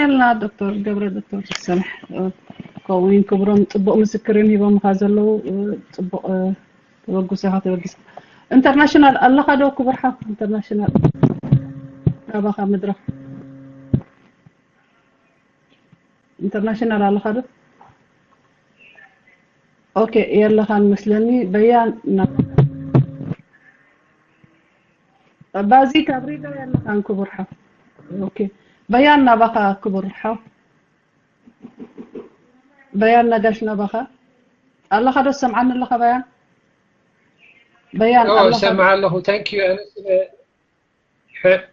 የቐንየልና ዶክተር ገብረ፣ ዶክተር ሰምሕ፣ እ፣ ከዊን ክብሮም ጽቡቕ ምስክርን ሂቦምኻ ዘለዉ፣ እ፣ ጽቡቕ፣ እ፣ ተበግሶ ኢኻ ተበጊስካ። ኢንተርናሽናል ኣለኻ ዶ ክቡር ሓው? ኢንተርናሽናል ናባኻ መድረኽ። ኢንተርናሽናል ኣለኻ ዶ? ኦኬ፣ የለኻን መስለኒ። በያን ና-፣ ባዚት ኣብ ሪጋ የለኻን ክቡር ሓው። ኦኬ፣ በያን ናባኻ ክቡር ሓው። በያን ነጋሽ ናባኻ። ኣለኻ ዶ? ትሰምዓኒ ኣለኻ በያን? በያን ኦ፣ ኣለኻ ዶ? እሰምዕ ኣለኹ። Thank you። ኣነ ስለ ሕ-፣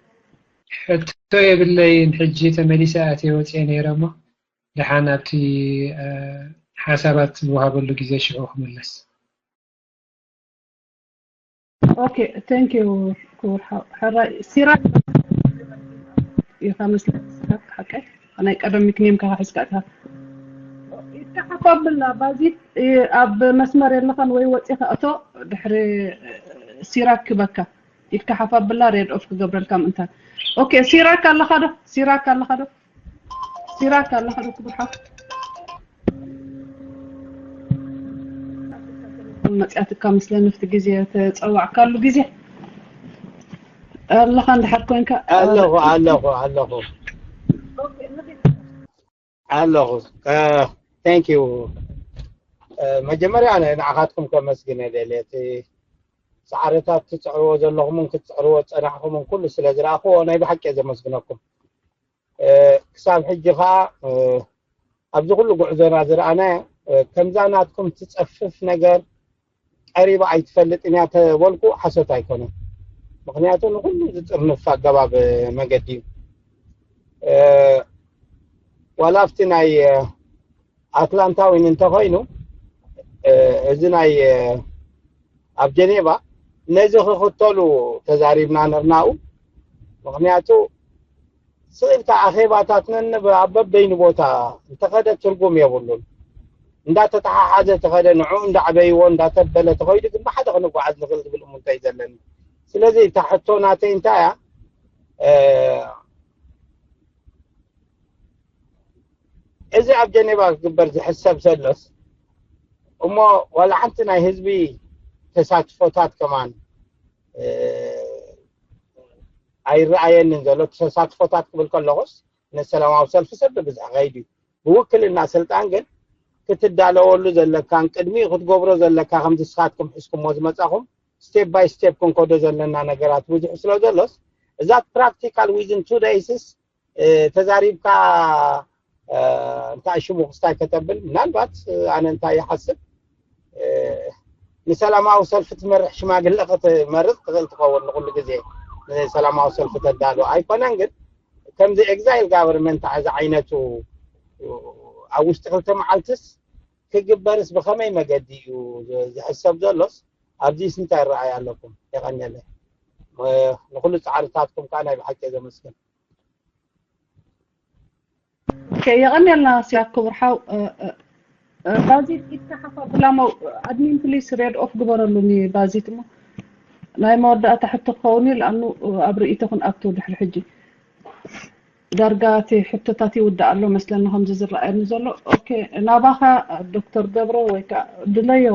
ሕቶ የብለይን። ሕጂ ተመሊሰ ኣትየ ወፅየ ነይረ እሞ ደሓን ኣብቲ፣ እ፣ ሓሳባት ዝወሃበሉ ግዜ ሽዑ ክምለስ። ኦኬ፣ thank you ክቡር ሓው። ሕራይ ሲራክ ኢኻ መስለኒ፣ ሲራክ ሓቀይ? ናይ ቀደም ኒክኔም ከኻ ሒዝካ ኢኻ። ኢድካ ሓፍ ኣብላ ባዚት፣ እ፣ ኣብ መስመር የለኻን ወይ ወፂኻ እቶ፣ ድሕሪ፣ እ፣ ሲራክ ክበካ። ኢድካ ሓፍ ኣብላ ሬድ ኦፍ ክገብረልካ ምእንታን። ኦኬ፣ ሲራክ ኣለኻ ዶ? ሲራክ ኣለኻ ዶ? ሲራክ ኣለኻ ዶ ክቡር ሓው? መፅያትካ መስለኒ ኣብቲ ግዜ ተፀዋዕካሉ ግዜ ኣለኻ እንድሕር ኮንካ። ኣለኹ ኣለኹ ኣለኹ ኣለኹ። Thank you። መጀመርያ ኣነ ንዓኻትኩም ከመስግን እደሊ፣ እቲ ፃዕርታት ትፅዕርዎ ዘለኹምን ክትፅዕርዎ ዝፀናሕኩምን ኩሉ ስለ ዝረኣኽዎ ናይ ብሓቂ እየ ዘመስግነኩም። እ፣ ክሳብ ሕጂ ኸዓ፣ እ፣ ኣብዚ ኩሉ ጉዕዞና ዝረኣናዮ፣ እ፣ ከምዛ ናትኩም ትፀፍፍ ነገር ቀሪባ ኣይትፈልጥን እያ ተበልኩ ሓሶት ኣይኮነን። ምኽንያቱ ንኹሉ ዝጥርንፍ ኣገባብ መገዲ እዩ። እ፣ ዋላ ኣብቲ ናይ፣ እ፣ ኣትላንታ እውን እንተኾይኑ፣ እ፣ እዚ ናይ፣ እ፣ ኣብ ጀኔቫ ነዚ ክኽተሉ ተዛሪብና ነርናኡ። ምኽንያቱ ስቕ ኢልካ ኣኼባታት ነንብ-፣ ኣብ በበይኑ ቦታ እንተኸደ ትርጉም የብሉን። እንዳተተሓሓዘ ተኸደ ንዕኡ እንዳዕበይዎ እንዳተበለ ተኸይዱ ግን ብሓደ ክንጓዓዝ ንኽእል ዝብል እሙንቶ እዩ ዘለኒ። ስለዚ እታ ሕቶ ናተይ እንታይ እያ? እ፣ እዚ ኣብ ጀኔቫ ክግበር ዝሕሰብ ዘሎስ እሞ ዋላ ሓንቲ ናይ ህዝቢ ተሳትፎታት ከማን፣ እ፣ ኣይረኣየንን ዘሎ። ተሳትፎታት ክብል ከለኹስ ንሰላማዊ ሰልፊ ሰብ ብብዝሒ ከይዱ እዩ። ብውክልና ስልጣን ግን ክትዳለወሉ ዘለካን ቅድሚኡ ክትገብሮ ዘለካ ከምዚ ንስኻትኩም ሒዝኩሞ ዝመጻኹም ስቴፕ ባይ ስቴፕ ክንከዶ ዘለና ነገራት ብዙሕ ስለ ዘሎስ እዛ ፕራክቲካል ዊዝን ቱ ደይስስ እ፣ ተዛሪብካ፣ እ፣ እንታይ ሽሙ ክስታይ ከተብል ምናልባት፣ እ፣ ኣነ እንታይ ይሓስብ፣ እ፣ ንሰላማዊ ሰልፊ ትመርሕ ሽማግለ ክትመርፅ ትኽእል ትኸውን። ንኹሉ ግዜ ንሰላማዊ ሰልፊ ተዳሉ ኣይኮነን ግን ከምዚ ኤግዛይል ጋቨርንመንት እዚ ዓይነቱ ኣብ ውሽጢ ክልተ መዓልትስ ክግበርስ ብኸመይ መገዲ እዩ ዝ-፣ ዝሕሰብ ዘሎስ ኣብዚስ እንታይ ረኣይ ኣለኩም? የቐንየለይ። እ፣ ንኹሉ ፃዕርታትኩም ከዓ ናይ ብሓቂ እየ ዘመስግን። ኦኬ፣ የቐንየልና ሲያክ ክቡር ሓው። እ፣ እ፣ እ፣ ባዚት ኢድካ ሓፍ ኣብላ እሞ ኣድሚን ፕሊስ ሬድ ኦፍ ግበረሉ ኒ ባዚት እሞ ናይ መወዳእታ ሕቶ ክኸውን እዩ። ለኣኑ ኣብ ርእይቶ ክንኣቱ ድሕሪ ሕጂ ዳርጋ እቲ ሕቶታት ይውዳእ ኣሎ መስለኒ ከምዚ ዝረኣየኒ ዘሎ። ኦኬ፣ ናባኻ ዶክተር ገብረ ወይ ከዓ ድለዮ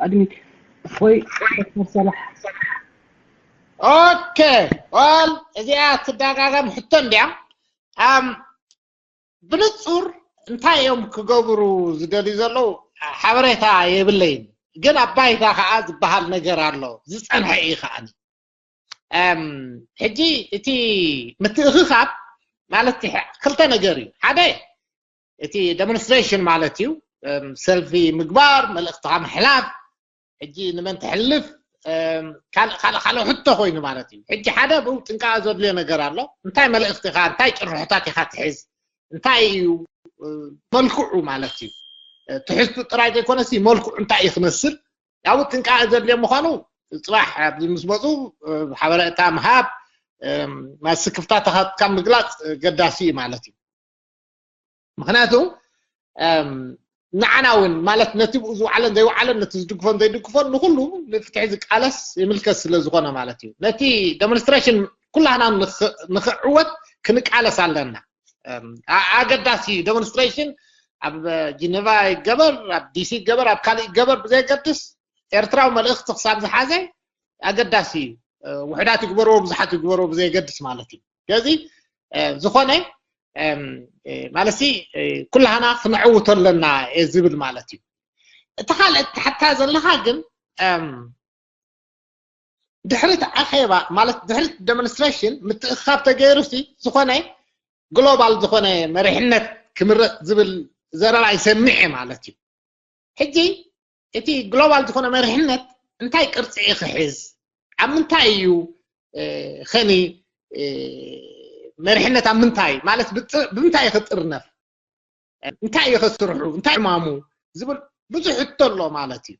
ኣድሚን ወይ ዶክተር ሰላሕ። ኦኬ፣ ዋል እዚኣ ትደጋገም ሕቶ እንድያ። ኣም፣ ብንጹር እንታይ እዮም ክገብሩ ዝደልዩ ዘለዉ ሓበሬታ የብለይን፣ ግን ኣብ ባይታ ከዓ ዝበሃል ነገር ኣሎ፣ ዝጸንሐ እዩ ከዓኒ። ኣም፣ ሕጂ እቲ ምትእኽኻብ ማለት እቲ ሕ-፣ ክልተ ነገር እዩ። ሓደ እቲ ደሞንስትሬሽን ማለት እዩ፣ ኣም፣ ሰልፊ ምግባር፣ መልእኽትኻ ምሕላፍ፣ ሕጂ ንመን ተሕልፍ፣ ኣም፣ ካልእ፣ ካልእ፣ ካልእ ሕቶ ኮይኑ ማለት እዩ። ሕጂ ሓደ ብኡ ጥንቃቐ ዘድልዮ ነገር ኣሎ። እንታይ መልእኽቲ ኢኻ፣ እንታይ ጭርሖታት ኢኻ ትሕዝ፣ እንታይ እዩ፣ እ፣ መልክዑ ማለት እዩ። እ፣ ትሕዝቱ ጥራይ ዘይኮነሲ መልክዑ እንታይ እዩ ክመስል፣ ያው ጥንቃቐ ዘድልዮ ምዃኑ ጽባሕ ኣብዚ ምስ መጹ፣ እ፣ ሓበሬታ ምሃብ፣ እም፣ ናይ ስክፍታታትካ ምግላጽ፣ እ፣ ገዳሲ እዩ ማለት እዩ። ምኽንያቱ፣ እም፣ ንዓና እውን ማለት ነቲ ብኡ ዝውዓለን ዘይውዓለን፣ ነቲ ዝድግፎን ዘይድግፎን፣ ንኹሉ ንፍትሒ ዝቃለስ ይምልከት ስለ ዝኾነ ማለት እዩ። ነቲ ደሞንስትሬሽን ኩላህና ንኽ-፣ ንኽዕወት ክንቃለስ ኣለና። ኣገዳሲ እዩ። ዴሞንስትሬሽን ኣብ ጂነቫ ይገበር፣ ኣብ ዲሲ ይገበር፣ ኣብ ካልእ ይገበር ብዘየገድስ ኤርትራዊ መልእኽቲ ክሳብ ዝሓዘ ኣገዳሲ እዩ። ውሕዳት ይግበርዎ ብዙሓት ይግበርዎ ብዘየገድስ ማለት እዩ። ስለዚ ዝኾነ ማለት ኩላህና ክነዕውቶ ኣለና እየ ዝብል ማለት እዩ። እቲ ካልእ ትሓታ ዘለኻ ግን ድሕሪ እቲ ኣኼባ ማለት ድሕሪ ዴሞንስትሬሽን ምትእኻብ ተገይሩ ሲ ዝኾነ ግሎባል ዝኾነ መሪሕነት ክምረፅ ዝብል ዘረባ ይሰምዕ እየ ማለት እዩ። ሕጂ እቲ ግሎባል ዝኾነ መሪሕነት እንታይ ቅርፂ እዩ ክሕዝ፣ ኣብ ምንታይ እዩ ኸኒ መሪሕነት ኣብ ምንታይ ማለት ብምንታይ እዩ ክጥርነፍ፣ እንታይ እዩ ከስርሑ፣ እንታይ ዕማሙ ዝብል ብዙሕ ሕቶ ኣሎ ማለት እዩ።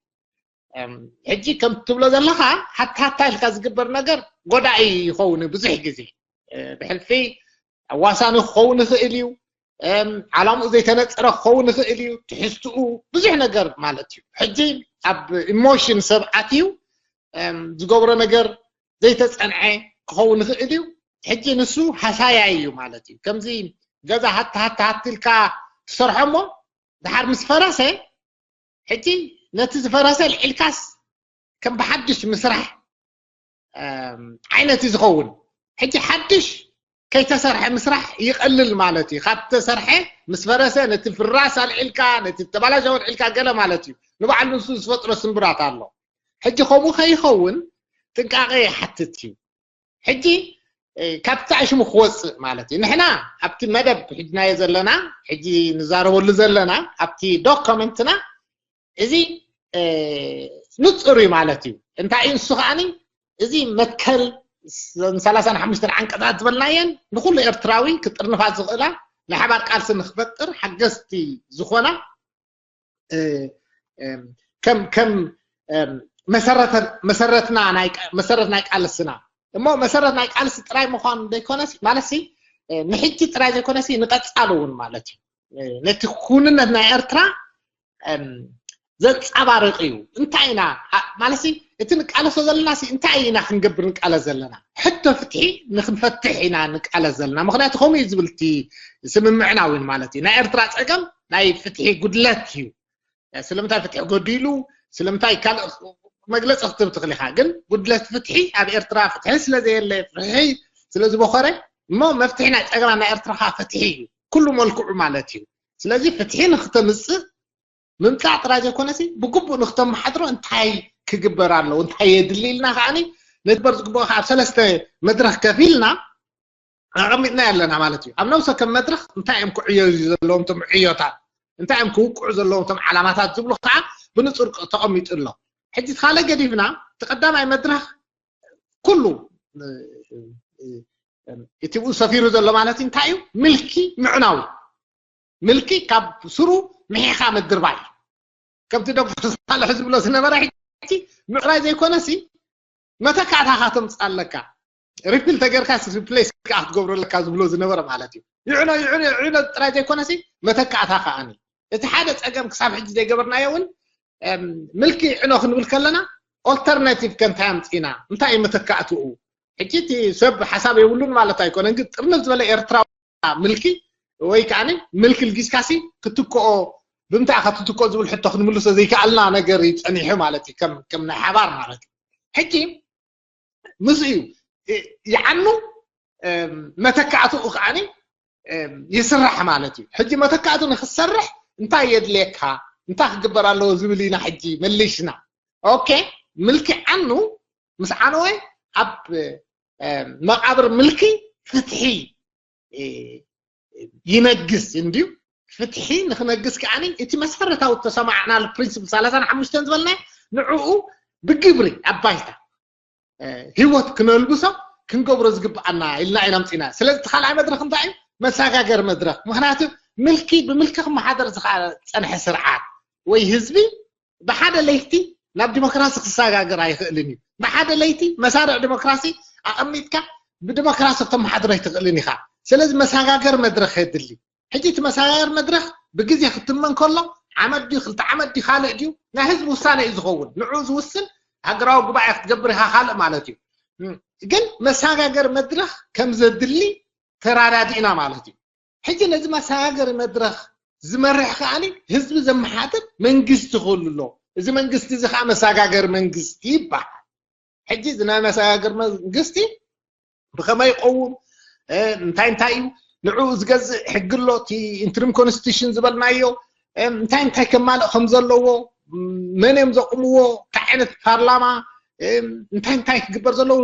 ሕጂ ከም ትብሎ ዘለኻ ሓታ ሓታ ኢልካ ዝግበር ነገር ጎዳኢ ይኸውን ብዙሕ ግዜ ብሕልፊ ኣዋሳኒ ክኸውን ይኽእል እዩ። ዓላምኡ ዘይተነፀረ ክኸውን ይኽእል እዩ። ትሕዝትኡ ብዙሕ ነገር ማለት እዩ። ሕጂ ኣብ ኢሞሽን ሰብ ኣትዩ ዝገብሮ ነገር ዘይተፀንዐ ክኸውን ይኽእል እዩ። ሕጂ ንሱ ሃሳያይ እዩ ማለት እዩ። ከምዚ ገዛ ሃታ ሃታ ሃት ኢልካ ትሰርሖ እሞ ድሓር ምስ ፈረሰ ሕጂ ነቲ ዝፈረሰ ልዒልካስ ከም ብሓድሽ ምስራሕ ዓይነት እዩ ዝኸውን። ሕጂ ሓድሽ ከይተሰርሐ ምስራሕ ይቐልል ማለት እዩ። ካብ ተሰርሐ ምስ ፈረሰ ነቲ ፍራስ ኣልዒልካ ነቲ ተባላሸወ ኣልዒልካ ገለ ማለት እዩ። ንባዕሉ ንሱ ዝፈጥሮ ስምብራት ኣሎ። ሕጂ ከምኡ ከይኸውን ጥንቃቐ ይሓትት እዩ። ሕጂ ካብቲ ኣሽሙ ክወፅእ ማለት እዩ። ንሕና ኣብቲ መደብ ሒድናዮ ዘለና ሕጂ ንዛረበሉ ዘለና ኣብቲ ዶኮመንትና እዚ ንፁር እዩ ማለት እዩ። እንታይ እዩ ንሱ ከዓኒ እዚ መትከል ሰላሳን ሓሙሽተን ዓንቀፃት ዝበልናየን ንኩሉ ኤርትራዊ ክጥርንፋ ዝኽእላ ናይ ሓባር ቃልሲ ንክፈጥር ሓገዝቲ ዝኾና ከም ከም መሰረትና መሰረት ናይ ቃልስና እሞ መሰረት ናይ ቃልሲ ጥራይ ምኳኑ ዘይኮነስ ማለት ንሕጂ ጥራይ ዘይኮነስ ንቀፃሉ እውን ማለት እዩ። ነቲ ኩንነት ናይ ኤርትራ ዘንፀባርቕ እዩ። እንታይ ኢና ማለት እቲ ንቃለሶ ዘለና እንታይ ኢና ክንገብር ንቃለስ ዘለና? ሕቶ ፍትሒ ንክንፈትሕ ኢና ንቃለስ ዘለና። ምክንያቱ ከምኡ እዩ ዝብል እቲ ስምምዕና እውን ማለት እዩ። ናይ ኤርትራ ፀገም ናይ ፍትሒ ጉድለት እዩ። ስለምንታይ ፍትሒ ጎዲሉ ስለምንታይ ካልእ መግለፂ ክትብ ትኽእል ኢኻ። ግን ጉድለት ፍትሒ ኣብ ኤርትራ ፍትሒ ስለዘየለ ፍትሒ ስለዝበኸረ እሞ መፍትሒ ናይ ፀገማ ናይ ኤርትራ ከዓ ፍትሒ እዩ። ኩሉ መልክዑ ማለት እዩ። ስለዚ ፍትሒ ንክተምፅእ ምምፃእ ጥራይ ዘይኮነሲ ብግቡእ ንክተመሓድሮ እንታይ ክግበር ኣለዎ እንታይ የድሊ ኢልና ከዓኒ ነግበር ዝግብኦ ከዓ ኣብ ሰለስተ መድረክ ከፊልና ኣቐሚጥና ኣለና ማለት እዩ። ኣብ ነብሰ ከም መድረክ እንታይ እዮም ክዕዮ ዘለዎም ቶም ዕዮታት እንታይ እዮም ክውቅዑ ዘለዎም ቶም ዓላማታት ዝብሉ ከዓ ብንፁር ተቐሚጡ ኣሎ። ሕጂ ካልእ ገዲፍና እቲ ቀዳማይ መድረክ ኩሉ እቲ ብኡ ሰፊሩ ዘሎ ማለት እንታይ እዩ? ምልኪ ምዕናው ምልኪ ካብ ስሩ ምሒኻ ምድርባይ ከምቲ ዶክተር ሳልሕ ዝብሎ ዝነበረ ሕጂ ምዕራይ ዘይኮነሲ መተካእታኻ ተምፅእ ኣለካ። ሪፕል ተገርካ ሪፕሌስ ከዓ ክትገብሮ ኣለካ ዝብሎ ዝነበረ ማለት እዩ። ይዕኖ ይዕኖ ይዕኖ ጥራይ ዘይኮነሲ መተካእታ ከዓኒ እቲ ሓደ ፀገም ክሳብ ሕጂ ዘይገበርናዮ እውን ምልኪ ይዕኖ ክንብል ከለና ኦልተርናቲቭ ከ እንታይ ኣምፂና እንታይ እዩ መተካእትኡ? ሕጂ እቲ ሰብ ሓሳብ የብሉን ማለት ኣይኮነን፣ ግን ጥርንፍ ዝበለ ኤርትራዊ ምልኪ ወይ ከዓ ምልኪ ልጊስካሲ ክትክኦ ብምንታይ ኢኻ ትትክኦ ዝብል ሕቶ ክንምልሶ ዘይከኣልና ነገር እዩ ፀኒሑ ማለት እዩ፣ ከም ናይ ሓባር ማለት እዩ። ሕጂ ምስ እዩ ይዓኑ መተካእትኡ ከዓ ይስራሕ ማለት እዩ። ሕጂ መተካእቱ ንክትሰርሕ እንታይ የድልየካ እንታይ ክግበር ኣለዎ ዝብል ኢና ሕጂ መሊሽና። ኦኬ ምልኪ ዓኑ ምስ ዓነወ ኣብ መቃብር ምልኪ ፍትሒ ይነግስ እንድዩ። ፍትሒ ንክነግስ ከዓኒ እቲ መሰረታዊ ተሰማዕናሉ ፕሪንስፕል ሰላሳን ሓሙሽተን ዝበልና ንዕኡ ብግብሪ ኣብ ባይታ ህይወት ክነልብሶ ክንገብሮ ዝግብኣና ኢልና ኢና ምፅና። ስለዚ እቲ ካልኣይ መድረክ እንታይ እዩ? መሰጋገር መድረክ። ምክንያቱ ምልኪ ብምልኪ ክመሓደር ዝፀንሐ ስርዓት ወይ ህዝቢ ብሓደ ለይቲ ናብ ዲሞክራሲ ክሰጋገር ኣይኽእልን እዩ። ብሓደ ለይቲ መሳርዕ ዲሞክራሲ ኣቐሚጥካ ብዲሞክራሲ ክተመሓድሮ ኣይትኽእልን ኢኻ። ስለዚ መሰጋገር መድረክ የድሊ። ሕጂ እቲ መሰጋገር መድረክ ብግዜ ክትመን ከሎ ዓመት ድዩ ክልተ ዓመት ድዩ ካልእ ድዩ ናይ ህዝቢ ውሳነ እዩ ዝኸውን። ንዑ ዝውስን ሃገራዊ ጉባኤ ክትገብር ኢኻ ካልእ ማለት እዩ። ግን መሰጋገር መድረክ ከም ዘድሊ ተራዳዲእና ማለት እዩ። ሕጂ ነዚ መሰጋገሪ መድረኽ ዝመርሕ ከዓኒ ህዝቢ ዘመሓድር መንግስቲ ክህሉ ኣለዎ። እዚ መንግስቲ እዚ ከዓ መሰጋገሪ መንግስቲ ይበሃል። ሕጂ እዚ ናይ መሰጋገሪ መንግስቲ ብኸመይ ይኸውን፣ እንታይ እንታይ እዩ ንዕኡ ዝገዝእ ሕጊ ኣሎ፣ እቲ ኢንትሪም ኮንስቲቱሽን ዝበልናዮ እንታይ እንታይ ከማልእ ከም ዘለዎ፣ መን እዮም ዘቑምዎ፣ እንታይ ዓይነት ፓርላማ፣ እንታይ እንታይ ክግበር ዘለዎ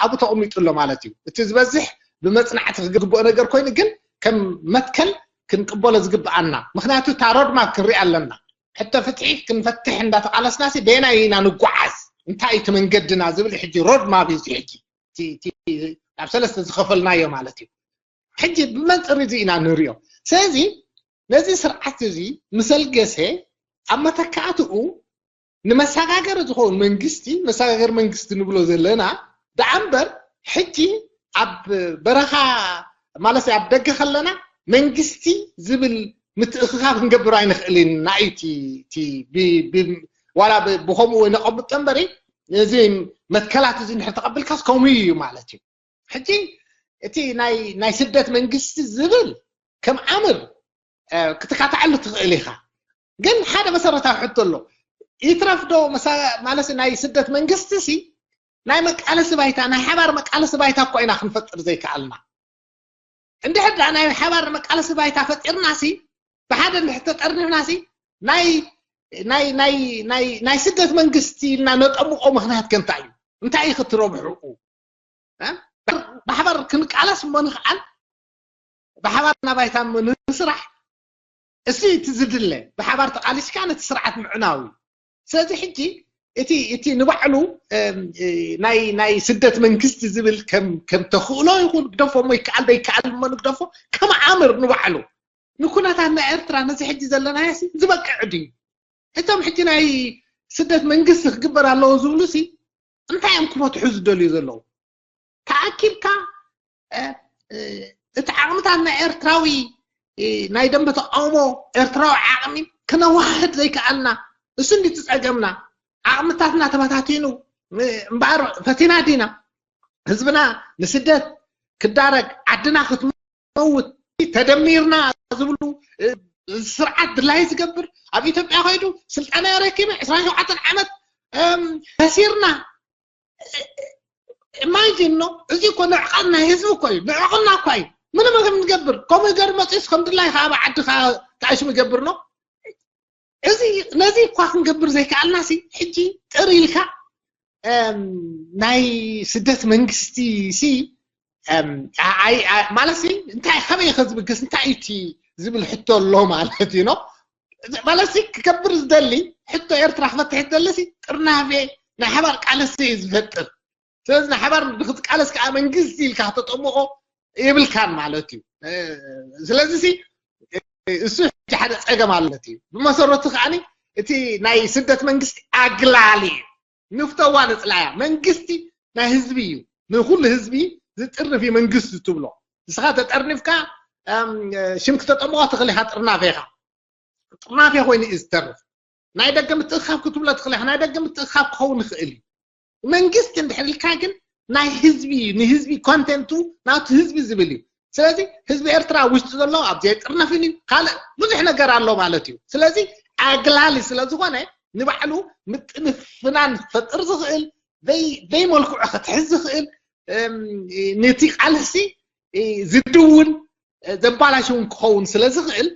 ኣብኡ ተቐሚጡ ኣሎ ማለት እዩ። እቲ ዝበዝሕ ብመፅናዕቲ ክግብኦ ነገር ኮይኑ ግን ከም መትከል ክንቅበሎ ዝግብኣና፣ ምክንያቱ እታ ሮድማፕ ክንሪኣ ኣለና። ሕቶ ፍትሒ ክንፈትሕ እንዳተቃለስናሲ በየናይ ኢና ንጓዓዝ፣ እንታይ እቲ መንገድና ዝብል ሕጂ ሮድማፕ እዩ። ሕጂ ኣብ ሰለስተ ዝኸፈልናዮ ማለት እዩ። ሕጂ ብመንፅር እዚ ኢና ንሪኦ። ስለዚ ነዚ ስርዓት እዚ ምሰልገሰ ኣብ መተካእትኡ ንመሰጋገሪ ዝኸውን መንግስቲ፣ መሰጋገሪ መንግስቲ ንብሎ ዘለና ደኣ እምበር ሕጂ ኣብ በረኻ ማለት ኣብ ደገ ከለና መንግስቲ ዝብል ምትእኽኻብ ክንገብር ኣይንኽእልን ኢና እዩ እቲ ዋላ ብኸምኡ ወይ ነቐምጦ እምበሪ እዚ መትከላት እዚ እንድሕር ተቐቢልካስ ከምኡ እዩ ማለት እዩ። ሕጂ እቲ ናይ ናይ ስደት መንግስቲ ዝብል ከም ኣምር ክትካትዓሉ ትኽእል ኢኻ። ግን ሓደ መሰረታዊ ሕቶ ኣሎ። ይትረፍ ዶ ማለት ናይ ስደት መንግስቲ ሲ ናይ መቃለሲ ባይታ ናይ ሓባር መቃለሲ ባይታ እኮ ኢና ክንፈጥር ዘይከኣልና። እንድሕር ደኣ ናይ ሓባር መቃለሲ ባይታ ፈጢርና ሲ ብሓደ እንድሕር ተጠርኒፍና ሲ ናይ ናይ ናይ ናይ ናይ ስደት መንግስቲ ኢልና ነጠምቆ ምክንያት ከ እንታይ እዩ? እንታይ እዩ ክትረብሕኡ? ብሓባር ክንቃለስ እሞ ንክዓል ብሓባር ናባይታ እሞ ንስራሕ። እሱ እቲ ዝድለ ብሓባር ተቃሊስካ ነቲ ስርዓት ምዕናው እዩ። ስለዚ ሕጂ እቲ እቲ ንባዕሉ ናይ ናይ ስደት መንግስቲ ዝብል ከም ከም ተኽእሎ ይኹን ግደፎ እሞ ይከኣል ዶ ይከኣል እሞ ንግደፎ ከም ኣምር ንባዕሉ ንኩነታት ናይ ኤርትራ ነዚ ሕጂ ዘለናዮ ዝበቅዕ ድዩ? እቶም ሕጂ ናይ ስደት መንግስቲ ክግበር ኣለዎ ዝብሉ ሲ እንታይ እዮም ክፈትሑ ዝደልዩ ዘለዉ? ተኣኪብካ እቲ ዓቕምታት ናይ ኤርትራዊ ናይ ደንበ ተቃውሞ ኤርትራዊ ዓቕሚ ክነዋህድ ዘይከኣልና እሱ እንዲ ትፀገምና። ዓቕምታትና ተበታቲኑ እምበኣር ፈቲና ዲና ህዝብና ንስደት ክዳረግ ዓድና ክትመውት ተደሚርና ዝብሉ ስርዓት ድላይ ዝገብር ኣብ ኢትዮጵያ ከይዱ ስልጣና ረኪበ ዕስራን ሸውዓተን ዓመት ከሲርና ኢማጂን ኖ እዚ እኮ ንዕቐት ናይ ህዝቢ እኮ እዩ ንዕቕና እኳ እዩ ምንም ከም ንገብር ከምኡ ገር መፅስ ከም ድላይ ከዓ ዓድካ ተኣሽሙ ይገብር ኖ እዚ ነዚ እኳ ክንገብር ዘይከኣልና ሲ ሕጂ ጥር ኢልካ ናይ ስደት መንግስቲ ሲ ማለት ሲ እንታይ ከበይ ከዝብግስ እንታይ እቲ ዝብል ሕቶ ኣሎ ማለት እዩ ኖ ማለት ሲ ክገብር ዝደሊ ሕቶ ኤርትራ ክፈትሕ ዝደሊ ሲ ጥርናፌ ናይ ሓባር ቃልሲ እዩ ዝፈጥር ስለዚ ናይ ሓባር ንክትቃለስ ከዓ መንግስቲ ኢልካ ክተጠምቆ የብልካን ማለት እዩ ስለዚ ሲ እሱ ሕጂ ሓደ ፀገም ኣለት እዩ ብመሰረቱ ከዓ እቲ ናይ ስደት መንግስቲ ኣግላል እዩ ንፍተዋ ንፅላያ መንግስቲ ናይ ህዝቢ እዩ ንኩሉ ህዝቢ ዝጥርፍ እዩ መንግስቲ ትብሎ ንስኻ ተጠርኒፍካ ሽም ክተጠምቆ ትኽእል ኢኻ ጥርናፌ ኢኻ ጥርናፌ ኮይኑ እዩ ዝተርፍ ናይ ደገ ምትእኻብ ክትብሎ ትኽእል ኢኻ ናይ ደገ ምትእኻብ ክኸውን ይኽእል እዩ መንግስቲ እንድሕር ኢልካ ግን ናይ ህዝቢ እዩ ንህዝቢ ኮንቴንቱ ናቱ ህዝቢ ዝብል እዩ ስለዚ ህዝቢ ኤርትራ ውሽጢ ዘሎ ኣብ ዘይጥርነፍን እዩ ካልእ ብዙሕ ነገር ኣሎ ማለት እዩ ስለዚ ኣግላሊ ስለ ዝኾነ ንባዕሉ ምጥንፍናን ክፈጥር ዝኽእል ዘይመልክዑ ክትሕዝ ዝኽእል ነቲ ቃልሲ ዝድውን ዘባላሽውን ክኸውን ስለ ዝኽእል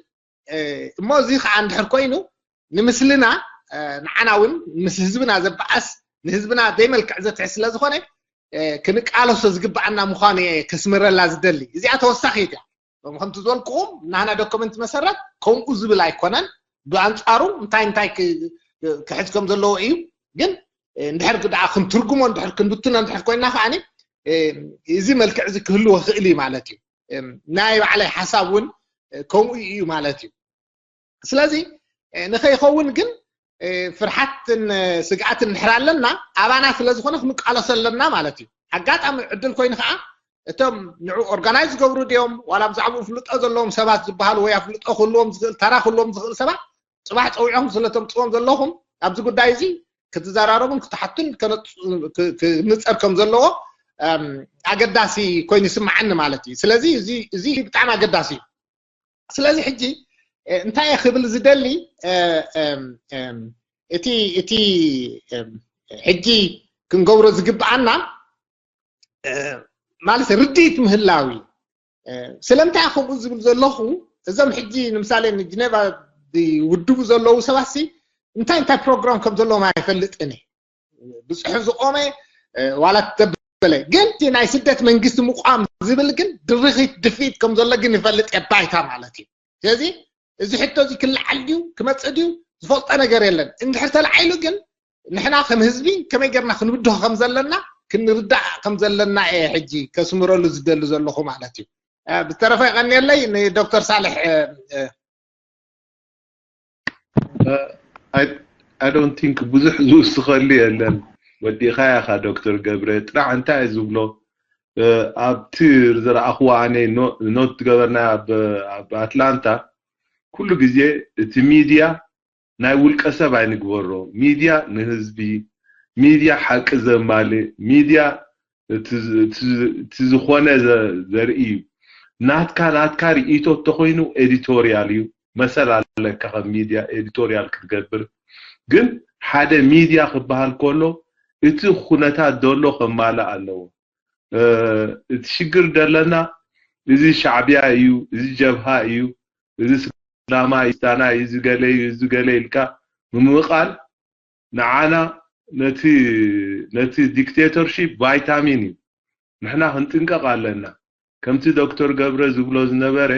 እሞ እዚ ከዓ እንድሕር ኮይኑ ንምስልና ንዓና እውን ምስ ህዝብና ዘበኣስ ንህዝብና ዘይመልክዕ ዘትሕዝ ስለ ዝኾነ ክንቃለሶ ዝግበኣና ምዃኑ እየ ከስምረላ ዝደሊ እዚኣ ተወሳኺት እያ ከምቲ ዝበልክኹም ናህና ዶክመንት መሰረት ከምኡ ዝብል ኣይኮነን ብኣንፃሩ እንታይ እንታይ ክሕዝ ከም ዘለዎ እዩ ግን እንድሕር ደኣ ክንትርጉሞ እንድሕር ክንብትኖ እንድሕር ኮይና ከዓኒ እዚ መልክዕ እዚ ክህልዎ ክእል እዩ ማለት እዩ ናይ ባዕለይ ሓሳብ እውን ከምኡ እዩ ማለት እዩ ስለዚ ንኸይኸውን ግን ፍርሓትን ስግኣትን እንድሕር ኣለና ኣባና ስለ ዝኾነ ክንቃለሶ ኣለና ማለት እዩ ኣጋጣሚ ዕድል ኮይኑ ከዓ እቶም ንዑ ኦርጋናይዝ ዝገብሩ ድዮም ዋላ ብዛዕባኡ ፍልጦ ዘለዎም ሰባት ዝበሃሉ ወይ ኣፍልጦ ክህልዎም ዝኽእል ተራ ክህልዎም ዝኽእል ሰባት ፅባሕ ፀዊዖም ስለተምፅዎም ዘለኹም ኣብዚ ጉዳይ እዚ ክትዘራረቡን ክትሓቱን ክንፀር ከም ዘለዎ ኣገዳሲ ኮይኑ ይስምዓኒ ማለት እዩ ስለዚ እዚ ብጣዕሚ ኣገዳሲ እዩ ስለዚ ሕጂ እንታይ እየ ክብል ዝደሊ፣ እቲ እቲ ሕጂ ክንገብሮ ዝግብኣና ማለት ርድኢት ምህላዊ። ስለምንታይ ከምኡ ዝብል ዘለኹ፣ እዞም ሕጂ ንምሳሌ ንጅኔቫ ዝውድቡ ዘለዉ ሰባት እንታይ እንታይ ፕሮግራም ከም ዘለዎም ኣይፈልጥን እየ። ብፅሑ ዝቆመ ዋላ ተበለ ግን እቲ ናይ ስደት መንግስቲ ምቋም ዝብል ግን ድርኺት ድፊት ከም ዘሎ ግን ይፈልጥ እየ፣ ባይታ ማለት እዩ። ስለዚ እዚ ሕቶ እዚ ክለዓል ድዩ ክመፅእ ድዩ ዝፈልጦ ነገር የለን። እንድሕር ተለዓይሉ ግን ንሕና ከም ህዝቢ ከመይ ጌርና ክንብድሆ ከም ዘለና ክንርዳእ ከም ዘለና እየ ሕጂ ከስምረሉ ዝደሊ ዘለኹ ማለት እዩ። ብዝተረፈ ይቐንየለይ ንዶክተር ሳልሕ። I don't think ብዙሕ ዝውስኸሉ የለን። ወዲእኻ ያኻ ዶክተር ገብረ ጥራሕ እንታይ ዝብሎ ኣብቲ ዝረኣኽዎ ኣነ ኖት ገበርና ኣብ ኣትላንታ ኩሉ ግዜ እቲ ሚድያ ናይ ውልቀ ሰብ ኣይንግበሮ። ሚድያ ንህዝቢ፣ ሚድያ ሓቂ ዘማልእ፣ ሚድያ እቲ ዝኾነ ዘርኢ እዩ። ናትካ ናትካ ርእይቶ እንተኮይኑ ኤዲቶሪያል እዩ። መሰል ኣለካ ከም ሚድያ ኤዲቶሪያል ክትገብር። ግን ሓደ ሚድያ ክበሃል ከሎ እቲ ኩነታት ዘሎ ከማልእ ኣለዎ። እቲ ሽግር ደለና እዚ ሻዕቢያ እዩ፣ እዚ ጀብሃ እዩ፣ እዚ ስላማ እዩ፣ ስታና እዩ፣ እዚ ገለ እዩ፣ እዚ ገለ ኢልካ ምምቓል ንዓና ነቲ ነቲ ዲክቴተርሺፕ ቫይታሚን እዩ። ንሕና ክንጥንቀቕ ኣለና። ከምቲ ዶክተር ገብረ ዝብሎ ዝነበረ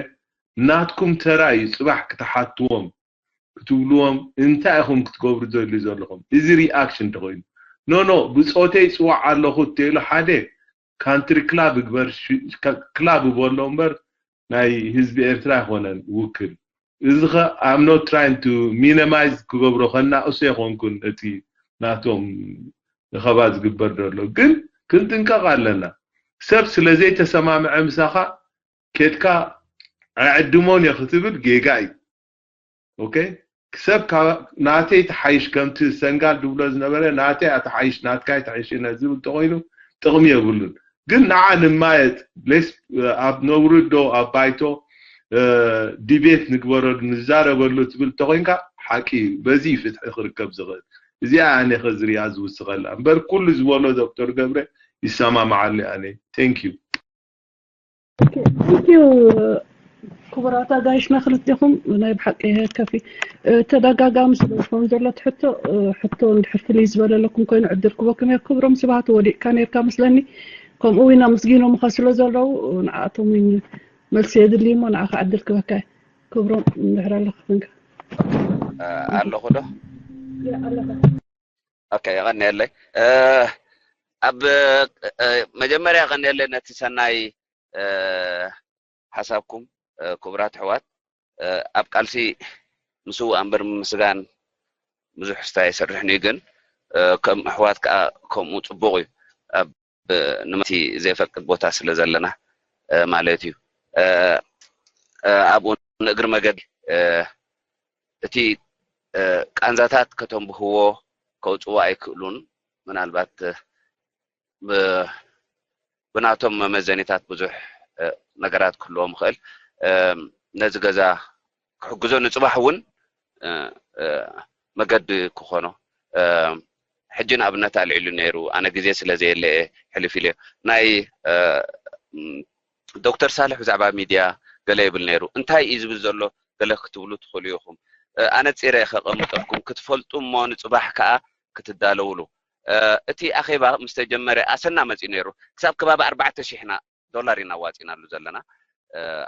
ናትኩም ተራ እዩ ጽባሕ ክትሓትዎም ክትብልዎም እንታይ ኢኹም ክትገብሩ ዘድልዩ ዘለኹም? እዚ ሪኣክሽን እንተኮይኑ ኖ ኖ ብፆተይ ይፅዋዕ ኣለኹ እተይሉ ሓደ ካንትሪ ክላብ ይግበር ክላብ ይበሎ እምበር ናይ ህዝቢ ኤርትራ ኣይኮነን ውክል። እዚ ኸ I'm not trying to minimize ክገብሮ ከናእሶ ኣይኮንኩን እቲ ናቶም እኸባ ዝግበር ዘሎ ግን ክንጥንቀቕ ኣለና። ሰብ ስለ ዘይተሰማምዐ ምሳኻ ኬድካ ኣዕድሞን እየ ክትብል ጌጋ እዩ። ኦኬ ሰብ ናተይ ተሓይሽ ከምቲ ሰንጋል ድብሎ ዝነበረ ናተይ ኣተሓይሽ ናትካ ይተሓይሽ ኢነ ዝብል ተኮይኑ ጥቕሚ የብሉን። ግን ንዓ ንማየጥ ሌስ ኣብ ነውርዶ ኣብ ባይቶ ዲቤት ንግበረሉ ንዛረበሉ ትብል ተኮይንካ ሓቂ እዩ። በዚ እዩ ፍትሒ ክርከብ ዝኽእል። እዚኣ ኣነ ከዝሪኣ ዝውስኸላ እምበር ኩሉ ዝበሎ ዶክተር ገብረ ይሰማማዓሉ ኣነ። Thank you። Thank you ክቡራት ኣጋይሽና ክልቴኹም ናይ ብሓቂ ከፊ ተደጋጋሚ ስለ ዝኾን ዘሎ ትሕቶ ሕቶ እንድሕር ፍልይ ዝበለለኩም ኮይኑ ዕድል ክበኩም እየ። ክብሮም ስብሃት ወዲቕካ ነርካ መስለኒ ከምኡ እውን ኣመስጊኖምኻ ስለ ዘለዉ ንዓኣቶም እውን መልሲ የድሊ እሞ ንዓኻ ዕድል ክበካ እየ። ክብሮም እንድሕር ኣለኻ ኮንካ ኣለኹ ዶ? ኦኬ የቐንየለይ። ኣብ መጀመርያ የቐንየለይ ነቲ ሰናይ ሓሳብኩም ክቡራት ኣሕዋት። ኣብ ቃልሲ ምስዋእ እምበር ምምስጋን ብዙሕ ስታይ ኣይሰርሕን እዩ፣ ግን ከም ኣሕዋት ከዓ ከምኡ ፅቡቕ እዩ። ኣብ ንመቲ ዘይፈቅድ ቦታ ስለ ዘለና ማለት እዩ። ኣብኡ ንእግሪ መገዲ እቲ ቃንዛታት ከተንብህዎ ከውፅዎ ኣይክእሉን። ምናልባት ብናቶም መመዘኒታት ብዙሕ ነገራት ክህልዎም ይኽእል። ነዚ ገዛ ክሕግዞ ንፅባሕ እውን መገዲ ክኾኖ ሕጂ ንኣብነት ኣልዒሉ ነይሩ። ኣነ ግዜ ስለ ዘየለ ሕልፍ ኢለ ናይ ዶክተር ሳልሕ ብዛዕባ ሚድያ ገለ ይብል ነይሩ። እንታይ እዩ ዝብል ዘሎ ገለ ክትብሉ ትኽእሉ ኢኹም። ኣነፂረ ከቐምጠልኩም ክትፈልጡ እሞ ንፅባሕ ከዓ ክትዳለውሉ። እቲ ኣኼባ ምስ ተጀመረ ኣሰና መፂኡ ነይሩ። ክሳብ ከባቢ ኣርባዕተ ሺሕና ዶላር ኢና ዋፂናሉ ዘለና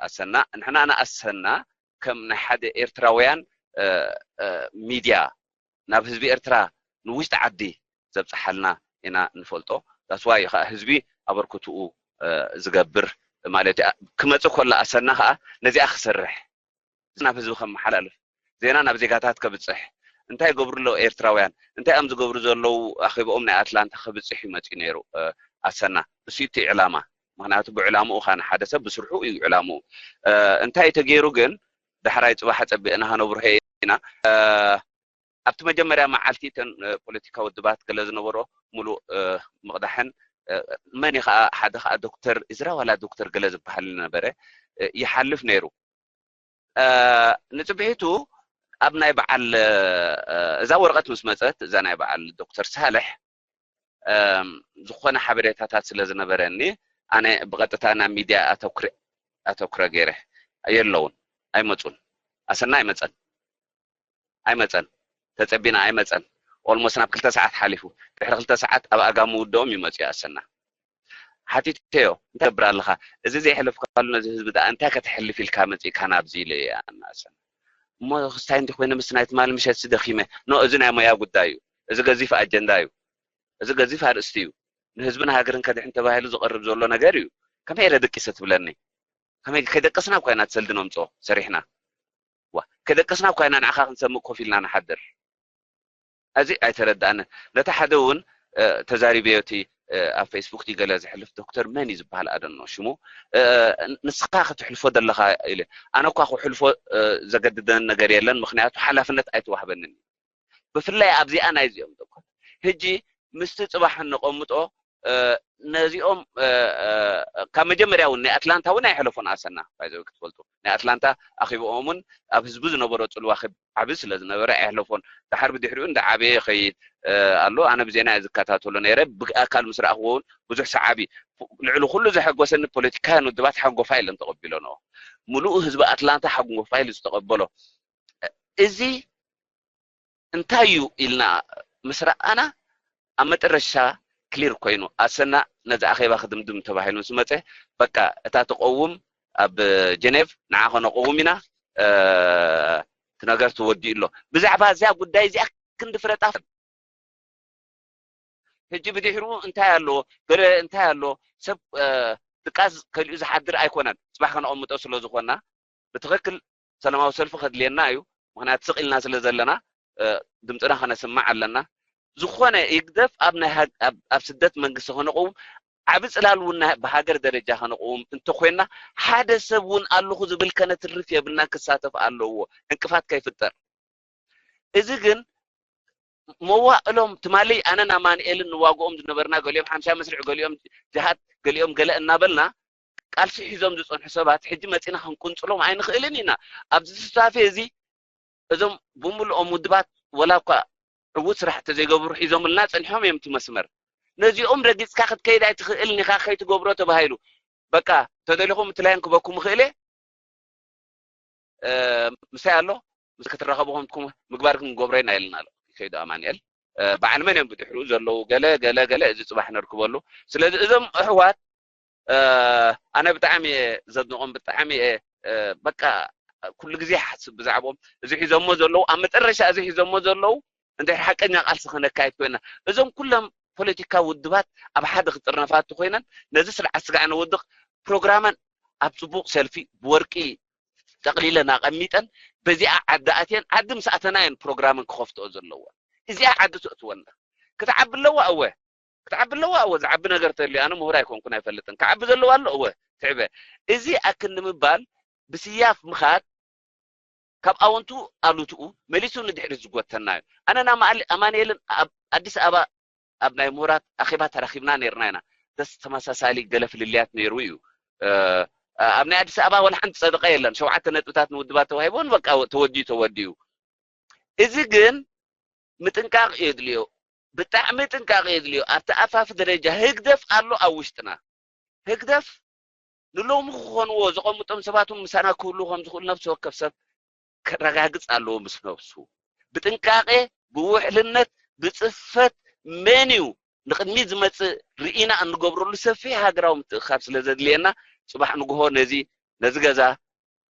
ኣሰና። ንሕና ንኣሰና ከም ናይ ሓደ ኤርትራውያን ሚድያ ናብ ህዝቢ ኤርትራ ንውሽጢ ዓዲ ዘብፅሓልና ኢና ንፈልጦ። That's why ከዓ ህዝቢ ኣበርክትኡ ዝገብር ማለት እዩ። ክመፅእ ከሎ ኣሰና ከዓ ነዚኣ ክሰርሕ ናብ ህዝቢ ከመሓላልፍ ዜና ናብ ዜጋታት ከብፅሕ እንታይ ይገብሩ ኣለዉ ኤርትራውያን እንታይ እዮም ዝገብሩ ዘለዉ ኣኼባኦም ናይ ኣትላንታ ከብፅሕ እዩ መፂኡ ነይሩ ኣሰና። እሱ እቲ ዕላማ። ምክንያቱ ብዕላምኡ ካ ንሓደ ሰብ ብስርሑ እዩ ዕላምኡ። እንታይ ተገይሩ ግን ዳሕራይ ፅባሕ ኣፀቢቕና ከነብርሆ ኢና። ኣብቲ መጀመርያ መዓልቲ እተን ፖለቲካ ውድባት ገለ ዝነበሮ ሙሉእ ምቕዳሕን መን እዩ ከዓ ሓደ ከዓ ዶክተር እዝራ ዋላ ዶክተር ገለ ዝበሃል ነበረ ይሓልፍ ነይሩ። ንፅብሒቱ ኣብ ናይ በዓል እዛ ወረቐት ምስ መፀት እዛ ናይ በዓል ዶክተር ሳልሕ ዝኾነ ሓበሬታታት ስለ ዝነበረኒ ኣነ ብቐጥታ ናብ ሚድያ ኣተኩረ ገይረ። የለውን፣ ኣይመፁን። ኣሰና ኣይመፀን ኣይመፀን ተፀቢና ኣይመፀን። ኦልሞስ ናብ ክልተ ሰዓት ሓሊፉ። ድሕሪ ክልተ ሰዓት ኣብ ኣጋሚ ውደኦም ይመፅኡ ኣሰና። ሓቲተዮ፣ እንታይ ገብር ኣለኻ? እዚ ዘይሕለፍካሉ ነዚ ህዝቢ ደኣ እንታይ ከተሕልፍ ኢልካ መፂእካ ናብዚ ኢለ እየ ኣናእሰን። እሞ ክስታይ እንዲ ኮይነ ምስ ናይ ትማሊ ምሸት ደኺመ። ኖ፣ እዚ ናይ ሞያ ጉዳይ እዩ። እዚ ገዚፍ ኣጀንዳ እዩ። እዚ ገዚፍ ኣርእስቲ እዩ። ንህዝብን ሃገርን ከድሕን ተባሂሉ ዝቐርብ ዘሎ ነገር እዩ። ከመይ ኢለ ደቂሰ ትብለኒ? ከመይ ከይደቀስና እኳ ኢና ሰልዲ ነምፅኦ ሰሪሕና። ዋ፣ ከይደቀስና እኳ ኢና ንዓኻ ክንሰምእ ኮፍ ኢልና ንሓድር። እዚ ኣይተረዳእንን። ነቲ ሓደ እውን ተዛሪበዮ እቲ ኣብ ፌስቡክ እቲ ገለ ዝሕልፍ ዶክተር መን እዩ ዝበሃል ኣደኖ ሽሙ ንስኻ ክትሕልፎ ዘለኻ ኢለ ኣነ እኳ ክሕልፎ ዘገድደን ነገር የለን፣ ምክንያቱ ሓላፍነት ኣይተዋህበንን እዩ። ብፍላይ ኣብዚኣ ናይ እዚኦም ዶክተር ሕጂ ምስቲ ፅባሕ እንቐምጦ ነዚኦም ካብ መጀመርያ እውን ናይ ኣትላንታ እውን ኣይሕለፎን ኣሰና ባይዘው ክትፈልጡ ናይ ኣትላንታ ኣኺብኦምን ኣብ ህዝቢ ዝነበሮ ፅልዋ ዓቢ ስለ ዝነበረ ኣይሕለፎን። ድሓር ብድሕሪኡ እንዳ ዓበየ ይኸይድ ኣሎ። ኣነ ብዜና እየ ዝከታተሎ ነይረ። ብኣካል ምስ ረኣኽዎ እውን ብዙሕ ሰዓቢ ልዕሊ ኩሉ ዘሐጎሰኒ ፖለቲካውያን ውድባት ሓንጎፋ ኢለን ተቐቢለንኦ። ምሉእ ህዝቢ ኣትላንታ ሓንጎፋ ኢሉ ዝተቐበሎ። እዚ እንታይ እዩ ኢልና ምስ ረኣና ኣብ መጠረሻ ክሊር ኮይኑ ኣሰና ነዚ ኣኼባ ክድምድም ተባሂሉ ምስ መፀ በቃ እታ ትቐውም ኣብ ጀኔቭ ንዓ ከነቐውም ኢና እቲ ነገር ተወዲኡ ኣሎ። ብዛዕባ እዚኣ ጉዳይ እዚኣ ክንዲ ፍረጣ ሕጂ ብድሕሩ እንታይ ኣሎ ገለ እንታይ ኣሎ ሰብ ድቃስ ከሊኡ ዝሓድር ኣይኮነን። ፅባሕ ከነቐምጦ ስለ ዝኾና ብትኽክል ሰላማዊ ሰልፊ ከድልየና እዩ። ምክንያቱ ስቕ ኢልና ስለ ዘለና ድምፅና ከነስማዕ ኣለና። ዝኾነ ይግደፍ ኣብ ናይ ኣብ ስደት መንግስቲ ከነቕውም ዓብ ፅላል እውን ብሃገር ደረጃ ከነቕውም እንተኮይና ሓደ ሰብ እውን ኣለኹ ዝብል ከነትርፍ የብልና ክሳተፍ ኣለዎ ዕንቅፋት ከይፍጠር። እዚ ግን መዋእሎም ትማሊ ኣነን ኣማንኤልን ንዋግኦም ዝነበርና ገሊኦም ሓምሳ መስርዕ ገሊኦም ጅሃድ ገሊኦም ገለ እናበልና ቃልሲ ሒዞም ዝፀንሑ ሰባት ሕጂ መፂና ክንቁንፅሎም ኣይንኽእልን ኢና። ኣብዚ ስታፌ እዚ እዞም ብምልኦም ውድባት ወላ እኳ ዕዉት ስራሕ ተዘይገብሩ ሒዞምልና ፀኒሖም እዮም እቲ መስመር። ነዚኦም ረጊፅካ ክትከይድ ኣይትኽእልን ኢኻ ከይትገብሮ ተባሂሉ። በቃ ተደሊኹም እቲ ላይን ክበኩም ይኽእል እየ ምሳይ ኣሎ ምስ ክትራኸቡ ከምትኩም ምግባር ክንገብሮ ኢና ኢልና ኣሎ ከይዱ ኣማንኤል። በዓል መን እዮም ብድሕሩ ዘለዉ ገለ ገለ ገለ እዚ ፅባሕ ነርክበሉ። ስለዚ እዞም ኣሕዋት ኣነ ብጣዕሚ እየ ዘድንቖም ብጣዕሚ እየ በቃ ኩሉ ግዜ ሓስብ ብዛዕባኦም እዚ ሒዞሞ ዘለዉ ኣብ መጠረሻ እዚ ሒዞሞ ዘለዉ እንድሕር ሓቀኛ ቃልሲ ክነካይድ ኮይና እዞም ኩሎም ፖለቲካ ውድባት ኣብ ሓደ ክጥርነፋ እንተኮይነን ነዚ ስርዓት ስጋዕ ነወድቕ ፕሮግራመን ኣብ ፅቡቕ ሰልፊ ብወርቂ ጠቕሊለን ኣቐሚጠን በዚኣ ዓዲ ኣትየን ዓዲ ምስ ኣተና እየን ፕሮግራመን ክኸፍትኦ ዘለወን። እዚኣ ዓዲ ተእትወና ክትዓቢ ኣለዋ እወ ክትዓቢ ኣለዋ እወ ዝዓቢ ነገር ተልዩ ኣነ ምሁር ኣይኮንኩን ኣይፈልጥን ክዓቢ ዘለዋ ኣሎ እወ ትዕበ። እዚ ኣክንዲ ምባል ብስያፍ ምኻድ ካብ ኣወንቱ ኣሉትኡ መሊሱ ንድሕሪት ዝጎተና እዩ። ኣነን ኣማል- ኣማንኤልን ኣብ ኣዲስ ኣበባ ኣብ ናይ ምሁራት ኣኼባ ተራኺብና ነይርና ኢና። ደስ ተመሳሳሊ ገለ ፍልልያት ነይሩ እዩ። እ፣ ኣብ ናይ ኣዲስ ኣበባ ወላ ሓንቲ ጸደቐ የለን። ሸውዓተ ነጥብታት ንውድባት ተዋሂቦን በቃ ተወዲኡ ተወዲኡ። እዚ ግን ምጥንቃቕ የድልዮ፣ ብጣዕሚ ጥንቃቕ የድልዮ። ኣብቲ ኣፋፊ ደረጃ ህግደፍ ኣሎ ኣብ ውሽጥና። ህግደፍ ንሎሚ ክኾንዎ ዘቐምጦም ሰባት እውን ምሳና ክህሉ ከም ዝኽእሉ ነፍሲ ወከፍ ሰብ ከረጋግጽ ኣለዎ ምስ ነብሱ። ብጥንቃቄ፣ ብውሕልነት፣ ብጽፈት መን እዩ ንቕድሚት ዝመጽእ ርኢና እንገብረሉ ሰፊሕ ሃገራዊ ምትእኻብ ስለ ዘድልየና ጽባሕ ንግሆ ነዚ ነዚ ገዛ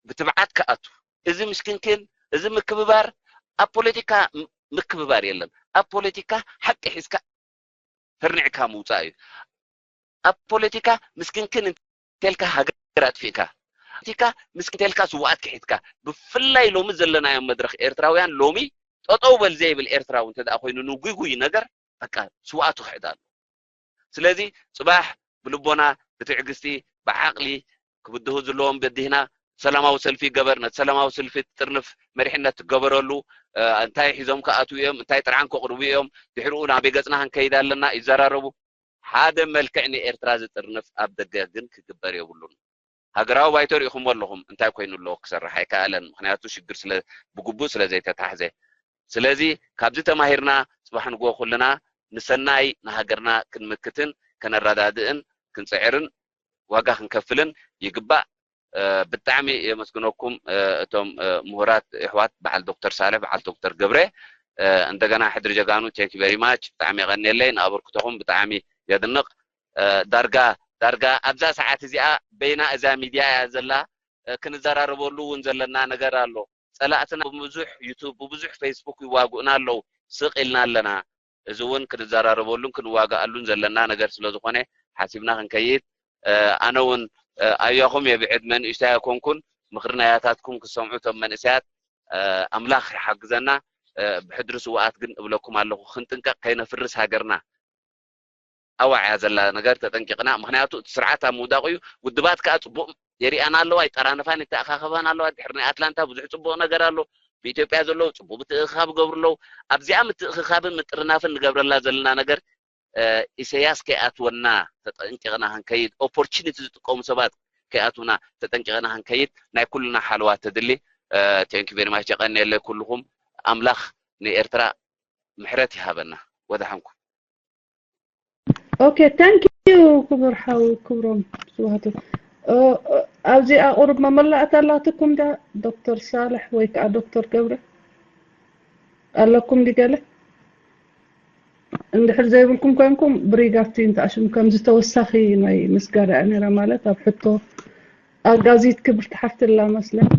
ብትብዓት ክኣቱ። እዚ ምሽክንክን፣ እዚ ምክብባር ኣብ ፖለቲካ ም- ምክብባር የለን። ኣብ ፖለቲካ ሓቂ ሒዝካ ተርኒዕካ ምውፃእ እዩ። ኣብ ፖለቲካ ምስክንክን እንተልካ ሃገር ኣጥፊእካ፣ ፖለቲካ ምስክን እንተልካ ስውኣት ክሒድካ፣ ብፍላይ ሎሚ ዘለናዮ መድረኽ ኤርትራውያን ሎሚ ጠጠው በል ዘይብል ኤርትራዊ እንተ ደኣ ኮይኑ ንጉጉይ ነገር በቃ ስውኣቱ ክሕድ ኣሎ። ስለዚ ጽባሕ ብልቦና ብትዕግስቲ ብዓቕሊ ክብድሁ ዘለዎም በዲህና ሰላማዊ ሰልፊ ይገበር፣ ነቲ ሰላማዊ ሰልፊ ትጥርንፍ መሪሕነት ትገበረሉ፣ እንታይ ሒዞም ክኣትዉ እዮም፣ እንታይ ጥርዓን ከቕርቡ እዮም፣ ድሕሪኡ ናበይ ገጽና ክንከይድ ኣለና ይዘራረቡ። ሓደ መልክዕ ንኤርትራ ዝጥርንፍ ኣብ ደገ ግን ክግበር የብሉን። ሃገራዊ ባይቶ ርኢኹሞ ኣለኹም እንታይ ኮይኑ ኣለዎ ክሰርሕ ኣይከኣለን። ምክንያቱ ሽግር ስለ ብግቡእ ስለ ዘይተታሕዘ። ስለዚ ካብዚ ተማሂርና ጽባሕ ንግሆ ኩልና ንሰናይ ንሃገርና ክንምክትን ከነረዳድእን ክንጽዕርን ዋጋ ክንከፍልን ይግባእ። ብጣዕሚ የመስግነኩም እቶም ምሁራት ኣሕዋት በዓል ዶክተር ሳልሕ በዓል ዶክተር ገብረ። እንደገና ሕድሪ ጀጋኑ thank you very much ብጣዕሚ የቐንየለይ ንኣበርክቶኹም ብጣዕሚ የድንቕ። ዳርጋ ዳርጋ ኣብዛ ሰዓት እዚኣ በይና እዛ ሚድያ እያ ዘላ። ክንዘራረበሉ እውን ዘለና ነገር ኣሎ። ጸላእትና ብብዙሕ ዩቱብ ብብዙሕ ፌስቡክ ይዋግኡና ኣለዉ። ስቕ ኢልና ኣለና። እዚ እውን ክንዘራረበሉን ክንዋግኣሉን ዘለና ነገር ስለ ዝኾነ ሓሲብና ክንከይድ። ኣነ እውን ኣያኹም እየ ብዕድመ ንእሽተይ ኣይኮንኩን። ምኽሪ ናይ ኣያታትኩም ክሰምዑ እቶም መንእሰያት ኣምላኽ ይሓግዘና። ብሕድሪ ስውኣት ግን እብለኩም ኣለኹ ክንጥንቀቕ ከይነፍርስ ሃገርና። ኣዋዕ እያ ዘላ ነገር ተጠንቂቕና። ምክንያቱ እቲ ስርዓት ኣብ ምውዳቕ እዩ። ውድባት ከዓ ፅቡቕ የሪኣና ኣለዋ፣ ይጠራነፋን ይተኣኻኸባን ኣለዋ። ድሕሪ ናይ ኣትላንታ ብዙሕ ፅቡቕ ነገር ኣሎ። ብኢትዮጵያ ዘለዉ ፅቡቕ ምትእኽኻብ ይገብሩ ኣለዉ። ኣብዚኣ ምትእኽኻብን ምጥርናፍን ንገብረላ ዘለና ነገር ኢሰያስ ከይኣትወና ተጠንቂቕና ክንከይድ፣ ኦፖርቹኒቲ ዝጥቀሙ ሰባት ከይኣትውና ተጠንቂቕና ክንከይድ ናይ ኩልና ሓለዋ ተድሊ። Thank you very much። የቐንየለይ ኩልኹም። ኣምላኽ ንኤርትራ ምሕረት ይሃበና። ወደሓንኩም። Okay, thank you ክቡር ሓው ክብሮም ስብሃቱ። ኣብዚ ኣቑርብ መመላእታ ኣላትኩም ዳ ዶክተር ሳልሕ ወይ ከዓ ዶክተር ገብረ ኣለኩም ዲ ገለ? እንድሕር ዘይብልኩም ኮንኩም ብሪጋቲ እንተኣሽም ከምዚ ተወሳኺ ናይ ምስጋና እያ ነይራ ማለት ኣብ ሕቶ ኣጋዚት ክብርቲ ሓፍቲ ኣላ መስለኒ።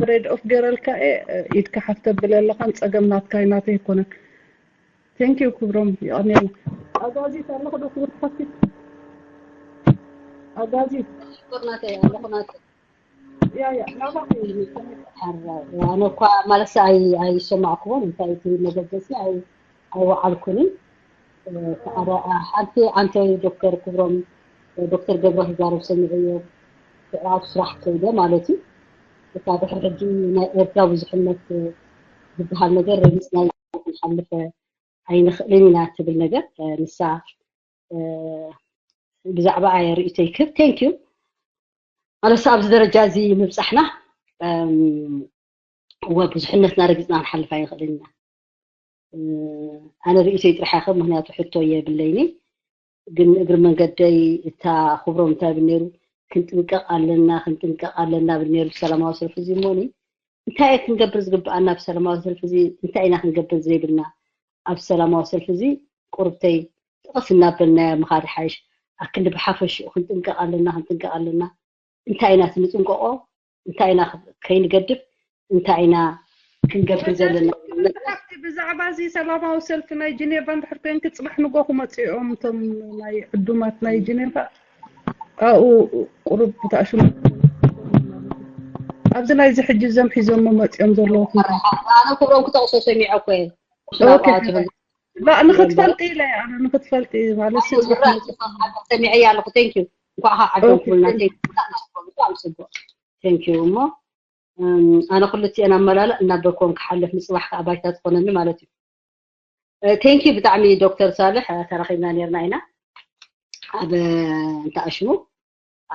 ሬድ ኦፍ ገረልካ እየ ኢድካ ሓፍተ ብለ ኣለኻን ጸገም ናትካ እዩ ናተይ ኣይኮነን። Thank you ክብሮም ይቐንየልና። ኣጋዚት ኣለኹ ዶ ክብርቲ ሓፍቲ? ኣጋዚት ናተይ ኣለኹ ናተይ ያ ያ ናባኺ እዩ። ኣነ እኳ ማለት ኣይሰማዕኩዎን እንታይ እቲ መገደሲ ኣይወዓልኩንን። ሓደ ሓንቲ ዓንተ ዶክተር ክብሮም ዶክተር ገብረ ክዛረብ ሰሚዐዮ ኣብ ስራሕ ከይደ ማለት እዩ። እታ ድሕሪ ሕጂ ናይ ኤርትራ ብዙሕነት ዝበሃል ነገር ረጊፅና ክንሓልፈ ኣይንኽእልን ኢና ትብል ነገር ንሳ ብዛዕባ ኣየ ርእይቶ ይክብ thank you ማለት ኣብዚ ደረጃ እዚ ምብፃሕና እወ ብዙሕነትና ረጊፅና ክንሓልፍ ኣይንኽእልን ኢና። ኣነ ርእይቶይ ጥራሕ ይኸብ ምክንያቱ ሕቶ የብለይኒ። ግን እግሪ መንገደይ እታ ክብሮም እንታይ ብል ነይሩ ክንጥንቀቕ ኣለና ክንጥንቀቕ ኣለና ብል ነይሩ ሰላማዊ ሰልፊ እዚ እሞኒ እንታይ ክንገብር ዝግብኣና ኣብ ሰላማዊ ሰልፊ እዚ እንታይ ኢና ክንገብር ዘይብልና ኣብ ሰላማዊ ሰልፊ እዚ ቁርብተይ ጥቕስ እናበልናዮ ምኻድ ሓይሽ ኣክንዲ ብሓፈሽኡ ክንጥንቀቕ ኣለና ክንጥንቀቕ ኣለና እንታይ ኢና ክንጥንቀቖ እንታይ ኢና ከይንገድፍ እንታይ ኢና ክንገብር ዘለና ብዛዕባ እዚ ሰላማዊ ሰልፊ ናይ ጀኔቫ እንድሕር ኮይንክ ፅባሕ ንጎ ክመፅኦም እቶም ናይ ዕዱማት ናይ ጀኔቫ ኣብኡ ቁሩብ ብታእሽሙ ኣብዚ ናይዚ ሕጂ እዞም ሒዞሞ መፅኦም ዘለዉ ኣነ ክብሮም ክጠቕሶ ሰሚዐ እኮ ንክትፈልጢ ኢለ ኣነ ንክትፈልጢ ማለት ሰሚዐ ኣለኹ ቴንኪዩ እንኳዕ ዓገብ ክብልና ቴንኪዩ እሞ ኣነ ኩልቲኤን ኣመላልእ እናበልክዎም ክሓልፍ ንፅባሕ ከዓ ባይታ ትኾነኒ ማለት እዩ ቴንኪዩ ብጣዕሚ ዶክተር ሳልሕ ተራኺብና ነርና ኢና ኣብ እንተኣሽሙ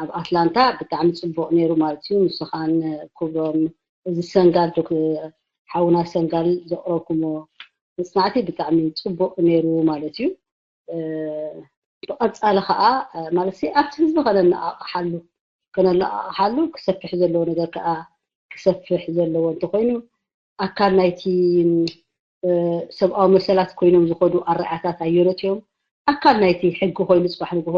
ኣብ ኣትላንታ ብጣዕሚ ፅቡቅ ነይሩ ማለት እዩ ንስኻን ክብሮም እዚ ሰንጋል ሓውና ሰንጋል ዘቅረብኩሞ መፅናዕቲ ብጣዕሚ ፅቡቅ ነይሩ ማለት እዩ ብቐፃሊ ከዓ ማለት ኣብቲ ህዝቢ ከነነቃቅሓሉ ከነነቃቅሓሉ ክሰፍሕ ዘለዎ ነገር ከዓ ክሰፍሕ ዘለዎ እንተኮይኑ ኣካል ናይቲ ሰብኣዊ መሰላት ኮይኖም ዝኸዱ ኣረኣታት ኣየኖት እዮም ኣካል ናይቲ ሕጊ ኮይኑ ፅባሕ ንግሆ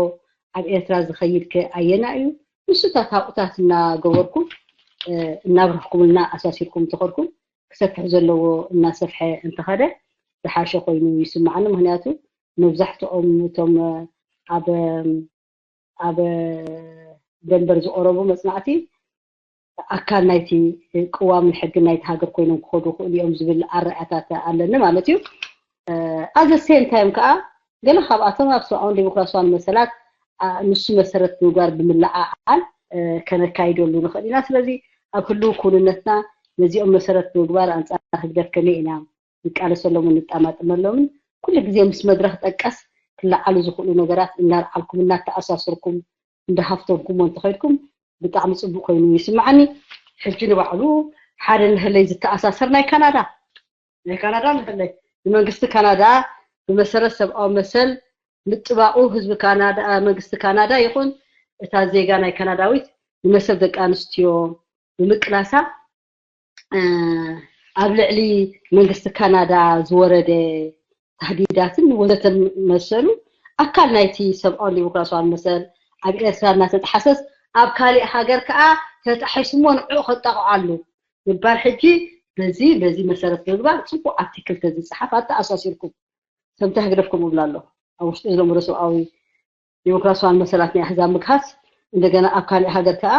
ኣብ ኤርትራ ዝኸይድ ከ ኣየና እዩ ንሱታት ሃቁታት እናገበርኩም እናብረኽኩምልና ኣሳሲርኩም እንተኸድኩም ክሰፍሕ ዘለዎ እናሰፍሐ እንተኸደ ዝሓሸ ኮይኑ ይስማዓኒ ምክንያቱ መብዛሕትኦም እቶም ኣብ ኣብ ደንበር ዝቀረቡ መፅናዕቲ ኣካል ናይቲ ቅዋምን ሕግን ናይቲ ሃገር ኮይኖም ክኸዱ ክእሉ እዮም ዝብል ኣረኣታት ኣለኒ ማለት እዩ ኣዘ ሴም ታይም ከዓ ገለ ካብኣቶም ኣብ ሰብኣውን ዴሞክራሲያውን መሰላት ንሱ መሰረት ምግባር ብምልዓዓል ከነካይደሉ ንኽእል ኢና ስለዚ ኣብ ህልው ክውንነትና ነዚኦም መሰረት ብምግባር ኣንፃር ህግደፍ ከመይ ኢና ንቃለሰሎምን ንጣማጥመሎምን ኩሉ ግዜ ምስ መድረክ ጠቀስ ክለዓሉ ዝኽእሉ ነገራት እናልዓልኩም እናተኣሳሰርኩም እንዳሃፍተምኩሞ እንተኸድኩም ብጣዕሚ ፅቡቅ ኮይኑ ይስማዓኒ። ሕጂ ንባዕሉ ሓደ ንህለይ ዝተኣሳሰር ናይ ካናዳ ናይ ካናዳ ንህለይ ንመንግስቲ ካናዳ ብመሰረት ሰብኣዊ መሰል ምጥባቑ ህዝቢ ካናዳ መንግስቲ ካናዳ ይኹን እታ ዜጋ ናይ ካናዳዊት ንመሰል ደቂ ኣንስትዮ ብምቅላሳ ኣብ ልዕሊ መንግስቲ ካናዳ ዝወረደ ታህዲዳትን ወዘተ መሰሉ ኣካል ናይቲ ሰብኣውን ዲሞክራሲያውን መሰል ኣብ ኤርትራ እናተጣሓሰስ ኣብ ካሊእ ሃገር ከዓ ተጣሒሱሞ ንዕኡ ከጣቕዓሉ ምባል ሕጂ በዚ በዚ መሰረት ብምግባር ፅቡቅ ኣብቲ ክልተ ዝፀሓፍ ኣተኣሳሲርኩም ሰምታ ህግደፍ ከምኡ ብላ ኣሎ ኣብ ውሽጢ ዝለምዶ ሰብኣዊ ዲሞክራሲያዊ መሰላት ናይ ኣህዛብ ምግሃስ እንደገና ኣብ ካሊእ ሃገር ከዓ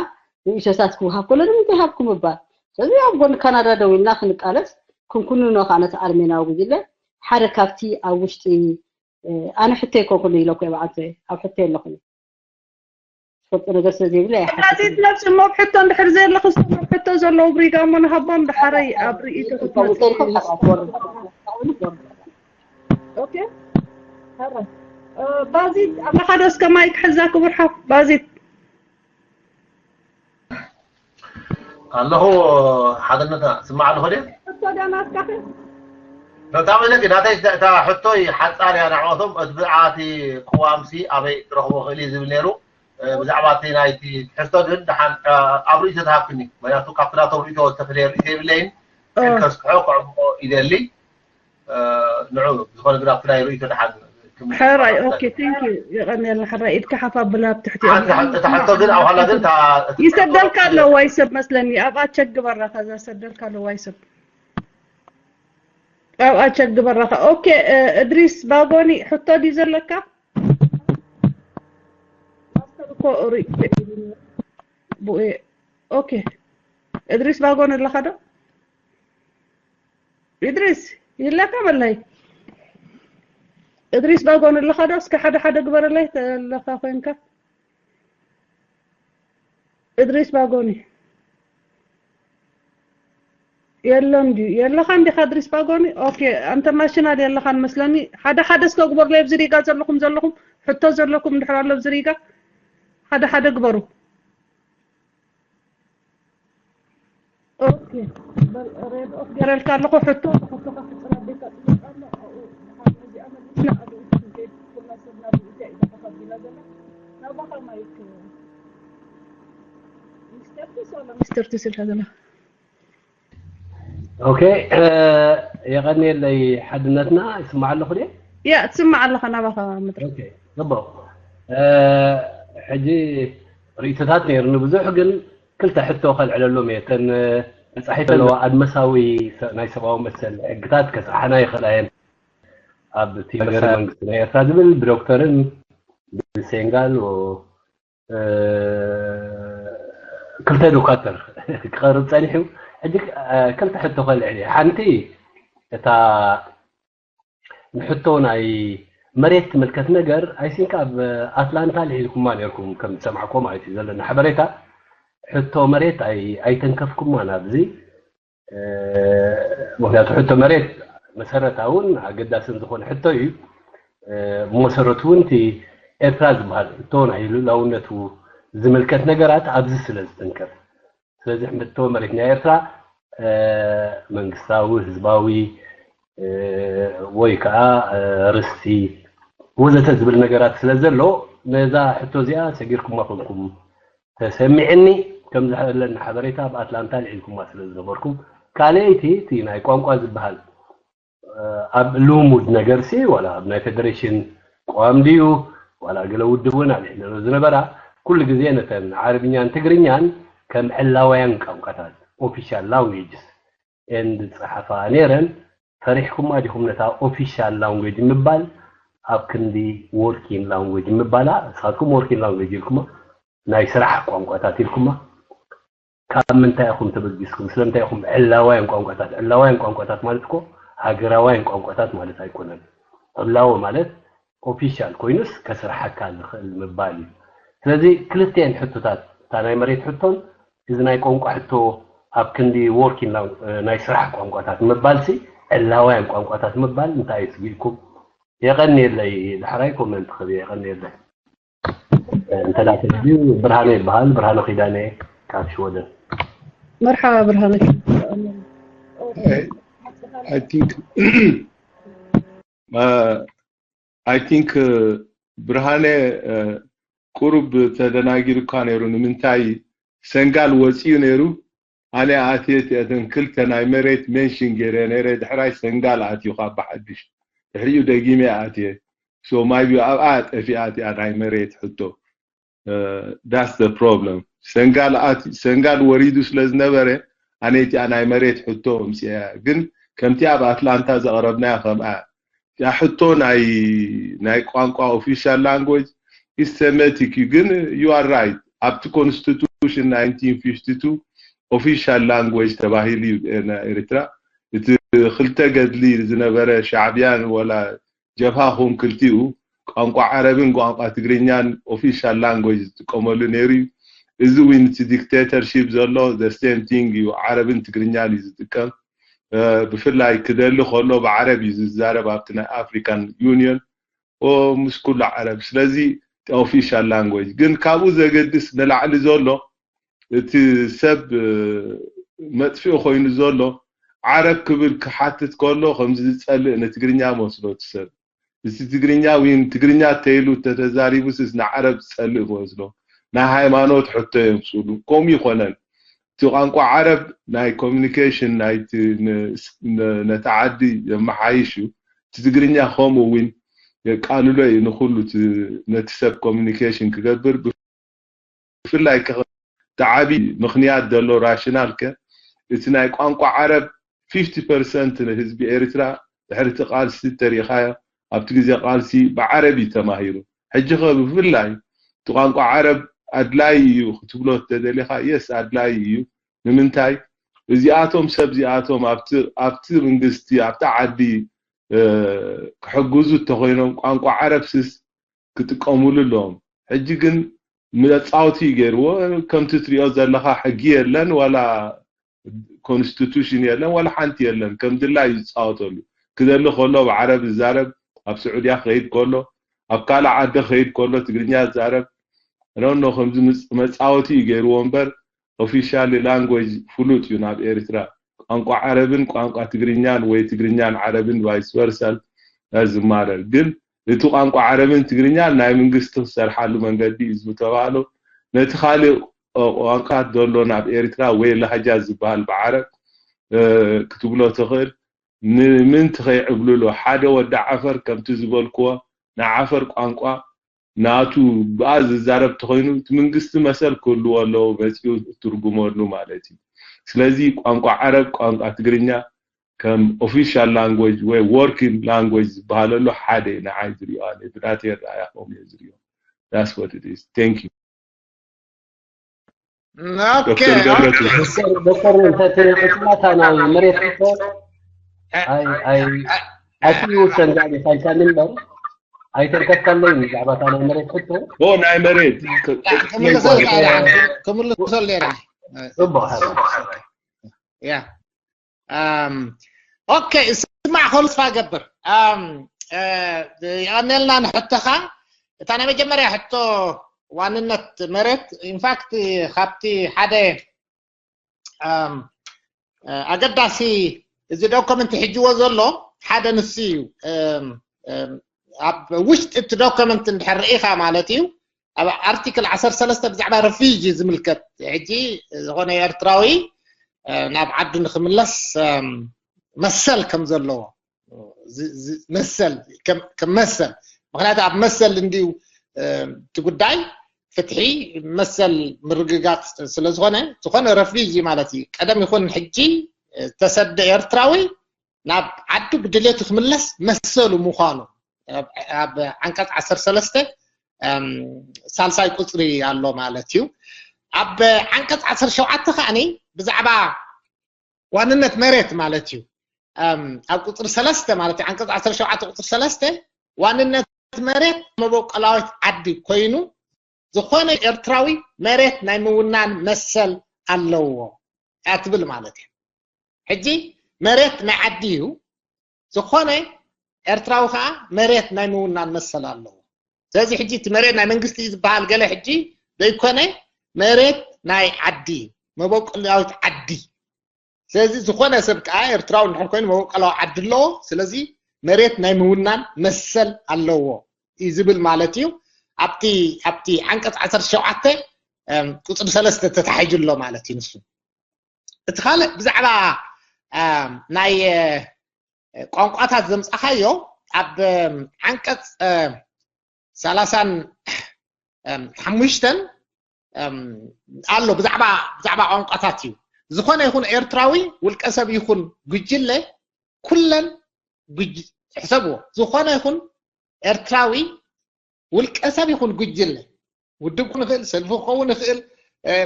ርእይቶታት ክወሃብ ከሎ ንምንታይ ሃብኩም ምባል ስለዚ ኣብ ጎኒ ካናዳ ደው ኢልና ክንቃለስ ክንኩንኖ ከዓ ነቲ ኣርሜናዊ ጉጅለ ሓደ ካብቲ ኣብ ውሽጢ ኣነ ሕቶ ይኮንኩሉ ኢለኩ በዓልተ ኣብ ሕቶ የለኹ ትፈልጡ ነገር ስለ ዘይብለ ት ነብሲ ሞብ ሕቶ እንድሕር ዘየለኹ ሞብ ሕቶ ዘለዉ ብሪጋ እሞ ንሃቦም ብሓረይ ኣብ ርእይቶ ክትመፅእ ባዚት ኣባኻ ዶ እስከ ማይክ ሕዛ ክቡር ሓፍ ባዚት ኣለኹ ሓድነትና ስማዕ ኣለኹ ድየ ሕቶ ዶ ናትካ ኸ በጣም ለቂ ናተይ እታ ሕቶይ ሓፃር እያ ንዕኦቶም እቲ ብዓቲ ቅዋምሲ ኣበይ ክረኽቦ ክእል እዩ ዝብል ነይሩ ብዛዕባ እቲ ናይቲ ትሕዝቶ ግን ደሓን ኣብ ርእይቶ ተሃብክኒ ምክንያቱ ካብቲ ናቶም ርእይቶ ዝተፈለየ ርእይቶ የብለይን ከስፍሖ ክዕምቆ ይደሊ ንዑ ዝኾነ ግን ኣብቲ ናይ ርእይቶ ደሓን ሕራይ ኦኬ ቴንክ ዩ የቐንየልና ሕራይ ኢድካ ሓፍ ኣብላ ኣብ ትሕቲ ሓንቲ ሓንቲ ተሓቶ ግን ኣብ ኋላ ግን እታ- እታ- ይሰደልካ ኣለዋ ይሰብ መስለኒ ኣብኣ ቸክ ግበራ ከዛ ሰደልካ ኣለዋ ይሰብ ኣብኣ ቸክ ግበራ ከ ኦኬ እድሪስ ባጎኒ ሕቶ ድዩ ዘለካ ማስተር እኮ ኦሪ- ብኡ- ኦኬ እድሪስ ባጎኒ ኣለካ ዶ እድሪስ ይለካ በላይ እድሪስ ባጎን ኣለኻ ዶ እስከ ሓደ ሓደ ግበረለይ ተለካ ኮንካ እድሪስ ባጎኒ የለን ድዩ የለኻ እንዲኻ እድሪስ ባጎኒ ኦኬ ኣንተ ናሽናል የለኻን መስለኒ ሓደ ሓደ እስከ ግበሩለይ ኣብዚ ሪጋ ዘለኹም ዘለኹም ሕቶ ዘለኩም እንድሕር ኣሎ ኣብዚ ሪጋ ሓደ ሓደ ግበሩ ኦኬ በል ሬድ ኦፍ ገረልካ ኣለኹ ሕቶ ሕቶኻ ክፅረብ ቤት ኣፅብቅ ኣሎ ኣብኡ ብሓደ እዚኣ መሊስና ኣብ ርእሲ ዘይብኩና ሰብ ናብ ርእሲያ ኢዛ ተኸቢላ ዘላ ናባኻ ማይክ ሚስተር ቲስ ወላ ሚስተር ቲስ ኢልካ ዘላ ኦኬ የቐንየለይ ሓድነትና ይስማዕ ኣለኹ ድየ ያ ትስማዕ ኣለኻ ናባኻ መድረክ ኦኬ ጽቡቕ ሕጂ ርእይቶታት ነይርኒ ብዙሕ ግን ክልተ ሕቶ ከልዕለሎም እየ እተን ተጻሒፈ ኣለዋ ኣድመሳዊ ናይ ሰብኣዊ መሰል ሕግታት ከስርሓና ይኽእላ እየን ኣብ እቲ መንግስቲ ናይ ኤርትራ ዝብል ብዶክተርን ብሴንጋል ክልተ ዶካተር ክቐርብ ጸኒሑ ሕጂ ክልተ ሕቶ ከልዕል እየ ሓንቲ እታ ንሕቶ ናይ መሬት ትምልከት ነገር ኣይሲንክ ኣብ ኣትላንታ ልዒልኩማ ነርኩም ከም ዝሰማዕኮ ማለት እዩ ዘለና ሓበሬታ ሕቶ መሬት ኣይተንከፍኩማን ኣብዚ ምክንያቱ ሕቶ መሬት መሰረታውን ኣገዳስን ዝኾነ ሕቶ እዩ ብመሰረቱ እውን እቲ ኤርትራ ዝበሃል ሕቶ ናይ ልኡላውነቱ ዝምልከት ነገራት ኣብዚ ስለ ዝጥንክር ስለዚ ሕቶ መሬት ናይ ኤርትራ መንግስታዊ ህዝባዊ ወይ ከዓ ርስቲ ወዘተ ዝብል ነገራት ስለ ዘሎ ነዛ ሕቶ እዚኣ ሰጊርኩማ ኮንኩም ተሰሚዕኒ ከም ዝሓለኒ ሓበሬታ ኣብ ኣትላንታ ልዒልኩማ ስለ ዝነበርኩም ካልኣይቲ እቲ ናይ ቋንቋ ዝበሃል ኣብ ልሙድ ነገር ሲ ዋላ ኣብ ናይ ፌደሬሽን ቅዋም ድዩ ዋላ ገለ ውድብ እውን ኣልዒለሎ ዝነበራ ኩሉ ግዜ ነተን ዓረብኛን ትግርኛን ከም ዕላውያን ቋንቋታት official languages and ዝፀሓፋ ነይረን ፈሪሕኩማ ዲኹም ነታ official language ምባል ኣብ ክንዲ working language ምባላ ንስኻትኩም working language ኢልኩማ ናይ ስራሕ ቋንቋታት ኢልኩማ ካብ ምንታይ ኢኹም ተበጊስኩም ስለምንታይ ኢኹም ዕላዋያን ቋንቋታት ዕላዋያን ቋንቋታት ማለት እኮ ሃገራዋያን ቋንቋታት ማለት ኣይኮነን ዕላዎ ማለት official ኮይኑስ ከስርሓካ ዝኽእል ምባል እዩ ስለዚ ክልቲኤን ሕቶታት እታ ናይ መሬት ሕቶን እዚ ናይ ቋንቋ ሕቶ ኣብ ክንዲ working ናይ ስራሕ ቋንቋታት ምባል ሲ ዕላዋያን ቋንቋታት ምባል እንታይ እዩ ስግኢኩም የቐንየለይ። ዳሕራይ ኮመንት ክህብ እየ። የቐንየለይ። እንተ ደኣ ተደልዩ፣ ብርሃነ ይበሃል። ብርሃነ ኪዳነ ካብ ሽወደን። መርሓባ ብርሃነ። I think I think ብርሃነ ቁሩብ ተደናጊሩካ ነይሩ። ንምንታይ ሰንጋል ወፂኡ ነይሩ? ኣነ ኣትየ እተን ክልተ ናይ መሬት ሜንሽን ገይረ ነይረ። ድሕራይ ሰንጋል ኣትዩ ካብ ብሓድሽ ድሕሪኡ ደጊመ ኣትየ። So maybe ኣብኣ ጠፊኣ እቲኣ ናይ መሬት ሕቶ። That's the problem። ሰንጋል ኣት ሰንጋል ወሪዱ ስለ ዝነበረ ኣነ እቲኣ ናይ መሬት ሕቶ እምፅያ። ግን ከምቲ ኣብ ኣትላንታ ዘቕረብናያ ከምኣ እያ። እቲኣ ሕቶ ናይ ናይ ቋንቋ official language is semantic እዩ። ግን you are right። ኣብቲ constitution nineteen fifty two official language ተባሂሉ እዩ ኤርትራ። እቲ ክልተ ገድሊ ዝነበረ ሻዕብያን ወላ ጀብሃ ኹን ክልቲኡ ቋንቋ ዓረብን ቋንቋ ትግርኛን official language ዝጥቀመሉ ነይሩ እዩ። እዚ እውን እቲ dictatorship ዘሎ the same thing እዩ። ዓረብን ትግርኛን እዩ ዝጥቀም። ብፍላይ ክደሊ ከሎ ብዓረብ እዩ ዝዛረብ ኣብቲ ናይ African Union ምስ ኩሉ ዓረብ። ስለዚ official language ግን ካብኡ ዘገድስ ንላዕሊ ዘሎ እቲ ሰብ መጥፍኢ ኮይኑ ዘሎ ዓረብ ክብል ክሓትት ከሎ ከምዚ ዝፀልእ ንትግርኛ መስሎ እቲ ሰብ። እዚ ትግርኛ ዊን ትግርኛ ተይሉ ተተዛሪቡስ ንዓረብ ዝፀልእ መስሎ ናይ ሃይማኖት ሕቶ የምፅሉ። ከምኡ ይኮነን። እቲ ቋንቋ ዓረብ ናይ communication ናይቲ ነቲ ዓዲ የመሓይሽ እዩ። እቲ ትግርኛ ከምኡ እውን የቃልሎ እዩ ንኩሉ ነቲ ሰብ communication ክገብር። ብፍላይ ከ እቲ ዓብዪ ምኽንያት ዘሎ rationale ከ እቲ ናይ ቋንቋ ዓረብ fifty percent ንህዝቢ ኤርትራ ድሕሪ እቲ ቃልሲ ተሪኢኻዮ ኣብቲ ግዜ ቃልሲ ብዓረብ እዩ ተማሂሩ። ሕጂ ከ ብፍላይ እቲ ቋንቋ ዓረብ ኣድላይ እዩ ክትብሎ ተደሊኻ yes ኣድላይ እዩ። ንምንታይ እዚኣቶም ሰብ እዚኣቶም ኣብቲ ኣብቲ መንግስቲ ኣብቲ ዓዲ ክሕግዙ እንተኮይኖም ቋንቋ ዓረብ ስስ ክጥቀሙሉ ኣለዎም። ሕጂ ግን መፃወቲ እዩ ገይርዎ። ከምቲ ትሪኦ ዘለካ ሕጊ የለን ዋላ constitution የለን ዋላ ሓንቲ የለን። ከም ድላይ እዩ ዝፃወተሉ። ክደሊ ከሎ ብዓረብ ዝዛረብ ኣብ ስዑድያ ክኸይድ ከሎ ኣብ ካልእ ዓዲ ክኸይድ ከሎ ትግርኛ ዝዛረብ ኖኖ ከምዚ መፃወቲ እዩ ገይርዎ እምበር official language ፍሉጥ እዩ ናብ ኤርትራ። ቋንቋ ዓረብን ቋንቋ ትግርኛን ወይ ትግርኛን ዓረብን vice versa ዝማረር ግን እቲ ቋንቋ ዓረብን ትግርኛን ናይ መንግስቲ ክሰርሓሉ መንገዲ እዩ ዝተባህሉ ነቲ ካልእ ቋንቋት ዘሎ ናብ ኤርትራ ወይ ላህጃ ዝበሃል ብዓረብ ክትብሎ ትኽእል ንምንቲ ከይዕብልሎ ሓደ ወዲ ዓፈር ከምቲ ዝበልክዎ ናይ ዓፈር ቋንቋ ናቱ ብኣ ዝዛረብ ተኮይኑ እቲ መንግስቲ መሰል ክህልዎ ኣለዎ መፂኡ ትርጉመሉ ማለት እዩ። ስለዚ ቋንቋ ዓረብ ቋንቋ ትግርኛ ከም official language ወይ working language ዝበሃለሉ ሓደ እዩ ንዓይ ዝሪኦ ኣነ ብናተይ ኣረኣእያ ከምኡ እየ ዝሪኦ። That's what it is. Thank you። ኦኬ ዶክተር ገብረቱ ዶክተር ዶክተር እንተትቅፅላታ ናይ መሬት ሕቶ ኣይ ኣይ ኣቲ ውሰን ጋር ይፋይታኒ እምበር ኣይተንከፍካለይ ብዛዕባ እታ ናይ መሬት ሕቶ ኦ ናይ መሬት ክምልሰልካ ክምልሰል ነረ ፅቡቅ ያ ኦኬ ስማዕ ከሉ ስፋ ገብር የቀነልና ንሕቶኻ እታ ናይ መጀመርያ ሕቶ ዋንነት መሬት ኢንፋክት ካብቲ ሓደ ኣገዳሲ እዚ ዶክመንት ሒጅዎ ዘሎ ሓደ ንሱ እዩ ኣብ ውሽጢ እቲ ዶክመንት እንድሕር ርኢኻ ማለት እዩ ኣብ ኣርቲክል ዓሰርተ ሰለስተ ብዛዕባ ረፊጂ ዝምልከት ሕጂ ዝኾነ ኤርትራዊ ናብ ዓዱ ንክምለስ መሰል ከም ዘለዎ መሰል ከም መሰል ምክንያቱ ኣብ መሰል እንዲዩ እቲ ጉዳይ ፍትሒ መሰል ምርግጋፅ ስለዝኾነ ዝኾነ ረፊጂ ማለት እዩ ቀደም ይኹን ሕጂ ዝተሰደ ኤርትራዊ ናብ ዓዱ ብድሌቱ ክምለስ መሰሉ ምዃኑ ኣብ ዓንቀፅ ዓሰርተ ሰለስተ ሳልሳይ ቁፅሪ ኣሎ ማለት እዩ ኣብ ዓንቀፅ ዓሰርተ ሸውዓተ ከዓኒ ብዛዕባ ዋንነት መሬት ማለት እዩ ኣብ ቁፅሪ ሰለስተ ማለት እዩ ዓንቀፅ ዓሰርተ ሸውዓተ ቁፅሪ ሰለስተ ዋንነት መሬት መበቆላዊት ዓዲ ኮይኑ ዝኾነ ኤርትራዊ መሬት ናይ ምውናን መሰል ኣለዎ እያ ትብል ማለት እዩ ሕጂ መሬት ናይ ዓዲ እዩ ዝኾነ ኤርትራዊ ከዓ መሬት ናይ ምውናን መሰል ኣለዎ። ስለዚ ሕጂ እቲ መሬት ናይ መንግስቲ ዝበሃል ገለ ሕጂ ዘይኮነ፣ መሬት ናይ ዓዲ፣ መበቆላዊት ዓዲ። ስለዚ ዝኾነ ሰብ ከዓ ኤርትራዊ እንድሕር ኮይኑ መበቆላዊ ዓዲ ኣለዎ። ስለዚ መሬት ናይ ምውናን መሰል ኣለዎ እዩ ዝብል ማለት እዩ። ኣብቲ ኣብቲ ዓንቀፅ ዓሰርተ ሸውዓተ ቁፅሪ ሰለስተ ተታሒዙ ኣሎ ማለት እዩ። ንሱ እቲ ካልእ ብዛዕባ ናይ ቋንቋታት ዘምፃኻዮ ኣብ ዓንቀፅ ሰላሳን ሓሙሽተን ኣሎ። ብዛዕባ ብዛዕባ ቋንቋታት እዩ። ዝኾነ ይኹን ኤርትራዊ ውልቀ ሰብ ይኹን ጉጅለ፣ ኩለን ሕሰብዎ፣ ዝኾነ ይኹን ኤርትራዊ ውልቀ ሰብ ይኹን ጉጅለ፣ ውድብ ክኸውን ይኽእል፣ ሰልፊ ክኸውን ይኽእል፣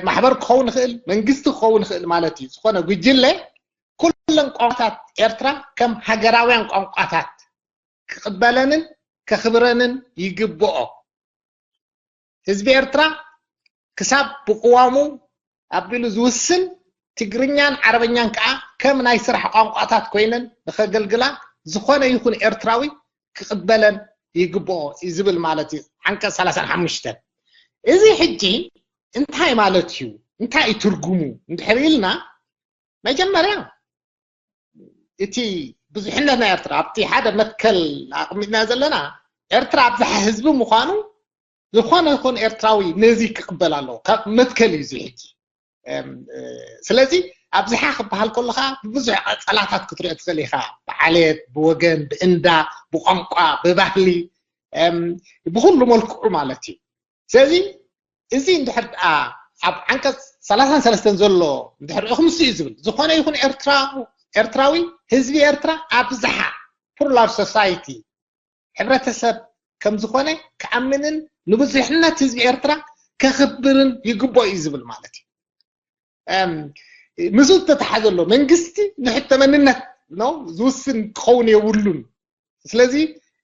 ማሕበር ክኸውን ይኽእል፣ መንግስቲ ክኸውን ይኽእል ማለት እዩ። ዝኾነ ጉጅለ ኩለን ቋንቋታት ኤርትራ ከም ሃገራውያን ቋንቋታት ክቕበለንን ከኽብረንን ይግብኦ። ህዝቢ ኤርትራ ክሳብ ብቅዋሙ ኣቢሉ ዝውስን፣ ትግርኛን ዓረበኛን ከዓ ከም ናይ ስራሕ ቋንቋታት ኮይነን ንኸገልግላ ዝኾነ ይኹን ኤርትራዊ ክቕበለን ይግብኦ እዩ ዝብል ማለት እዩ። ዓንቀፅ ሰላሳን ሓሙሽተን። እዚ ሕጂ እንታይ ማለት እዩ? እንታይ እዩ ትርጉሙ እንድሕር ኢልና፣ መጀመርያ እቲ ብዙሕነት ናይ ኤርትራ ኣብቲ ሓደ መትከል ኣቕሚጥና ዘለና፣ ኤርትራ ኣብዝሓ ህዝቢ ምዃኑ ዝኾነ ይኹን ኤርትራዊ ነዚ ክቕበል ኣለዎ። ካብ መትከል እዩ እዚ ሕጂ። ስለዚ ኣብዝሓ ክበሃል ከሎ ከዓ ብብዙሕ ቀጸላታት ክትሪኦ ትኽእል ኢኻ። ብዓሌት፣ ብወገን፣ ብእንዳ፣ ብቋንቋ፣ ብባህሊ፣ ብኩሉ መልክዑ ማለት እዩ። ስለዚ እዚ እንድሕር ደኣ ኣብ ዓንቀፅ ሰላሳን ሰለስተን ዘሎ እንድሕር ርኢኹም፣ እሱ እዩ ዝብል። ዝኾነ ይኹን ኤርትራ፣ ኤርትራዊ፣ ህዝቢ ኤርትራ ኣብዝሓ፣ ፕሉራል ሶሳይቲ፣ ሕብረተሰብ ከም ዝኾነ ክኣምንን ንብዙሕነት ህዝቢ ኤርትራ ከኽብርን ይግብኦ እዩ ዝብል ማለት እዩ። ምስኡ ዝተተሓዘ ኣሎ። መንግስቲ ንሕቶ መንነት ነው ዝውስን ክኸውን የብሉን። ስለዚ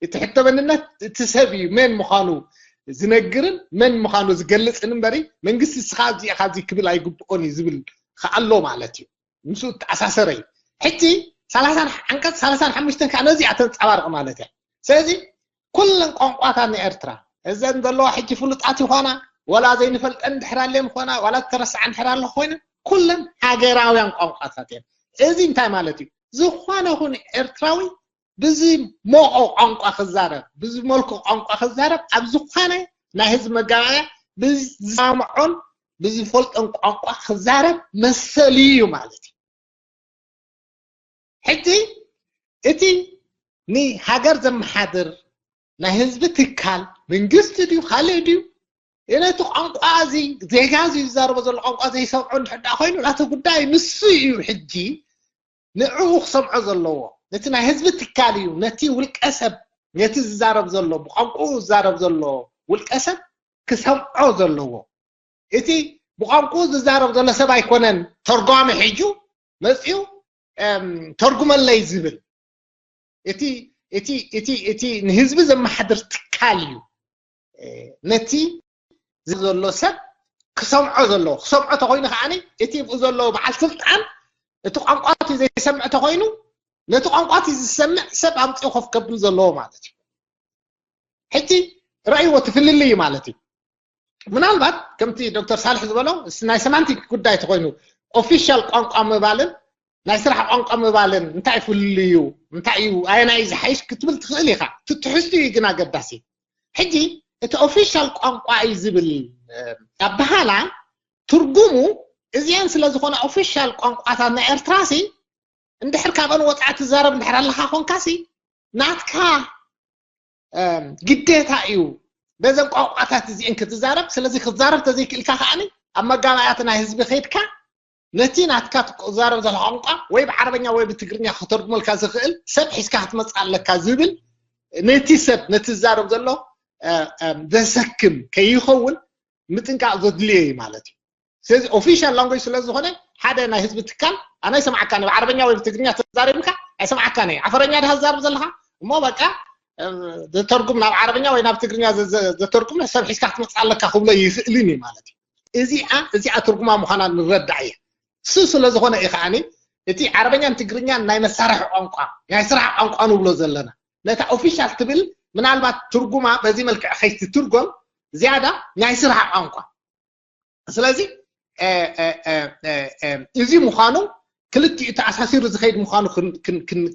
እቲ ሕቶ መንነት እቲ ሰብ እዩ መን ምዃኑ ዝነግርን መን ምዃኑ ዝገልፅን እምበሪ፣ መንግስቲ እስኻ እዚኣ ካብዚ ክብል ኣይግብኦን እዩ ዝብል ከኣሎ ማለት እዩ። ምስኡ እተኣሳሰረ እዩ። ሕጂ ሰላሳን፣ ዓንቀፅ ሰላሳን ሓሙሽተን ከዓ ነዚኣ ተንፀባርቕ ማለት እያ። ስለዚ ኩለን ቋንቋታት ናይ ኤርትራ፣ እዘን ዘለዋ ሕጂ ፍሉጣት ይኾና፣ ዋላ ዘይንፈልጠን እንድሕር ኣለን ኾና፣ ዋላ ዝተረስዓ እንድሕር ኣሎ ኮይነን፣ ኩለን ሃገራውያን ቋንቋታት እየን። እዚ እንታይ ማለት እዩ? ዝኾነ ይኹን ኤርትራዊ ብዝሞቆ ቋንቋ ክዛረብ፣ ብዝመልኮ ቋንቋ ክዛረብ፣ ኣብ ዝኾነ ናይ ህዝቢ መጋባእያ ብዝሰምዖን ብዝፈልጦን ቋንቋ ክዛረብ መሰሉ እዩ ማለት እዩ። ሕጂ እቲ ንሃገር ዘመሓድር ናይ ህዝቢ ትካል መንግስቲ ድዩ ካልእ ድዩ፣ ነቲ ቋንቋ እዚ ዜጋ እዚ ዝዛረቦ ዘሎ ቋንቋ ዘይሰምዖ እንድሕር ደኣ ኮይኑ፣ ናቲ ጉዳይ ንሱ እዩ። ሕጂ ንዕኡ ክሰምዖ ዘለዎ፣ ነቲ ናይ ህዝቢ ትካል እዩ፣ ነቲ ውልቀ ሰብ፣ ነቲ ዝዛረብ ዘሎ፣ ብቋንቋኡ ዝዛረብ ዘሎ ውልቀ ሰብ ክሰምዖ ዘለዎ። እቲ ብቋንቋኡ ዝዛረብ ዘሎ ሰብ ኣይኮነን ተርጓሚ ሒጁ መፂኡ ተርጉመለይ ዝብል። እቲ እቲ እቲ እቲ ንህዝቢ ዘመሓድር ትካል እዩ ነቲ ዘሎ ሰብ ክሰምዖ ዘለዎ። ክሰምዖ ተኮይኑ ከዓ እቲ ብኡ ዘሎ በዓል ስልጣን እቲ ቋንቋ እቲ ዘይሰምዕ ተኮይኑ፣ ነቲ ቋንቋ እቲ ዝሰምዕ ሰብ ኣምፅኡ ኮፍ ከብል ዘለዎ ማለት እዩ። ሕጂ ረእይዎ፣ እቲ ፍልልይ እዩ ማለት እዩ። ምናልባት ከምቲ ዶክተር ሳልሕ ዝበሎ፣ ናይ ሰማንቲክ ጉዳይ ተኮይኑ፣ ኦፊሻል ቋንቋ ምባልን ናይ ስራሕ ቋንቋ ምባልን እንታይ ፍልልዩ፣ እንታይ እዩ፣ ኣየናይ እዩ ዝሓይሽ ክትብል ትኽእል ኢኻ። እቲ ትሕዝቱ እዩ ግን ኣገዳሲ። ሕጂ እቲ ኦፊሻል ቋንቋ እዩ ዝብል ኣበሃላ ትርጉሙ፣ እዚአን ስለ ዝኾነ ኦፊሻል ቋንቋታት ናይ ኤርትራ ሲ፣ እንድሕር ካብአን ወፃኢ ትዛረብ እንድሕር ኣለኻ ኮንካ ሲ፣ ናትካ ግዴታ እዩ በዘን ቋንቋታት እዚአን ክትዛረብ። ስለዚ ክትዛረብ ተዘይክእልካ ከዓኒ ኣብ መጋባእያት ናይ ህዝቢ ከይድካ ነቲ ናትካ ትዛረብ ዘለኻ ቋንቋ ወይ ብዓረበኛ ወይ ብትግርኛ ክተርጉመልካ ዝኽእል ሰብ ሒዝካ ክትመፅእ ኣለካ ዝብል ነቲ ሰብ ነቲ ዝዛረብ ዘሎ ዘሰክም ከይኸውን ምጥንቃቕ ዘድልዮ እዩ ማለት እዩ። ስለዚ ኦፊሻል ላንጉጅ ስለ ዝኾነ ሓደ ናይ ህዝቢ ትካል ኣነ ኣይሰምዓካን እየ፣ ብዓረበኛ ወይ ብትግርኛ ተዛሪብካ ኣይሰምዓካን እየ። ዓፈረኛ ድኻ ዝዛረብ ዘለኻ እሞ በቃ ዘተርጉም ናብ ዓረበኛ ወይ ናብ ትግርኛ ዘተርጉም ሰብ ሒዝካ ክትመፅእ ኣለካ ክብሎ ይኽእልን እዩ ማለት እዩ። እዚኣ እዚኣ ትርጉማ ምዃና ንረዳእ እየ። እሱ ስለ ዝኾነ እዩ ከዓኒ እቲ ዓረበኛን ትግርኛን ናይ መሳርሒ ቋንቋ ናይ ስራሕ ቋንቋ ንብሎ ዘለና። ነታ ኦፊሻል ትብል ምናልባት ትርጉማ በዚ መልክዕ ከይትትርጎም ዝያዳ ናይ ስራሕ ቋንቋ። ስለዚ እዚ ምዃኑ ክልቲኡ ተኣሳሲሩ ዝኸይድ ምዃኑ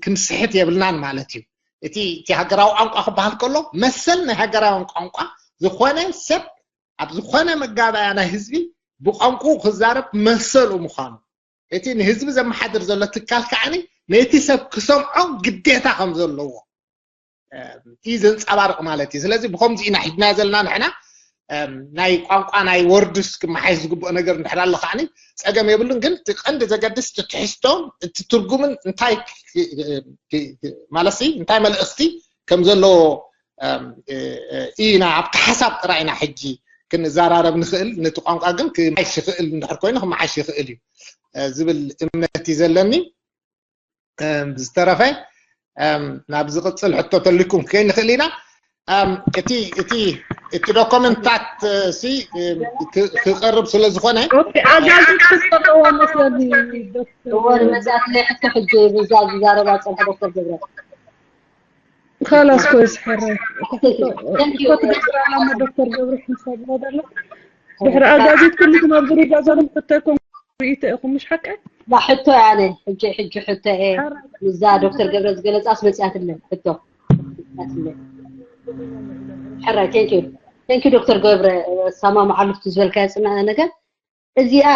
ክንስሕት የብልናን ማለት እዩ። እቲ እቲ ሃገራዊ ቋንቋ ክበሃል ከሎ መሰል ናይ ሃገራዊ ቋንቋ ዝኾነ ሰብ ኣብ ዝኾነ መጋባያ ናይ ህዝቢ ብቋንቋ ክዛረብ መሰሉ ምዃኑ እቲ ንህዝቢ ዘመሓድር ዘሎ ትካል ከዓኒ ነቲ ሰብ ክሰምዖ ግዴታ ከም ዘለዎ እዩ ዘንፀባርቕ ማለት እዩ። ስለዚ ብከምዚ ኢና ሒድና ዘለና ንሕና ናይ ቋንቋ ናይ ወርድስ ክመሓየሽ ዝግብኦ ነገር እንድሕር ኣሎ ከዓኒ ፀገም የብሉን። ግን እቲ ቀንዲ ዘገድስ እቲ ትሕዝቶን እቲ ትርጉምን እንታይ ማለት እንታይ መልእኽቲ ከም ዘለዎ ኢና ኣብቲ ሓሳብ ጥራይ ኢና ሕጂ ክንዘራረብ ንኽእል። ነቲ ቋንቋ ግን ክመሓየሽ ይኽእል እንድሕር ኮይኑ ክመሓየሽ ይኽእል እዩ ዝብል እምነት እዩ ዘለኒ። ዝተረፈ ናብ ዝቕፅል ሕቶ ተልኩም ከይንኽእል ኢና። እቲ እቲ እቲ ዶኮመንታት ሲ ክቐርብ ስለ ዝኾነ ኣዛዚ ክስጠጠዎ መስለኒ ዶክተር እወ ንመፅኣትለይ ሕቶ ሕጂ ብዛ ዝዛረባ ፀንሐ ዶክተር ገብረ ካላስ ኮይስ ሕራይ እኮ ትገብር ኣላ ዶክተር ገብረ ሕንሳብ ደሎ ድሕሪ ኣዛዚት ኩልኩም ኣብ ዝርጋ ዘለኹም ሕቶ ይኮን ርእይቶ ኢኹም ምሽ ሓቀ ላ ሕቶ ያነ ሕጂ ሕጂ ሕቶ እየ ምዛ ዶክተር ገብረ ዝገለፃስ መፅያትለ ሕቶ ሕራይ ቴንኪዩ ቴንኪዩ ዶክተር ገብረ ሳማ መዓሉፍቲ ዝበልካዮ ፅናነ ነገር እዚኣ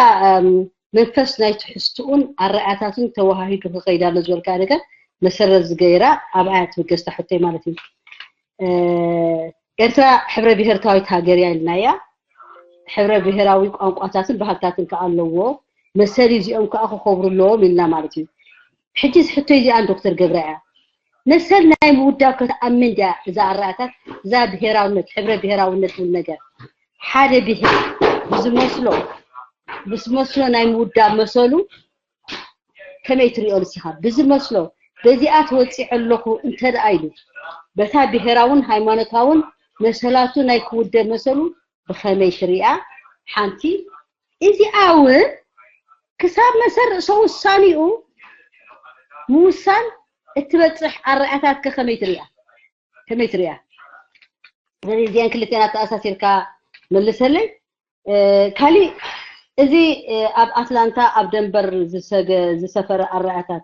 መንፈስ ናይ ትሕዝትኡን ኣረኣያታትን ተወሃሂዱ ክኸይድ ኣሎ ዝበልካ ነገር መሰረት ዝገይራ ኣብኣ እያ ትብገስ እታ ሕቶይ ማለት እዩ። ኤርትራ ሕብረ ብሄርታዊት ሃገር እያ ኢልና እያ። ሕብረ ብሄራዊ ቋንቋታትን ባህልታትን ከዓ ኣለዎ። መሰል እዚኦም ከዓ ክኸብሩ ኣለዎም ኢልና ማለት እዩ። ሕጂ እዚ ሕቶይ እዚኣ ንዶክተር ገብረ እያ። መሰል ናይ ምውዳብ ከተኣምን ድያ እዛ ኣረኣታት እዛ ብሄራውነት ሕብረ ብሄራውነት ዝብል ነገር ሓደ ብሄር ብዝመስሎ ብዝመስሎ ናይ ምውዳብ መሰሉ ከመይ ትሪኦ ንስኻ ብዝመስሎ በዚኣ ተወፂዐ ኣለኹ እንተ ደኣ ኢሉ በታ ብሄራውን ሃይማኖታውን መሰላቱ ናይ ክውደብ መሰሉ ብኸመይ ትሪኣ ሓንቲ እዚኣ እውን ክሳብ መሰል ርእሰ ውሳኔኡ ምውሳን እትበፅሕ ኣረኣታት ከ ከመይ ትሪኣ ከመይ ትሪኣ ስለዚ እዚአን ክልቴና ተኣሳሲርካ መልሰለይ ካሊእ እዚ ኣብ ኣትላንታ ኣብ ደንበር ዝሰፈረ ኣረኣታት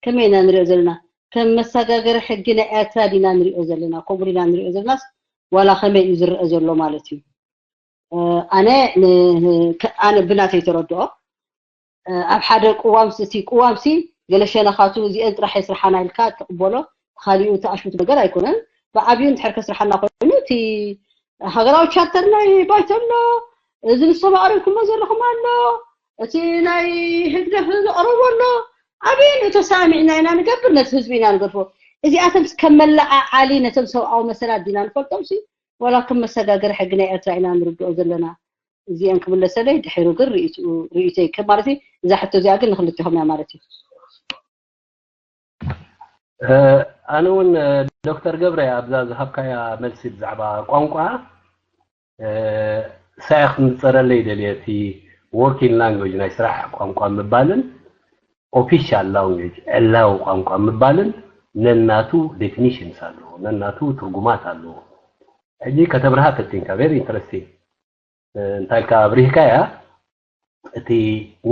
ከመይ ኢና ንሪኦ ዘለና ከም መሰጋገሪ ሕጊ ናይ ኤርትራ ዲና ንሪኦ ዘለና ከምኡ ዲና ንሪኦ ዘለናስ ዋላ ከመይ እዩ ዝረአ ዘሎ ማለት እዩ ኣነ ኣነ ብናተይ ተረድኦ ኣብ ሓደ ቅዋምሲ እቲ ቅዋምሲ ገለ ሸነኻቱ እዚአን ጥራሕ የስርሓና ኢልካ ትቕበሎ ካሊኡ እቲ ኣሽሙት ነገር ኣይኮነን ብዓብዩ እንድሕር ከስርሓና ኮይኑ እቲ ሃገራዊ ቻርተር ናይ ባይቶ ኣሎ እዚ ንስተማቕሪብኩሞ ዘለኹም ኣሎ እቲ ናይ ህግደፍ ዝቐረቦ ኣሎ ኣበይ ንእቶ ሳሚዕና ኢና ንገብር ነቲ ህዝቢ ኢና ንገድፎ እዚኣቶም ከም መለዓዓሊ ነቶም ሰብኣዊ መሰላት ዲና ንፈልጦም ሲ ዋላ ከም መሰጋገሪ ሕጊ ናይ ኤርትራ ኢና ንርድኦ ዘለና እዚአን ክምለሰለይ ድሕሩ ግን ርእይቶይ ከም ማለት እዛ ሕቶ እዚኣ ግን ንክልቲኹም እያ ማለት እዩ ኣነ እውን ዶክተር ገብረ ኣብዛ ዝሃብካያ መልሲ ብዛዕባ ቋንቋ ሳያ ክንፀረለይ ደልየ እቲ working language ናይ ስራሕ ቋንቋ ምባልን official language ዕላዊ ቋንቋ ምባልን ነናቱ definitions ኣለዎ ነናቱ ትርጉማት ኣለዎ ሕጂ ከተብርሃ ፈቲንካ very interesting እንታይ ኢልካ ኣብሪህካያ እቲ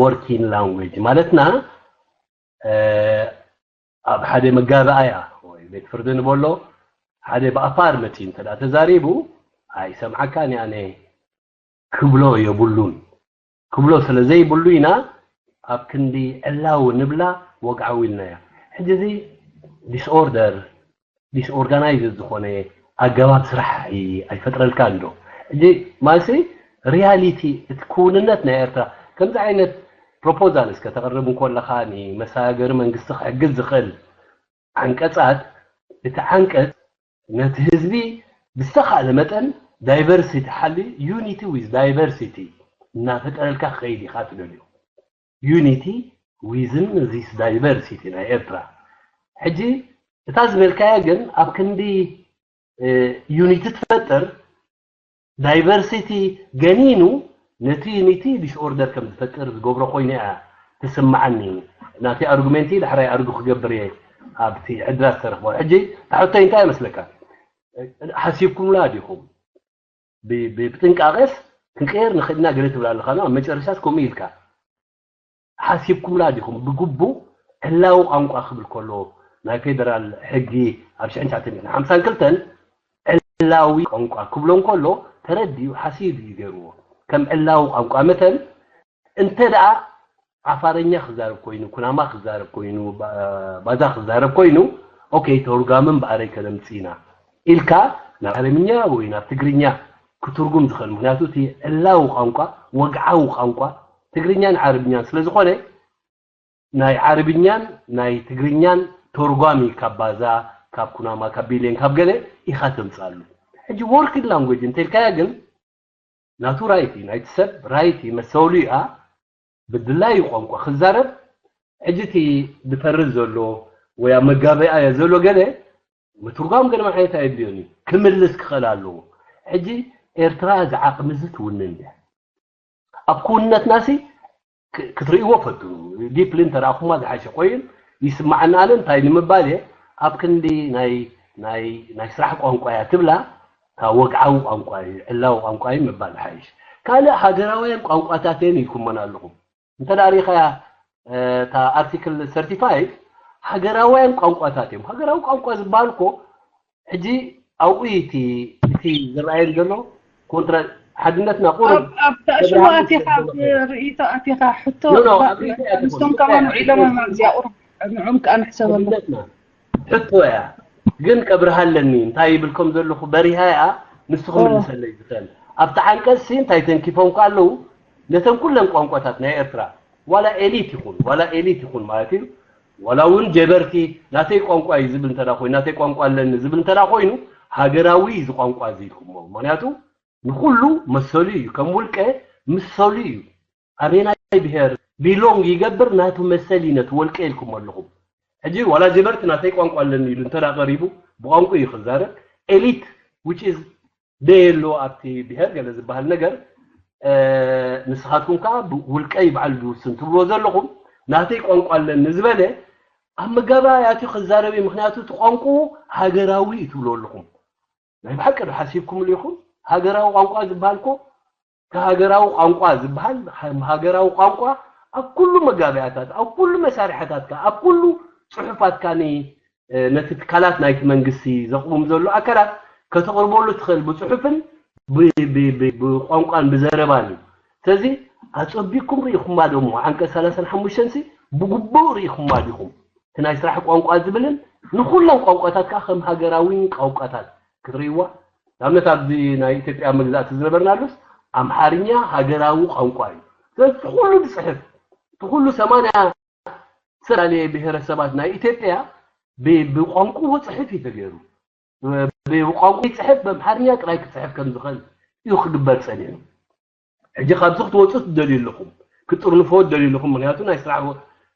working language ማለትና ኣብ ሓደ መጋባእያ ወይ ቤት ፍርዲ ንበሎ ሓደ ብኣፋር መፂ እንተ ተዛሪቡ ኣይሰምዓካን ኣነ ክብሎ የብሉን ክብሎ ስለ ዘይብሉ ኢና ኣብ ክንዲ ዕላዊ ንብላ ወግዓዊ ኢልናያ ሕጂ እዚ disorder disorganized ዝኾነ ኣገባብ ስራሕ ኣይፈጥረልካን ዶ ሕጂ ማለትሲ reality እቲ ክውንነት ናይ ኤርትራ ከምዚ ዓይነት proposal እስከ ተቕርብ እንኮለኻ ንመሰጋገሪ መንግስቲ ክሕግዝ ዝኽእል ዓንቀጻት እቲ ዓንቀጽ ነቲ ህዝቢ ብዝተኻእለ መጠን diversity ሓሊ unity with diversity እናፈጠረልካ ክኸይድ ኢኻ ትደልዮ unity within this diversity ናይ ኤርትራ ሕጂ እታ ዝበልካያ ግን ኣብ ክንዲ unity ትፈጥር diversity ገኒኑ ነቲ unity disorder ከም ዝፈጥር ዝገብሮ ኮይኑ እያ ትስምዓኒ ናተይ argument ዳሕራይ ኣርጉ ክገብር እየ ኣብቲ ዕድላት ተረኽቦ። ሕጂ ታሕቶይ እንታይ ይመስለካ? ሓሲብኩምላ ዲኹም? ብጥንቃቄስ ክንቀየር ንኽእልና ገለ ትብል ኣለኻ፣ ኣብ መጨረሻስ ከምኡ ኢልካ ሓሲብኩምላ ዲኹም? ብግቡእ ዕላዊ ቋንቋ ክብል ከሎ ናይ ፌደራል ሕጊ ኣብ ሽሕን ትሽዓተ ሚእትን ሓምሳን ክልተን ዕላዊ ቋንቋ ክብሎ እንከሎ ተረዲኡ ሓሲብ እዩ ገይርዎ። ከም ዕላዊ ቋንቋ መተን እንተ ደኣ ዓፋረኛ ክዛረብ ኮይኑ፣ ኩናማ ክዛረብ ኮይኑ፣ ባዛ ክዛረብ ኮይኑ፣ ኦኬ፣ ተርጓሚ እምበኣረይ ከነምጽእ ኢና ኢልካ ናብ ዓረብኛ ወይ ናብ ትግርኛ ክትርጉም ዝኽእል። ምክንያቱ እቲ ዕላዊ ቋንቋ፣ ወግዓዊ ቋንቋ፣ ትግርኛን ዓረብኛን ስለ ዝኾነ፣ ናይ ዓረብኛን ናይ ትግርኛን ተርጓሚ ካብ ባዛ፣ ካብ ኩናማ፣ ካብ ቢልየን፣ ካብ ገለ ኢኻ ተምጽኣሉ። ሕጂ ወርክድ ላንጉጅ እንተልካያ ግን ናቱ ራይት እዩ፣ ናይቲ ሰብ ራይት እዩ፣ መሰሉ እያ። ብድላዩ ቋንቋ ክዛረብ። ሕጂ እቲ ዝፈርስ ዘሎ ወይ ኣብ መጋበያ ዘሎ ገለ ምትርጓም ገለ ዓይነት ኣየድልዮን እዩ፣ ክምልስ ክኽእል ኣለዎ። ሕጂ ኤርትራ እዚ ዓቕሚ እዚ ትውንን ድያ? ኣብ ክውንነትና ሲ ክትርእይዎ ፈትኑ። ዲፕሊ እንተረኣኹማ ዝሓሸ ኮይኑ ይስማዓኒ። ኣነ እንታይ ንምባል እየ፣ ኣብ ክንዲ ናይ ናይ ናይ ስራሕ ቋንቋ እያ ትብላ፣ እታ ወግዓዊ ቋንቋ እዩ፣ ዕላዊ ቋንቋ እዩ ምባል ዝሓይሽ። ካልእ ሃገራውያን ቋንቋታት እየን ኢልኩመን ኣለኹም። እንተ ደኣ ርኢኻያ፣ እታ ኣርቲክል ሰርቲፋይቭ ሃገራውያን ቋንቋታት እዮም። ሃገራዊ ቋንቋ ዝበሃል እኮ ሕጂ ኣብኡ እዩ እቲ እቲ ዝረኣየን ዘሎ ኮንትራ ሓድነትና ቁሩብ ኣብታ ሽሙ ኣቲኻ ርእይቶ ኣቲኻ ሕቶ ምስቶም ከማን ውዒሎም እዮም ኣብዚኣ ቁሩብ ንዕኦም ከኣ ንሕሰበሎም። ሕቶ እያ ግን ከብርሃለኒ እንታይ ይብል ከም ዘለኹ በሪሃ እያ። ንሱ ክምልሰለይ ዝኽእል ኣብቲ ዓንቀጽ ሲ እንታይ ተንኪፎም ከ ኣለዉ? ነተን ኩለን ቋንቋታት ናይ ኤርትራ ዋላ ኤሊት ይኹን ዋላ ኤሊት ይኹን ማለት እዩ ዋላ እውን ጀበርቲ ናተይ ቋንቋ እዩ ዝብል እንተዳ ኮይኑ ናተይ ቋንቋ ኣለኒ ዝብል እንተዳ ኮይኑ ሃገራዊ እዚ ቋንቋ እዚ ኢልኩሞ። ምክንያቱ ንኩሉ መሰሉ እዩ፣ ከም ውልቀ ምሰሉ እዩ። ኣበናይ ብሄር ቢሎንግ ይገብር ናቱ መሰል እዩ ነቲ ወልቀ ኢልኩሞ ኣለኹም። ሕጂ ዋላ ጀበርቲ ናተይ ቋንቋ ኣለኒ ኢሉ እንተዳ ቀሪቡ ብቋንቋ እዩ ክዛረብ። ኤሊት which is ደየሎ ኣብቲ ብሄር ገለ ዝበሃል ነገር ንስኻትኩም ከዓ ውልቀይ በዓል ዝውስን ትብልዎ ዘለኹም ናተይ ቋንቋ ኣለኒ ዝበለ ኣብ መጋባእያ ኣትዩ ክዛረብ እዩ። ምክንያቱ እቲ ቋንቋ ሃገራዊ እዩ ትብልዎ ኣለኹም። ናይ ብሓቂ ዶ ሓሲብኩምሉ ኢኹም? ሃገራዊ ቋንቋ ዝበሃል እኮ እቲ ሃገራዊ ቋንቋ ዝበሃል ሃገራዊ ቋንቋ ኣብ ኩሉ መጋበያታት ኣብ ኩሉ መሳርሕታትካ ኣብ ኩሉ ፅሑፋትካ ነቲ ትካላት ናይቲ መንግስቲ ዘቕውም ዘሎ ኣካላት ከተቕርበሉ ትኽእል ብፅሑፍን ብቋንቋን ብዘረባን እዩ። ስለዚ ኣፀቢኩም ርኢኹማ ዶ እሞ ዓንቀፅ ሰላሳን ሓሙሽተን ሲ ብግቡእ ርኢኹማ ዲኹም? እቲ ናይ ስራሕ ቋንቋ ዝብልን ንኩለን ቋንቋታት ከዓ ከም ሃገራዊ ቋንቋታት ክትርእይዋ ንኣብነት ኣብዚ ናይ ኢትዮጵያ መግዛእቲ ዝነበርናሉስ ኣምሓርኛ ሃገራዊ ቋንቋ እዩ። ስለዚ ትኩሉ ዝፅሕፍ ትኩሉ ሰማንያ ዝተፈላለየ ብሄረሰባት ናይ ኢትዮጵያ ብቋንቋ ጽሕፍ እዩ ተገይሩ። ብቋንቋ ይፅሕፍ፣ በምሓርኛ ጥራይ ክፅሕፍ ከም ዝኽእል እዩ ክግበር ፀኒሑ። ሕጂ ካብዚ ክትወፁ ትደልዩ ኣለኹም፣ ክትጥርንፍዎ ትደልዩ ኣለኹም። ምክንያቱ ናይ ስራሕ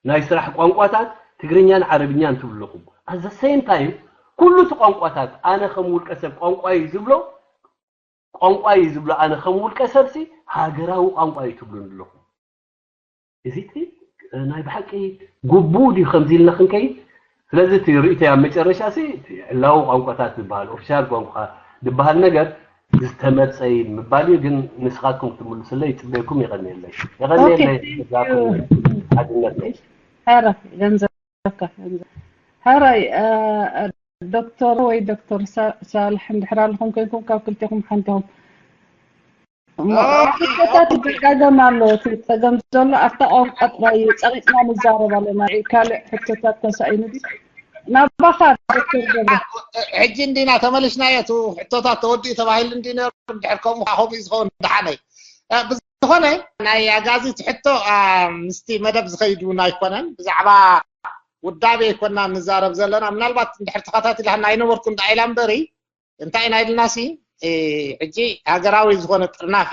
ናይ ስራሕ ቋንቋታት ትግርኛን ዓረብኛን ትብሉ ኣለኹም። At the same time ኩሉ እቲ ቋንቋታት ኣነ ከም ውልቀ ሰብ ቋንቋ እዩ ዝብሎ ቋንቋ እዩ ዝብሎ ኣነ ከም ውልቀ ሰብሲ ሃገራዊ ቋንቋ እዩ ትብሉን ኣለኹም። እዚ ናይ ብሓቂ ግቡእ ድዩ ከምዚ ኢልና ክንከይድ? ስለዚ እቲ ርእይቶይ ኣብ መጨረሻ ሲ እቲ ዕላዊ ቋንቋታት ዝበሃል ኦፊሻል ቋንቋ ዝበሃል ነገር ዝተመፀ እዩ ምባል እዩ። ግን ንስኻትኩም ክትምልሱለይ ይፅበየኩም። የቐንየለይ። የቐንየለይ። ሓድነት ሓራ ገንዘብ ሕራይ ዶክተር ወይ ዶክተር ሳልሕ እንድሕር ኣለኹም ኮይንኩም ካብ ክልቴኹም ሓንቲኹም ሕቶታት ይደጋገም ኣሎ። እቲ ፀገም ዘሎ ኣብታ ቋንቋ ጥራይ እዩ ፀቂጥና ንዛረብ ኣለና። ካልእ ሕቶታት ተሳኢኑ ድዩ? ናባኻ ዶክተር ገብረ። ሕጂ እንዲና ተመልሽናዮ። እቲ ሕቶታት ተወዲኡ ተባሂሉ እንዲ ነሩ። እንድሕር ከምኡ ከምኡ እዩ ዝኸውን ደሓነይ። ብዝኾነ ናይ ኣጋዚ እቲ ሕቶ ምስቲ መደብ ዝኸይድ እውን ኣይኮነን። ብዛዕባ ውዳቤ ኣይኮና ንዛረብ ዘለና። ምናልባት እንድሕር ተኸታቲልካ ኣይነበርኩን ደኣ ኢላ እምበሪ እንታይ ኢና ኢልናሲ ሕጂ ሃገራዊ ዝኾነ ጥርናፌ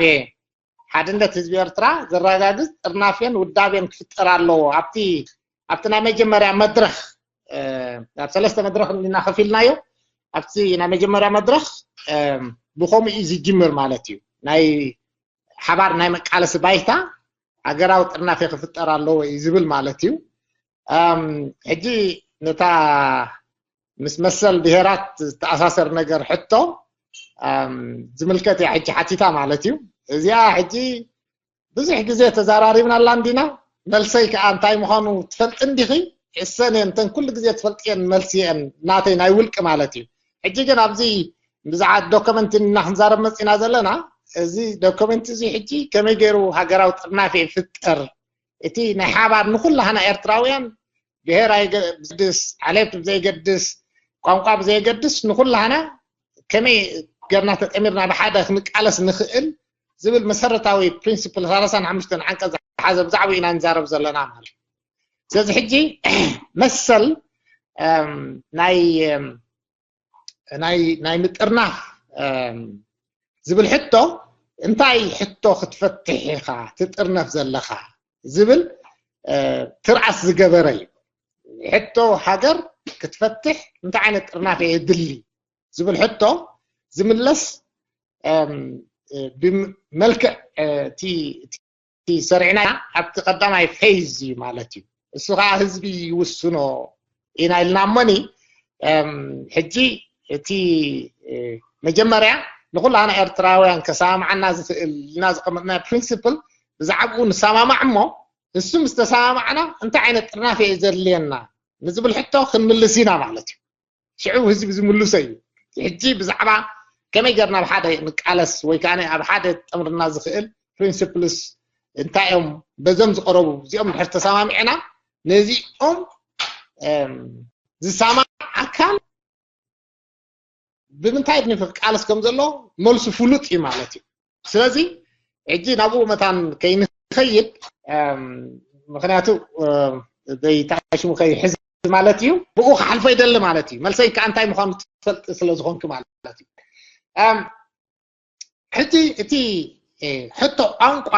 ሓድነት ህዝቢ ኤርትራ ዘረጋግጽ ጥርናፌን ውዳቤን ክፍጠር ኣለዎ። ኣብቲ ኣብቲ ናይ መጀመርያ መድረኽ ኣብ ሰለስተ መድረኽ እንዲና ከፊልናዮ። ኣብቲ ናይ መጀመርያ መድረኽ ብኸምኡ እዩ ዝጅምር ማለት እዩ። ናይ ሓባር ናይ መቃለሲ ባይታ ሃገራዊ ጥርናፌ ክፍጠር ኣለዎ እዩ ዝብል ማለት እዩ። ሕጂ ነታ ምስ መሰል ብሄራት ዝተኣሳሰር ነገር ሕቶ ዝምልከት እያ ሕጂ ሓቲታ ማለት እዩ። እዚኣ ሕጂ ብዙሕ ግዜ ተዘራሪብናላ እንዲና። መልሰይ ከዓ እንታይ ምዃኑ ትፈልጥ እንዲኺ? እሰን እየን፣ እተን ኩሉ ግዜ ትፈልጥ እየን፣ መልሲ እየን ናተይ ናይ ውልቂ ማለት እዩ። ሕጂ ግን ኣብዚ ብዛዕባ ዶክመንት እና ክንዛረብ መፂና ዘለና፣ እዚ ዶክመንት እዚ ሕጂ ከመይ ገይሩ ሃገራዊ ጥርናፌ ይፍጠር፣ እቲ ናይ ሓባር ንኩላህና ኤርትራውያን ብሄር ኣይገድስ፣ ዓሌት ብዘይገድስ፣ ቋንቋ ብዘይገድስ ንኩላህና ከመይ ገርና ተጠሚርና ብሓደ ክንቃለስ ንኽእል ዝብል መሰረታዊ ፕሪንሲፕል ሰላሳን ሓሙሽተን ዓንቀጽ ዝሓዘ ብዛዕባ ኢና ንዛረብ ዘለና ማለት እዩ። ስለዚ ሕጂ መሰል ናይ ናይ ምጥርናፍ ዝብል ሕቶ፣ እንታይ ሕቶ ክትፈትሕ ኢኻ ትጥርነፍ ዘለኻ ዝብል ትርኣስ ዝገበረ እዩ። ሕቶ ሃገር ክትፈትሕ እንታይ ዓይነት ጥርናፍ የድሊ ዝብል ሕቶ ዝምለስ ብመልክዕ እቲ ሰሪዕና ኣብቲ ቀዳማይ ፌዝ እዩ ማለት እዩ። እሱ ከዓ ህዝቢ ይውስኖ ኢና ኢልና እሞኒ። ሕጂ እቲ መጀመርያ ንኩላና ኤርትራውያን ከሰማምዓና ዝኽእል ኢልና ዝቀመጥና ፕሪንሲፕል ብዛዕባኡ ንሰማማዕ እሞ፣ እሱ ምስ ተሰማማዕና እንታይ ዓይነት ጥርናፍ እዩ ዘድልየና ንዝብል ሕቶ ክንምልስ ኢና ማለት እዩ። ሽዑ ህዝቢ ዝምልሶ እዩ። ሕጂ ብዛዕባ ከመይ ገርና ኣብ ሓደ ንቃለስ ወይ ከዓ ኣብ ሓደ ጠምርና ዝኽእል ፕሪንሲፕልስ እንታይ እዮም፣ በዞም ዝቀረቡ እዚኦም ድሕር ተሰማሚዕና ነዚኦም ዝሰማዕ ኣካል ብምንታይ ድንፍ ቃለስ ከም ዘሎ መልሱ ፍሉጥ እዩ ማለት እዩ። ስለዚ ሕጂ ናብኡ መታን ከይንኸይድ፣ ምክንያቱ ዘይጣሽሙ ከይሕዝ ማለት እዩ። ብኡ ክሓልፎ ይደሊ ማለት እዩ። መልሰይ ከዓ እንታይ ምዃኑ ትፈልጥ ስለ ዝኾንክ ማለት እዩ። ሕጂ እቲ ሕቶ ቋንቋ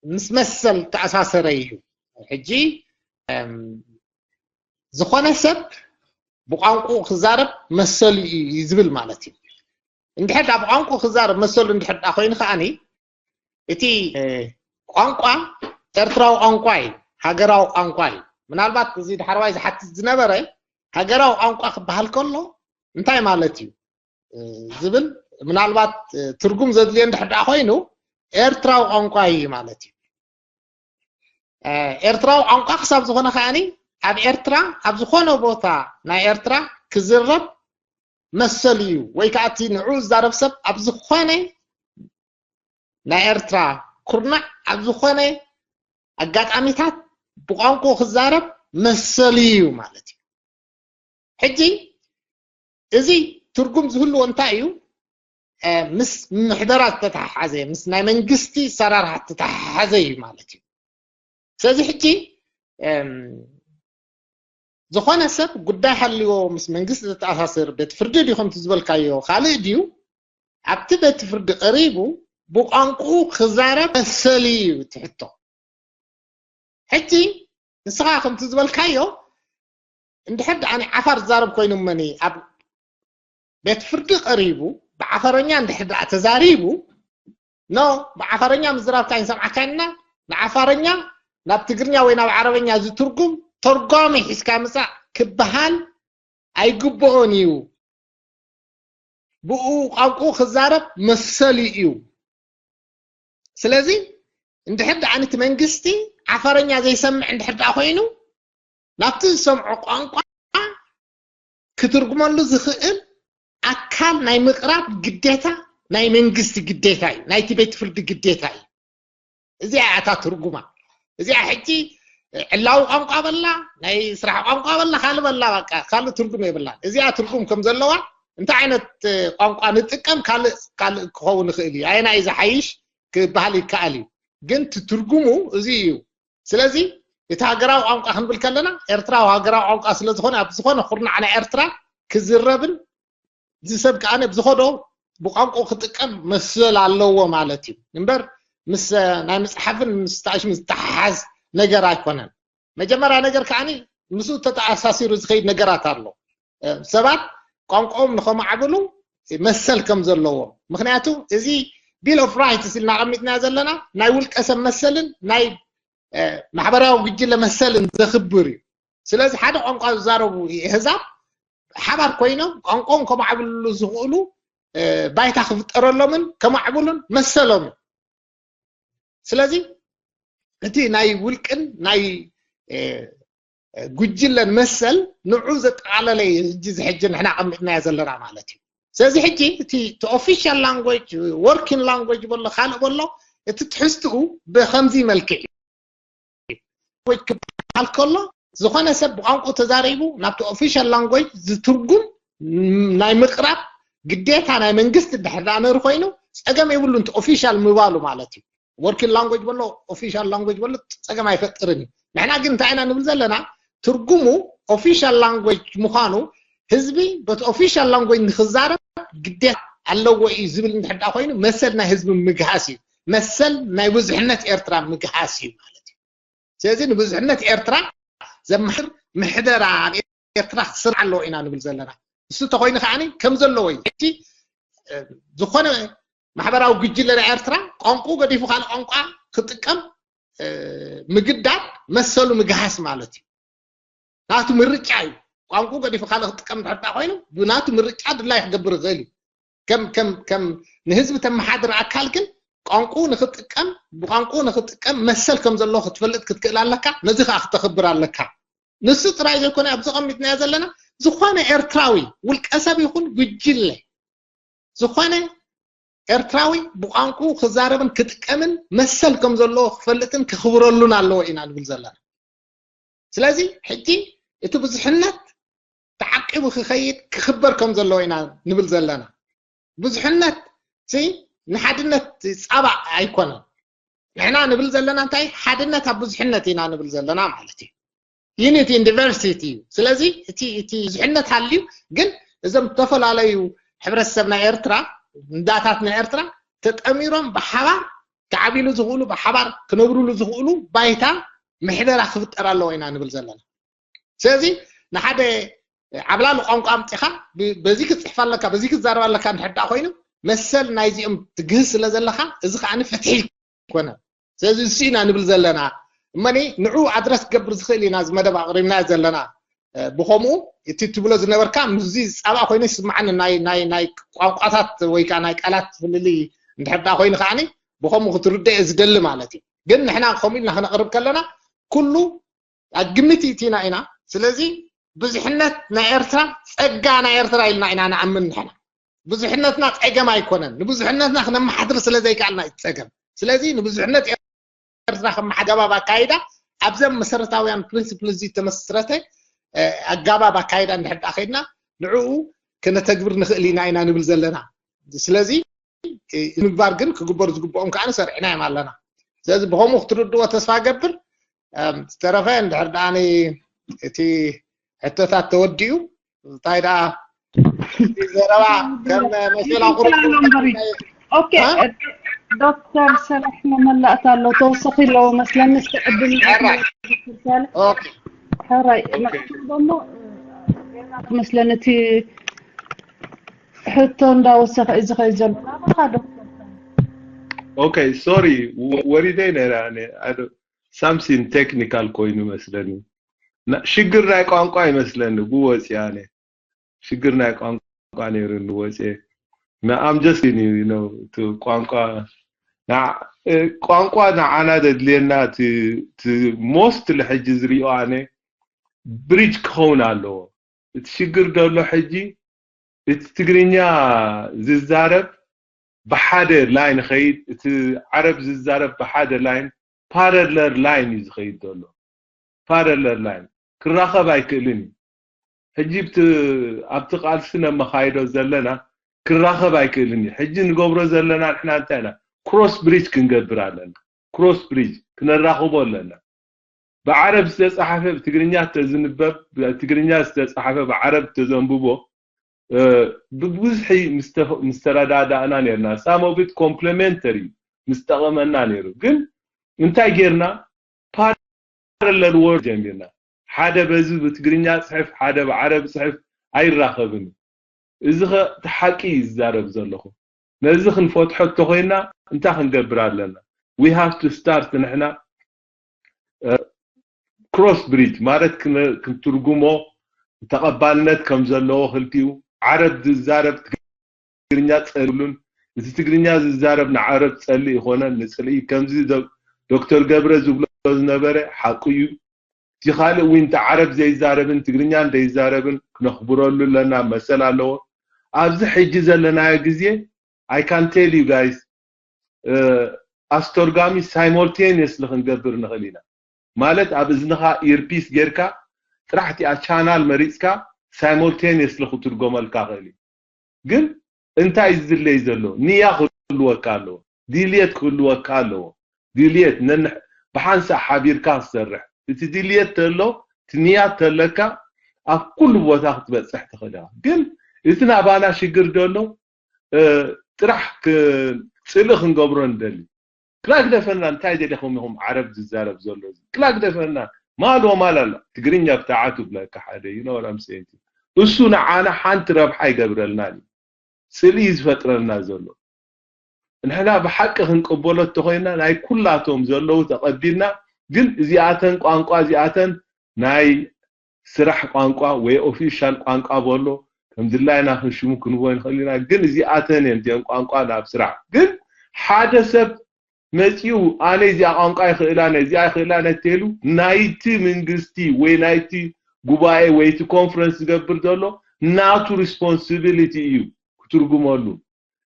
ምስ መሰል ተኣሳሰረ እዩ። ሕጂ ዝኾነ ሰብ ብቋንቋ ክዛረብ መሰሉ እዩ ዝብል ማለት እዩ። እንድሕር ዳ ብቋንቋ ክዛረብ መሰሉ እንድሕር ዳ ኮይኑ ከዓኒ እቲ ቋንቋ ኤርትራዊ ቋንቋ እዩ፣ ሃገራዊ ቋንቋ እዩ። ምናልባት እዚ ዳሕረዋይ ዝሓትት ዝነበረ ሃገራዊ ቋንቋ ክበሃል ከሎ እንታይ ማለት እዩ ዝብል ምናልባት ትርጉም ዘድልዮ እንድሕር ዳ ኮይኑ ኤርትራዊ ቋንቋ እዩ ማለት እዩ። ኤርትራዊ ቋንቋ ክሳብ ዝኾነ ከዓኒ ኣብ ኤርትራ ኣብ ዝኾነ ቦታ ናይ ኤርትራ ክዝረብ መሰል እዩ ወይ ከዓ እቲ ንዑ ዝዛረብ ሰብ ኣብ ዝኾነ ናይ ኤርትራ ኩርናዕ ኣብ ዝኾነ ኣጋጣሚታት ብቋንቋ ክዛረብ መሰል እዩ ማለት እዩ። ሕጂ እዚ ትርጉም ዝህልዎ እንታይ እዩ? ምስ ምሕደራ ዝተተሓሓዘ፣ ምስ ናይ መንግስቲ ሰራርሓ ዝተተሓሓዘ እዩ ማለት እዩ። ስለዚ ሕጂ ዝኾነ ሰብ ጉዳይ ሃልዎ ምስ መንግስቲ ዘተኣሳስር ቤት ፍርዲ ድዩ ከምቲ ዝበልካዮ ካልእ ድዩ ኣብቲ ቤት ፍርዲ ቀሪቡ ብቋንቁኡ ክዛረብ መሰል እዩ ትሕቶ። ሕጂ ንስኻ ከምቲ ዝበልካዮ እንድሕር ደኣ ዓፋር ዝዛረብ ኮይኑ መኒ ኣብ ቤት ፍርዲ ቀሪቡ ብዓፈረኛ እንድሕር ደኣ ተዛሪቡ ኖ ብዓፈረኛ ምዝራብካ ይንሰምዓካ ኢና ንዓፋረኛ ናብ ትግርኛ ወይ ናብ ዓረበኛ ዝትርጉም ተርጓሚ ሒዝካ ምጻእ ክበሃል ኣይግብኦን እዩ። ብኡ ቋንቁ ክዛረብ መሰሉ እዩ። ስለዚ እንድሕር ደኣ ነቲ መንግስቲ ዓፋረኛ ዘይሰምዕ እንድሕር ደኣ ኮይኑ ናብቲ ዝሰምዖ ቋንቋ ክትርጉመሉ ዝኽእል ኣካል ናይ ምቕራብ ግዴታ ናይ መንግስቲ ግዴታ እዩ፣ ናይቲ ቤት ፍርዲ ግዴታ እዩ። እዚኣ እያ እታ ትርጉማ። እዚኣ ሕጂ ዕላዊ ቋንቋ በላ ናይ ስራሕ ቋንቋ በላ ካልእ በላ በቃ ካልእ ትርጉም የብላን። እዚኣ ትርጉም ከም ዘለዋ እንታይ ዓይነት ቋንቋ ንጥቀም ካልእ ካልእ ክኸውን ይኽእል እዩ። ኣየና እዩ ዝሓይሽ ክበሃል ይከኣል እዩ። ግን እቲ ትርጉሙ እዚ እዩ። ስለዚ እቲ ሃገራዊ ቋንቋ ክንብል ከለና ኤርትራዊ ሃገራዊ ቋንቋ ስለ ዝኾነ ኣብ ዝኾነ ኩርናዕ ናይ ኤርትራ ክዝረብን እዚ ሰብ ከዓ ብዝኸዶ ብቋንቋ ክጥቀም መስል ኣለዎ ማለት እዩ እምበር ምስ ናይ ምፅሓፍን ምስ ታሽም ዝተሓሓዝ ነገር ኣይኮነን። መጀመርያ ነገር ከዓ ምስኡ ተተኣሳሲሩ ዝኸይድ ነገራት ኣሎ። ሰባት ቋንቋኦም ንኸማዕብሉ መሰል ከም ዘለዎ ምክንያቱ እዚ ቢል ኦፍ ራይትስ ኢልና ቀሚጥና ዘለና ናይ ውልቀ ሰብ መሰልን ናይ ማሕበራዊ ጉጅለ መሰልን ዘኽብር እዩ። ስለዚ ሓደ ቋንቋ ዝዛረቡ ኣህዛብ ሓባር ኮይኖም ቋንቋኦም ከማዕብልሉ ዝኽእሉ ባይታ ክፍጠረሎምን ከማዕብሉን መሰሎም። ስለዚ እቲ ናይ ውልቅን ናይ ጉጅለን መሰል ንዑ ዘጠቓለለ እዩ ሕጂ ዝሕጂ ንሕና ኣቐሚጥናዮ ዘለና ማለት እዩ። ስለዚ ሕጂ እቲ ኦፊሻል ላንጉጅ፣ ወርኪንግ ላንጉጅ በሎ ካልእ በሎ እቲ ትሕዝትኡ ብከምዚ መልክዕ እዩ። ክበሃል ከሎ ዝኾነ ሰብ ብቋንቋ ተዛሪቡ ናብቲ ኦፊሻል ላንጉጅ ዝትርጉም ናይ ምቕራብ ግዴታ ናይ መንግስቲ ድሕር ዳኣ ነሩ ኮይኑ ጸገም የብሉን እቲ ኦፊሻል ምባሉ ማለት እዩ። ወርኪንግ ላንጉጅ በሎ ኦፊሻል ላንጉጅ በሎ ጸገም ኣይፈጥርን እዩ። ንሕና ግን እንታይ ኢና ንብል ዘለና? ትርጉሙ ኦፊሻል ላንጉጅ ምዃኑ ህዝቢ በቲ ኦፊሻል ላንጉጅ ንክዛረብ ግዴታ ኣለዎ እዩ ዝብል እንድሕር ዳኣ ኮይኑ መሰል ናይ ህዝቢ ምግሃስ እዩ። መሰል ናይ ብዙሕነት ኤርትራ ምግሃስ እዩ ማለት እዩ። ስለዚ ንብዙሕነት ኤርትራ ዘማሕር ምሕደራ ኣብ ኤርትራ ክስራዕ ኣለዎ ኢና ንብል ዘለና። እሱ ተኮይኑ ከዓኒ ከም ዘለዎ እዩ። እቲ ዝኾነ ማሕበራዊ ጉጅለ ናይ ኤርትራ ቋንቋ ገዲፉ ካልእ ቋንቋ ክጥቀም ምግዳድ መሰሉ ምግሃስ ማለት እዩ። ናቱ ምርጫ እዩ። ቋንቋ ገዲፉ ካልእ ክጥቀም ድሕር ኮይኑ ብናቱ ምርጫ ድላይ ክገብር ይኽእል እዩ። ከም ከም ከም ንህዝቢ ተመሓድር ኣካል ግን ቋንቋ ንክጥቀም ብቋንቋ ንክጥቀም መሰል ከም ዘለዎ ክትፈልጥ ክትክእል ኣለካ። ነዚ ከዓ ክተኽብር ኣለካ። ንሱ ጥራይ ዘይኮነ ኣብዚ ቀሚጥናዮ ዘለና ዝኾነ ኤርትራዊ ውልቀ ሰብ ይኹን ጉጅለ ዝኾነ ኤርትራዊ ብቋንቋ ክዛረብን ክጥቀምን መሰል ከም ዘለዎ ክፈልጥን ክኽብረሉን ኣለዎ ኢና ንብል ዘለና። ስለዚ ሕጂ እቲ ብዙሕነት ተዓቂቡ ክኸይድ ክኽበር ከም ዘለዎ ኢና ንብል ዘለና። ብዙሕነት ንሓድነት ፃባእ ኣይኮነን። ንሕና ንብል ዘለና እንታይ ሓድነት ኣብ ብዙሕነት ኢና ንብል ዘለና ማለት እዩ። ዩኒቲ ኢን ዲቨርሲቲ እዩ። ስለዚ እቲ እቲ ብዙሕነት ሃልዩ ግን እዞም ዝተፈላለዩ ሕብረተሰብ ናይ ኤርትራ እንዳታት ናይ ኤርትራ ተጠሚሮም ብሓባር ክዓብሉ ዝኽእሉ ብሓባር ክነብርሉ ዝኽእሉ ባይታ ምሕደራ ክፍጠር ኣለዎ ኢና ንብል ዘለና። ስለዚ ንሓደ ዓብላሊ ቋንቋ ኣምፂኻ በዚ ክትፅሕፍ ኣለካ በዚ ክትዛረብ ኣለካ እንድሕር ኮይኑ መሰል ናይዚኦም ትግህስ ስለ ዘለካ እዚ ከዓ ፍትሒ ኣይኮነን። ስለዚ እሱ ኢና ንብል ዘለና። እመኒ ንዑ ኣድረስ ክገብር ዝኽእል ኢና እዚ መደብ ኣቕሪብናዮ ዘለና። ብኸምኡ እቲ ትብሎ ዝነበርካ ምስዚ ዝፃባእ ኮይኑ ይስማዓኒ ናይ ናይ ናይ ቋንቋታት ወይ ከዓ ናይ ቃላት ፍልልይ እንድሕር ዳ ኮይኑ ከዓኒ ብኸምኡ ክትርደእ ዝደሊ ማለት እዩ። ግን ንሕና ከምኡ ኢልና ክነቕርብ ከለና ኩሉ ኣብ ግምት ይእቲና ኢና። ስለዚ ብዙሕነት ናይ ኤርትራ ጸጋ ናይ ኤርትራ ኢልና ኢና ንኣምን ንሕና። ብዙሕነትና ጸገም ኣይኮነን። ንብዙሕነትና ክነመሓድር ስለ ዘይከኣልና እዩ ጸገም። ስለዚ ንብዙሕነት ኤርትራ ከም ኣገባብ ኣካይዳ ኣብዘም መሰረታውያን ፕሪንሲፕል እዚ ተመስረተ ኣጋባብ ኣካይዳ እንድሕር ዳ ከይድና ንዕኡ ክነተግብር ንኽእል ኢና ኢና ንብል ዘለና። ስለዚ ምግባር ግን ክግበሩ ዝግብኦም ከዓ ሰሪዕና እዮም ኣለና። ስለዚ ብኸምኡ ክትርድዎ ተስፋ ገብር። ዝተረፈ እንድሕር ደኣ እቲ ሕቶታት ተወዲኡ እንታይ ደኣ ዘረባ ከም መሸላ ቁርጥ ኦኬ ዶክተር ሰላሕ መመላእታ ኣሎ ተወሰኺ ኣለዎ መስለኒ እስቲ ዕድል ሕራይ ደሞ መስለኒ እቲ ሕቶ እንዳወሰኸ እዩ ዝኸይድ ዘሎ ናባኻ ዶክተር okay sorry ወሪደ ነራ something technical ኮይኑ መስለኒ ሽግር ናይ ቋንቋ ይመስለኒ ብወፂ ኣነ ሽግር ናይ ቋንቋ ነይሩ ንወፂ I'm just you know ቋንቋ ቋንቋ ንዓና ዘድልየና most ልሕጂ ዝሪኦ ኣነ ብሪጅ ክኸውን ኣለዎ እቲ ሽግር ዘሎ ሕጂ እቲ ትግርኛ ዝዛረብ ብሓደ ላይን ኸይድ እቲ ዓረብ ዝዛረብ ብሓደ ላይን ፓረለር ላይን እዩ ዝኸይድ ዘሎ ፓረለር ላይን ክራኸብ ኣይክእልን እዩ ሕጂ ኣብቲ ቃልሲ ነመኻይዶ ዘለና ክራኸብ ኣይክእልን እዩ ሕጂ ንገብሮ ዘለና ንሕና እንታይ ኢና ክሮስ ብሪጅ ክንገብር ኣለና ክሮስ ብሪጅ ክነራኽቦ ኣለና ብዓረብ ዝተፃሓፈ ብትግርኛ ተዝንበብ ብትግርኛ ዝተፃሓፈ ብዓረብ ተዘንብቦ ብብዝሒ ምስተረዳዳእና ነርና some of it complementary ምስ ጠቐመና ነይሩ ግን እንታይ ጌርና parallel work ጀሚርና ሓደ በዚ ብትግርኛ ፅሕፍ ሓደ ብዓረብ ፅሕፍ ኣይራኸብን እዚ ኸ እቲ ሓቂ እዩ ዝዛረብ ዘለኹ ነዚ ክንፈትሖ እንተኾይና እንታይ ክንገብር ኣለና we have to start ንሕና ክሮስ ብሪጅ ማለት ክነ- ክንትርጉሞ ተቐባልነት ከም ዘለዎ ክልቲኡ ዓረብ ዝዛረብ ትግርኛ ጸልሉን እቲ ትግርኛ ዝዛረብ ንዓረብ ጸልእ ይኾነን ንጽልኢ ከምዚ ዶ- ዶክተር ገብረ ዝብሎ ዝነበረ ሓቁ እዩ። እቲ ካልእ እውን እቲ ዓረብ ዘይዛረብን ትግርኛን ዘይዛረብን ክነኽብረሉ ኣለና መሰል ኣለዎ። ኣብዚ ሕጂ ዘለናዮ ግዜ I can tell you guys ኣስተርጓሚ ሳይሞልቴኒየስሊ ክንገብር ንኽእል ኢና። ማለት ኣብ እዝንኻ ኢርፒስ ጌርካ ጥራሕ እቲኣ ቻናል መሪፅካ ሳይሞልቴኒየስሊ ክትርጎመልካ ኽእል እዩ። ግን እንታይ እዩ ዝድለይ ዘሎ? ንያ ክህልወካ ኣለዎ፣ ድልየት ክህልወካ ኣለዎ። ድልየት ነንሕ ብሓንሳእ ሓቢርካ ክሰርሕ እቲ ድልየት ተሎ እቲ ንያ ተለካ ኣብ ኩሉ ቦታ ክትበፅሕ ትኽእል ኢኻ። ግን እቲ ናባና ሽግር ዘሎ ጥራሕ ጽልኢ ክንገብሮ ንደሊ። ክላግደፈና እንታይ ደሊኹም ኢኹም ዓረብ ዝዛረብ ዘሎ እዚ? ክላግደፈና ማል ወማል ኣሎ። ትግርኛ ብታዓቱ ብለካ ሓደ you know what I'm saying እሱ ንዓና ሓንቲ ረብሓ ይገብረልና እዩ። ጽልኢ ዝፈጥረልና ዘሎ ንሕና ብሓቂ ክንቅበሎ እንተኾይና ናይ ኩላቶም ዘለዉ ተቐቢልና ግን እዚኣተን ቋንቋ እዚኣተን ናይ ስራሕ ቋንቋ ወይ ኦፊሻል ቋንቋ በሎ ከም ድላይና ክንሽሙ ክንቦ ንኽእል ኢና ግን እዚኣተን እየን እዚአን ቋንቋ ናብ ስራሕ ግን ሓደ ሰብ መፂኡ ኣነ እዚኣ ቋንቋ ይኽእላነ እዚኣ ይኽእላነ ተሉ ናይቲ መንግስቲ ወይ ናይቲ ጉባኤ ወይ እቲ ኮንፈረንስ ዝገብር ዘሎ ናቱ ሪስፖንሲቢሊቲ እዩ ክትርጉመሉ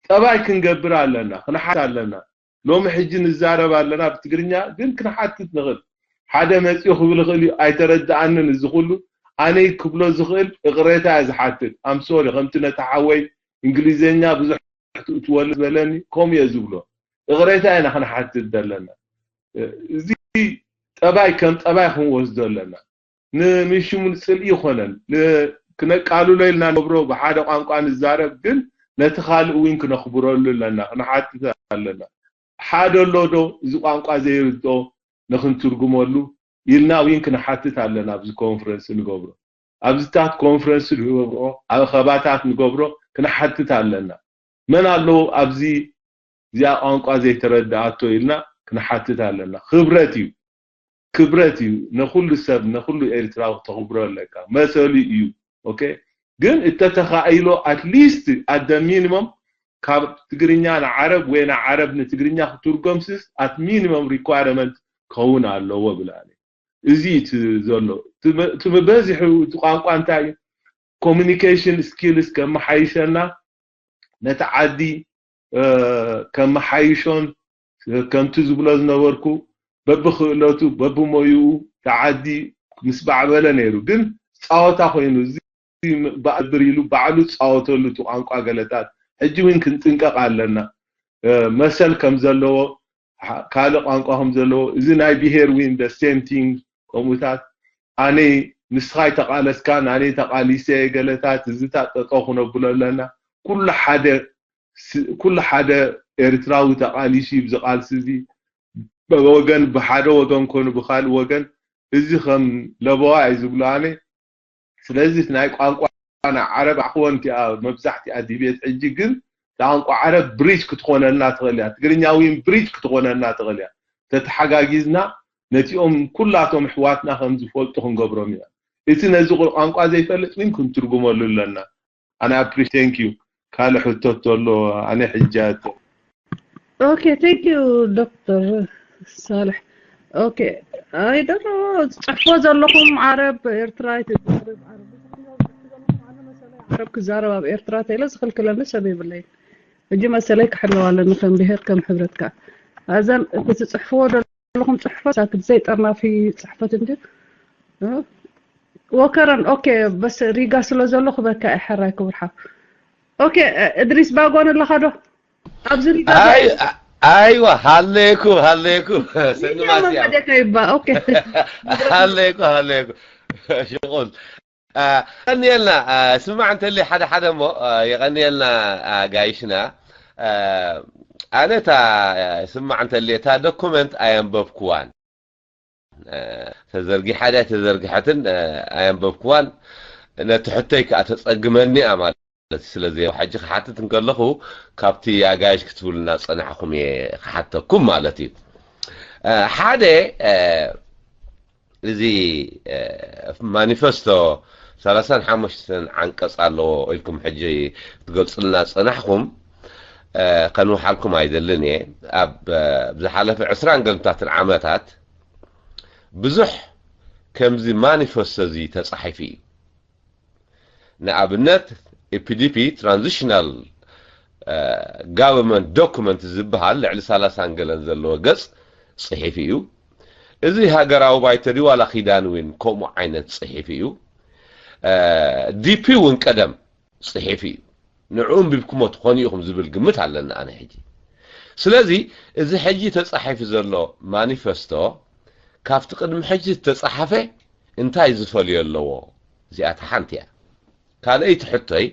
ጠባይ ክንገብር ኣለና ክንሓት ኣለና ሎሚ ሕጂ ንዛረብ ኣለና ብትግርኛ ግን ክንሓትት ንኽእል ሓደ መፂኡ ክብል ይኽእል እዩ ኣይተረድኣንን እዚ ኩሉ ኣነይ ክብሎ ዝኽእል እቕሬታ እየ ዝሓትት ኣምሶሪ ከምቲ ነቲ ሓወይ እንግሊዘኛ ብዙሕ ትወል ዝበለኒ ከምኡ እየ ዝብሎ እቕሬታ ኢና ክንሓትት ዘለና እዚ ጠባይ ከም ጠባይ ክንወስዶ ኣለና ንምሽሙ ንፅልኢ ይኾነን ክነቃልሎ ኢልና ንገብሮ ብሓደ ቋንቋ ንዛረብ ግን ነቲ ካልእ እውን ክነኽብረሉ ኣለና ክንሓትት ኣለና ሓደ ኣሎ ዶ እዚ ቋንቋ ዘይርድኦ ንክንትርጉመሉ ኢልና እውን ክንሓትት ኣለና ኣብዚ ኮንፈረንስ ንገብሮ ኣብዚታት ኮንፈረንስ ንገብሮ ኣብ ከባታት ንገብሮ ክንሓትት ኣለና መን ኣለዉ ኣብዚ እዚኣ ቋንቋ ዘይተረድኣቶ ኢልና ክንሓትት ኣለና ክብረት እዩ ክብረት እዩ ነኩሉ ሰብ ነኩሉ ኤርትራዊ ተኽብሮ ኣለካ መሰሉ እዩ okay ግን እተተኻኢሎ at least at the minimum ካብ ትግርኛ ንዓረብ ወይ ንዓረብ ንትግርኛ ክትርጎምስስ at minimum requirement ክኸውን ኣለዎ ብላኒ እዚ እቲ ዘሎ እቲ በዚሑ እቲ ቋንቋ እንታይ እዩ communication skills ከመሓይሸና ነቲ ዓዲ ከመሓይሾን ከምቲ ዝብሎ ዝነበርኩ በብክእለቱ በብሞይኡ እቲ ዓዲ ምስ ባዕበለ ነይሩ ግን ፃወታ ኮይኑ እዚ በእብር ኢሉ ባዕሉ ዝፃወተሉ እቲ ቋንቋ ገለታት ሕጂ እውን ክንጥንቀቕ ኣለና መሰል ከም ዘለዎ ካልእ ቋንቋ ከም ዘለዎ እዚ ናይ ብሄር ዊን the same thing ከምኡታት ኣነ ንስኻ ይተቓለስካ ኣነ ተቓሊሰ ገለታት እዚታት ጠጠው ክነብሎ ኣለና ኩሉ ሓደ ኩሉ ሓደ ኤርትራዊ ተቓሊሱ ብዚ ቃልሲ እዚ ወገን ብሓደ ወገን ኮኑ ብካልእ ወገን እዚ ከም ለበዋ እዩ ዝብሎ ኣነ ስለዚ ናይ ቋንቋ ናይ ዓረብ ኣሕወን እቲኣ መብዛሕቲኣ ዲቤት ሕጂ ግን ቋንቋ ዓረብ ብሪጅ ክትኾነልና ትኽእል እያ ትግርኛ ዊን ብሪጅ ክትኾነልና ትኽእል እያ ተተሓጋጊዝና ነቲኦም ኩላቶም ኣሕዋትና ከም ዝፈልጡ ክንገብሮም ኢና እቲ ነዚ ቋንቋ ዘይፈልጥ ዊን ክንትርጉመሉ ኣለና ኣነ ኣፕሪ thank you ካልእ ሕቶ ኣሎ ኣነ ሕጂ ኣቶ okay thank you ዶክተር ሳልሕ okay I don't know ጽሕፎ ዘለኹም ዓረብ ኤርትራ ዓረብ ክዛረብ ኣብ ኤርትራ ተይለ ዝኽልክለኒ ሰብ የብለይ ሕጂ መሰለይ ክሕለው ኣለኒ ከም ብሄር ከም ሕብረትካ ኣዘን እቲ ትጽሕፍዎ ዘለኹም ጽሕፈት ሳክት ዘይጠርናፊ ጽሕፈት እንዲ ወከረን okay በስ ሪጋ ስለ ዘሎ ክበካ ሕራይ ክብርሓ okay እድሪስ ባጎን ኣለኻ ዶ ኣብዚ ሪጋ ኣይዋ ሃለይኩ ሃለይኩ ሰንማስያ ይባ okay ሃለይኩ ሃለይኩ ሽቁል የቐንየልና ስማዕ እንተሊ ሓደ ሓደ እሞ የቐንየልና ጋይሽና ኣነ እታ ስማዕ እንተሊ እታ ዶኩመንት ኣየንበብክዋን ተዘርጊሓ ድያ ተዘርግሐትን ኣየንበብክዋን ነቲ ሕቶይ ከዓ ተፀግመኒ እያ ማለት ስለዚ ሕጂ ክሓትት እንከለኹ ካብቲ ኣጋይሽ ክትብሉና ዝፀናሕኹም እየ ክሓተኩም ማለት እዩ ሓደ እዚ ማኒፈስቶ ሰላሳን ሓሙሽተን ዓንቀፅ ኣለዎ ኢልኩም ሕጂ ትገልፅልና ፀናሕኩም። ከንውሓልኩም ኣይደልን እየ። ኣብ ዝሓለፈ ዕስራን ገለታትን ዓመታት ብዙሕ ከምዚ ማኒፈስቶ እዚ ተፃሒፉ እዩ። ንኣብነት፣ ኢፒዲፒ ትራንዚሽናል ጋቨርንመንት ዶኩመንት ዝበሃል ልዕሊ ሰላሳን ገለን ዘለዎ ገፅ ፅሒፉ እዩ። እዚ ሃገራዊ ባይቶ ድዩ ዋላ ኪዳን እውን ከምኡ ዓይነት ፅሒፉ እዩ። ዲፒ እውን ቀደም ፅሒፉ እዩ። ንዕኡ ኣንቢብኩሞ ትኾኑ ኢኹም ዝብል ግምት ኣለኒ ኣነ ሕጂ። ስለዚ እዚ ሕጂ ተፃሒፉ ዘሎ ማኒፈስቶ ካብቲ ቅድሚ ሕጂ ዝተፃሓፈ እንታይ ዝፈልዮ ኣለዎ? እዚኣታ ሓንቲ እያ። ካልኣይቲ ሕቶይ፣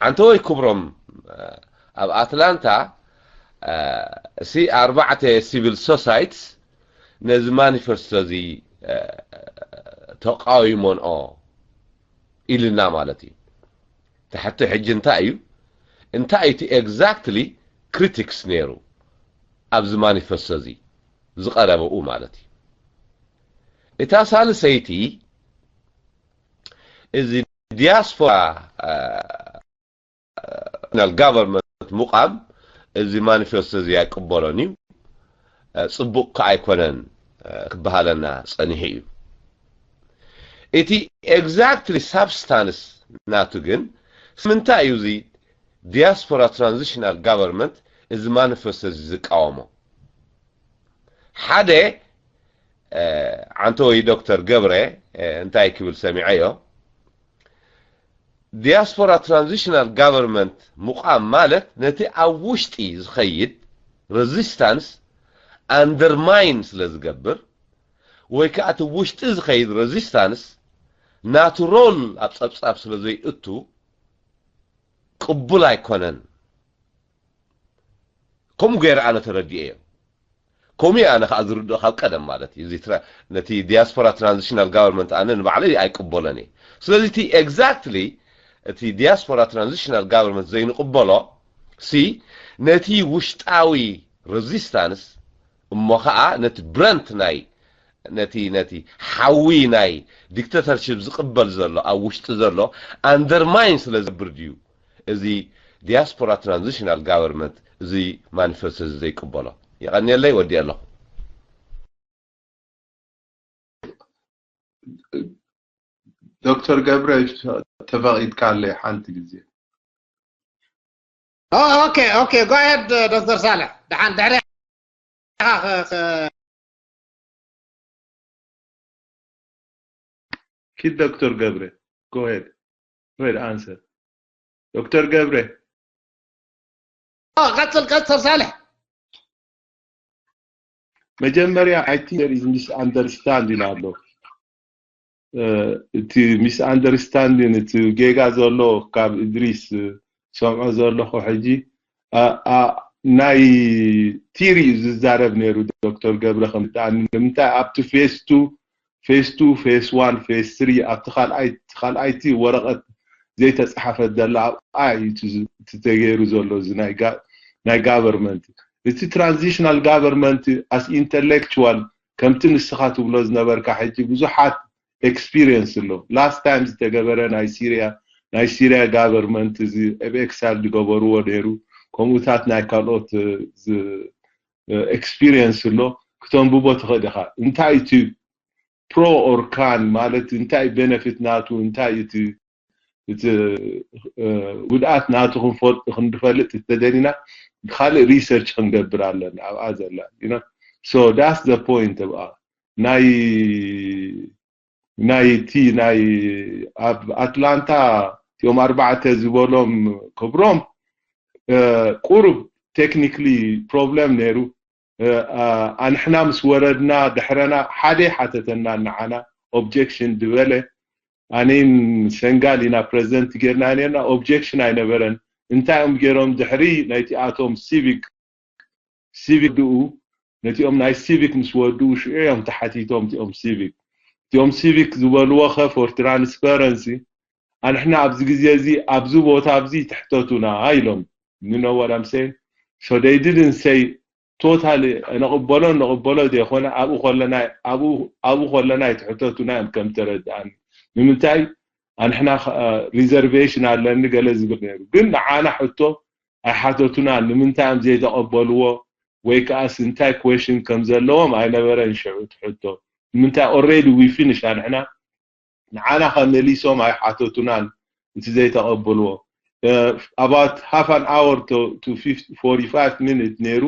ዓንተወይ ክብሮም፣ ኣብ ኣትላንታ፣ እሲ ኣርባዕተ ሲቪል ሶሳይትስ ነዚ ማኒፈስቶ እዚ ተቃዊሞንኦ ኢልና ማለት እዩ። እቲ ሕቶ ሕጂ እንታይ እዩ? እንታይ እቲ ኤግዛክትሊ ክሪቲክስ ነይሩ ኣብዚ ማኒፈስቶ እዚ ዝቐረበኡ ማለት እዩ? እታ ሳልሰይቲ፣ እዚ ዲያስፖራ ናሽናል ጋቨርንመንት ምቋም እዚ ማኒፌስቶ እዚ ኣይቅበሎን እዩ። ጽቡቕ ከኣ ኣይኮነን ክበሃለና ጸኒሑ እዩ። እቲ ኤግዛክትሊ ሳብስታንስ ናቱ ግን፣ ስለምንታይ እዩ እዚ ዲያስፖራ ትራንዚሽናል ጋቨርንመንት እዚ ማኒፌስቶ እዚ ዝቃወሞ? ሓደ፣ ዓንተወይ ዶክተር ገብረ እንታይ ክብል ሰሚዐዮ? ዲያስፖራ ትራንዚሽናል ጋቨርንመንት ምቋም ማለት ነቲ ኣብ ውሽጢ ዝኸይድ ሬዚስታንስ ኣንደርማይን ስለ ዝገብር፣ ወይ ከኣ እቲ ውሽጢ ዝኸይድ ሬዚስታንስ ናቱ ሮል ኣብ ጸብጻብ ስለ ዘይእቱ ቅቡል ኣይኮነን። ከምኡ ገይረ ኣነ ተረዲኤዮ። ከምኡ ኣነ ከዓ ዝርድኦ ካብ ቀደም ማለት እዩ። እዚ ትራ-፣ ነቲ ዲያስፖራ ትራንዚሽናል ጋቨርንመንት ኣነ ንባዕለይ ኣይቅበሎን እየ። ስለዚ እቲ ኤግዛክትሊ እቲ ዲያስፖራ ትራንዚሽናል ጋቨርንመንት ዘይንቅበሎ ሲ ነቲ ውሽጣዊ ሬዚስታንስ እሞ ከዓ ነቲ ብረንት ናይ ነቲ፣ ነቲ ሓዊ ናይ ዲክታተርሺፕ ዝቕበል ዘሎ ኣብ ውሽጢ ዘሎ ኣንደርማይን ስለ ዝገብር ድዩ እዚ ዲያስፖራ ትራንዚሽናል ጋቨርንመንት እዚ ማኒፌስቶ እዚ ዘይቅበሎ? የቐንየለይ፣ ወዲኤ ኣለኹ። ዶክተር ገብረ፣ ተፈቒድካለይ ሓንቲ ግዜ። ኦኬ ኦኬ፣ go ahead ዶክተር ሳልሕ። ደሓን ድሕሪ ኪድ ዶክተር ገብረ፣ go ahead, go ahead, answer. ዶክተር ገብረ። ቀፅል ቀፅል ሳልሕ። መጀመርያ፣ I think there is misunderstanding ኣሎ። እቲ ሚስኣንደርስታንዲን፣ እቲ ጌጋ ዘሎ ካብ እድሪስ ሰምዖ ዘለኹ ሕጂ፣ ናይ ቲሪ እዩ ዝዛረብ ነይሩ ዶክተር ገብረ። ከምጣኒ ንምንታይ ኣብቲ ፌስ ቱ ፌስ ቱ ፌስ ዋን ፌስ ትሪ ኣብቲ ካልኣይቲ ወረቐት ዘይተፃሓፈት ዘላ ኣብኣ እዩ እቲ ተገይሩ ዘሎ እዚ ናይ ጋቨርንመንት። እቲ ትራንዚሽናል ጋቨርንመንት ኣስ ኢንተሌክቹዋል ከምቲ ንስኻ ትብሎ ዝነበርካ ሕጂ ብዙሓት ኤክስፒሪየንስ ኣሎ። ላስት ታይም ዝተገበረ ናይ ሲሪያ ናይ ሲሪያ ጋቨርንመንት እዚ ኤብ ኤክሳይል ዝገበርዎ ነይሩ። ከምኡታት ናይ ካልኦት ኤክስፒሪየንስ ኣሎ። ክተንብቦ ትኽእል ኢኻ። እንታይ እቲ ፕሮ ኦር ካን ማለት እንታይ ቤነፊት ናቱ እንታይ እቲ እቲ ጉድኣት ናቱ ክንፈልጥ ክንፈልጥ እንተደሊና ካልእ ሪሰርች ክንገብር ኣለና ኣብኣ ዘላ። So that's the point ኣብኣ ናይ ናይ እቲ ናይ ኣብ ኣትላንታ እቲኦም ኣርባዕተ ዝበሎም ክብሮም ቁሩብ ቴክኒክሊ ፕሮብለም ነይሩ። ኣንሕና ምስ ወረድና ድሕረና ሓደ ሓተተና ንዓና ኦብጀክሽን ዝበለ ኣነን ሰንጋል ኢና ፕረዚደንት ጌርና ነርና። ኦብጀክሽን ኣይነበረን። እንታይ እዮም ገይሮም ድሕሪ ናይቲኣቶም ሲቪክ ሲቪክ ድኡ ነቲኦም ናይ ሲቪክ ምስ ወድኡ ሽዑ እዮም ተሓቲቶም እቲኦም ሲቪክ እቲኦም ሲቪክ ዝበልዎ ኸ for transparency ኣንሕና ኣብዚ ግዜ እዚ ኣብዚ ቦታ ኣብዚ ትሕተቱና ኢሎም you know what I'm saying? So they didn't say ቶታሊ ነቕበሎ ነቕበሎ ዘይኮነ ኣብኡ ከለና ኣብኡ ኣብኡ ከለና ኣይትሕተቱና እዮም ከም ተረድኣኒ። ንምንታይ ኣንሕና ሪዘርቬሽን ኣለኒ ገለ ዝብል ነይሩ፣ ግን ንዓና ሕቶ ኣይሓተቱናን። ንምንታይ እዮም ዘይተቐበልዎ ወይ ከዓስ እንታይ ኩዌሽን ከም ዘለዎም ኣይነበረን ሽዑ እቲ ሕቶ። ንምንታይ ኦሬዲ ዊ ፊኒሽ ኣንሕና ንዓና ከመሊሶም ኣይሓተቱናን። እቲ ዘይተቐበልዎ about half an hour to to forty-five minutes ነይሩ።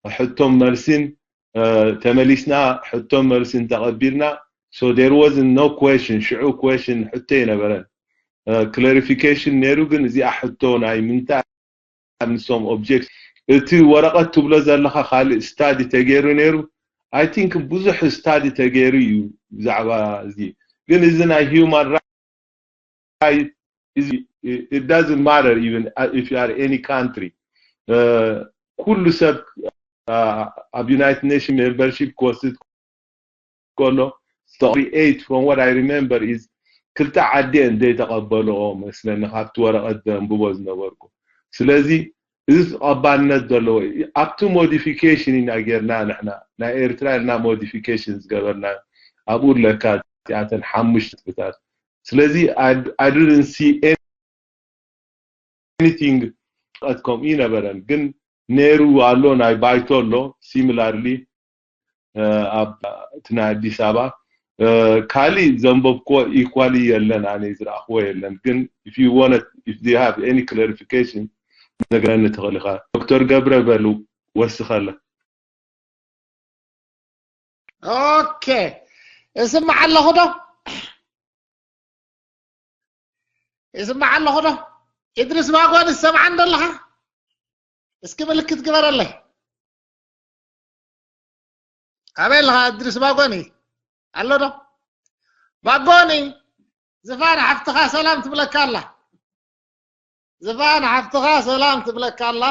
ሕቶም መልሲን ተመሊስና ሕቶም መልሲን ተቐቢልና። So there was no question፣ ሽዑ ኩዌሽን ሕቶ ኣይነበረን። ክላሪፊኬሽን ነይሩ፣ ግን እዚኣ ሕቶ ናይ ምንታይ ንሶም ኦብጀክት እቲ ወረቐት ትብሎ ዘለኻ ካልእ ስታዲ ተገይሩ ነይሩ። I think ብዙሕ ስታዲ ተገይሩ እዩ ብዛዕባ እዚ፣ ግን እዚ ናይ ሂውማን ራይት it doesn't matter even if you are any country። ኩሉ ሰብ ኣብ ዩናይትድ ኔሽን ሜምበርሺፕ ክወስድ ከሎ story eight from what I remember is ክልተ ዓዲ እየን ዘይተቐበልኦ መስለኒ፣ ካብቲ ወረቐት ዘንብቦ ዝነበርኩ። ስለዚ እዚ ተቐባልነት ዘለዎ ኣብቲ ሞዲፊኬሽን ኢና ጌርና ንሕና ናይ ኤርትራ ኢልና ሞዲፊኬሽን ዝገበርና ኣብኡ ኣለካ እቲኣተን ሓሙሽተ ነጥብታት። ስለዚ I didn't see anything ቀት ከምኡ ይነበረን፣ ግን ነይሩ ኣሎ ናይ ባይቶ ኣሎ ሲሚላርሊ ኣብ እቲ ናይ ኣዲስ ኣበባ ካሊእ ዘንበብክዎ ኢኳሊ የለን፣ ኣነ ዝረኣኽዎ የለን። ግን if you want if you have any clarification ነግረኒ ትኽእል ኢኻ። ዶክተር ገብረ በሉ ወስኸለ። ኦኬ፣ እስማዕ ኣለኹ ዶ? እስማዕ ኣለኹ ዶ? እድሪስ ባጎን ዝሰምዓን ዘለኻ እስኪ ምልክት ግበረለይ። ኣበይ ኣለኻ እድሪስ ባጎኒ? ኣሎ ዶ? ባጎኒ ዝፋን ሓፍትኻ ሰላም ትብለካ ኣላ። ዝፋን ሓፍትኻ ሰላም ትብለካ ኣላ።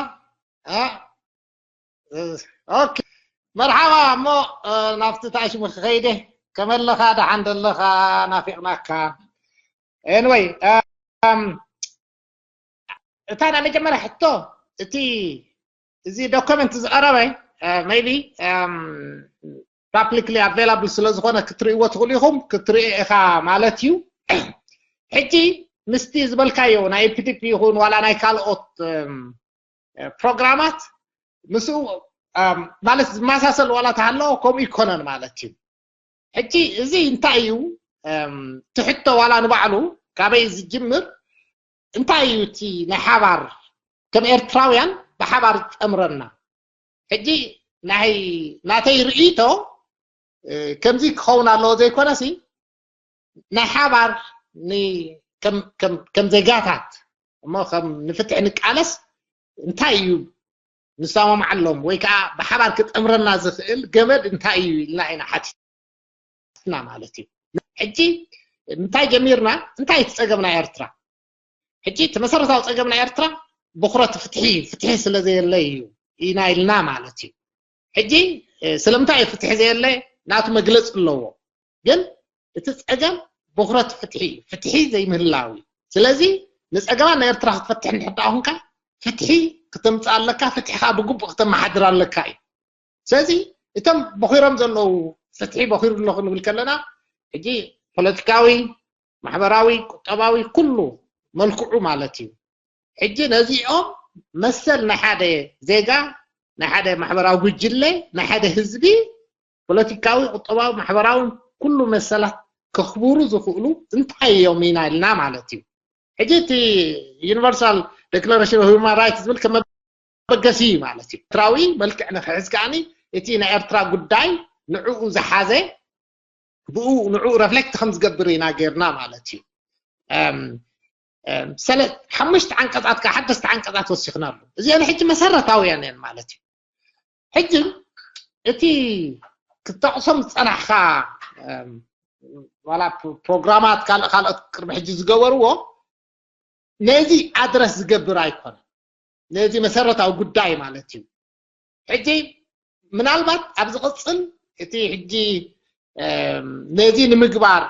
ኦኬ፣ መርሓባ። እሞ ናብቲ ታሽሙ ክኸይደ ከመለኻ ደሓን ደለኻ ናፊቕናካ። Anyway፣ እታ ናይ መጀመርያ ሕቶ እቲ እዚ ዶክመንት ዝቐረበ maybe publicly available ስለ ዝኾነ ክትርእይዎ ትኽእሉ ኢኹም፣ ክትርኢ ኢኻ ማለት እዩ። ሕጂ ምስቲ ዝበልካዮ ናይ ኤፒዲፒ ይኹን ዋላ ናይ ካልኦት ፕሮግራማት ምስኡ ማለት ዝመሳሰል ዋላ ተሃለዎ ከምኡ ይኮነን ማለት እዩ። ሕጂ እዚ እንታይ እዩ ትሕቶ ዋላ ንባዕሉ ካበይ ዝጅምር እንታይ እዩ እቲ ናይ ሓባር ከም ኤርትራውያን ብሓባር ዝጠምረና? ሕጂ ናይ ናተይ ርእይቶ ከምዚ ክኸውን ኣለዎ ዘይኮነሲ ናይ ሓባር ከም ዜጋታት እሞ ከም ንፍትሒ ንቃለስ እንታይ እዩ ንሰማማዓሎም ወይ ከዓ ብሓባር ክጠምረና ዝኽእል ገመድ እንታይ እዩ ኢልና ኢና ሓቲትና ማለት እዩ። ሕጂ እንታይ ጀሚርና? እንታይ እቲ ፀገም ናይ ኤርትራ? ሕጂ እቲ መሰረታዊ ፀገም ናይ ኤርትራ ብኩረት ፍትሒ ፍትሒ ስለ ዘየለ እዩ ኢና ኢልና ማለት እዩ። ሕጂ ስለምንታይ እዩ ፍትሒ ዘየለ ናቱ መግለፂ ኣለዎ። ግን እቲ ፀገም ብኩረት ፍትሒ እዩ፣ ፍትሒ ዘይምህላው እዩ። ስለዚ ንፀገማት ናይ ኤርትራ ክትፈትሕ እንድሕር ደኣ ኮንካ ፍትሒ ክተምፅእ ኣለካ፣ ፍትሒ ከዓ ብግቡእ ክተመሓድር ኣለካ እዩ። ስለዚ እቶም በኺሮም ዘለዉ ፍትሒ በኺሩ ኣሎ ክንብል ከለና ሕጂ ፖለቲካዊ፣ ማሕበራዊ፣ ቁጠባዊ ኩሉ መልክዑ ማለት እዩ። ሕጂ ነዚኦም መሰል ናይ ሓደ ዜጋ ናይ ሓደ ማሕበራዊ ጉጅለ ናይ ሓደ ህዝቢ ፖለቲካዊ፣ ቁጠባዊ፣ ማሕበራዊ ኩሉ መሰላት ከኽብሩ ዝኽእሉ እንታይ እዮም ኢና ኢልና ማለት እዩ። ሕጂ እቲ ዩኒቨርሳል ዴክላሬሽን ኦፍ ሂውማን ራይትስ ዝብል ከም መበገሲ እዩ ማለት እዩ። ኤርትራዊ መልክዕ ንክሕዝ ከዓኒ እቲ ናይ ኤርትራ ጉዳይ ንዕኡ ዝሓዘ ብኡ ንዕኡ ረፍሌክት ከም ዝገብር ኢና ጌርና ማለት እዩ። ሰለ ሓሙሽተ ዓንቀጻት ከዓ ሓደስተ ዓንቀጻት ወሲኽናሉ። እዚአን ሕጂ መሰረታውያን እየን ማለት እዩ። ሕጂ እቲ ክትጠቕሶም ዝጸናሕካ ዋላ ፕሮግራማት ካልእ ካልኦት ቅድሚ ሕጂ ዝገበርዎ ነዚ ኣድረስ ዝገብር ኣይኮነ፣ ነዚ መሰረታዊ ጉዳይ ማለት እዩ። ሕጂ ምናልባት ኣብ ዝቕፅል እቲ ሕጂ ነዚ ንምግባር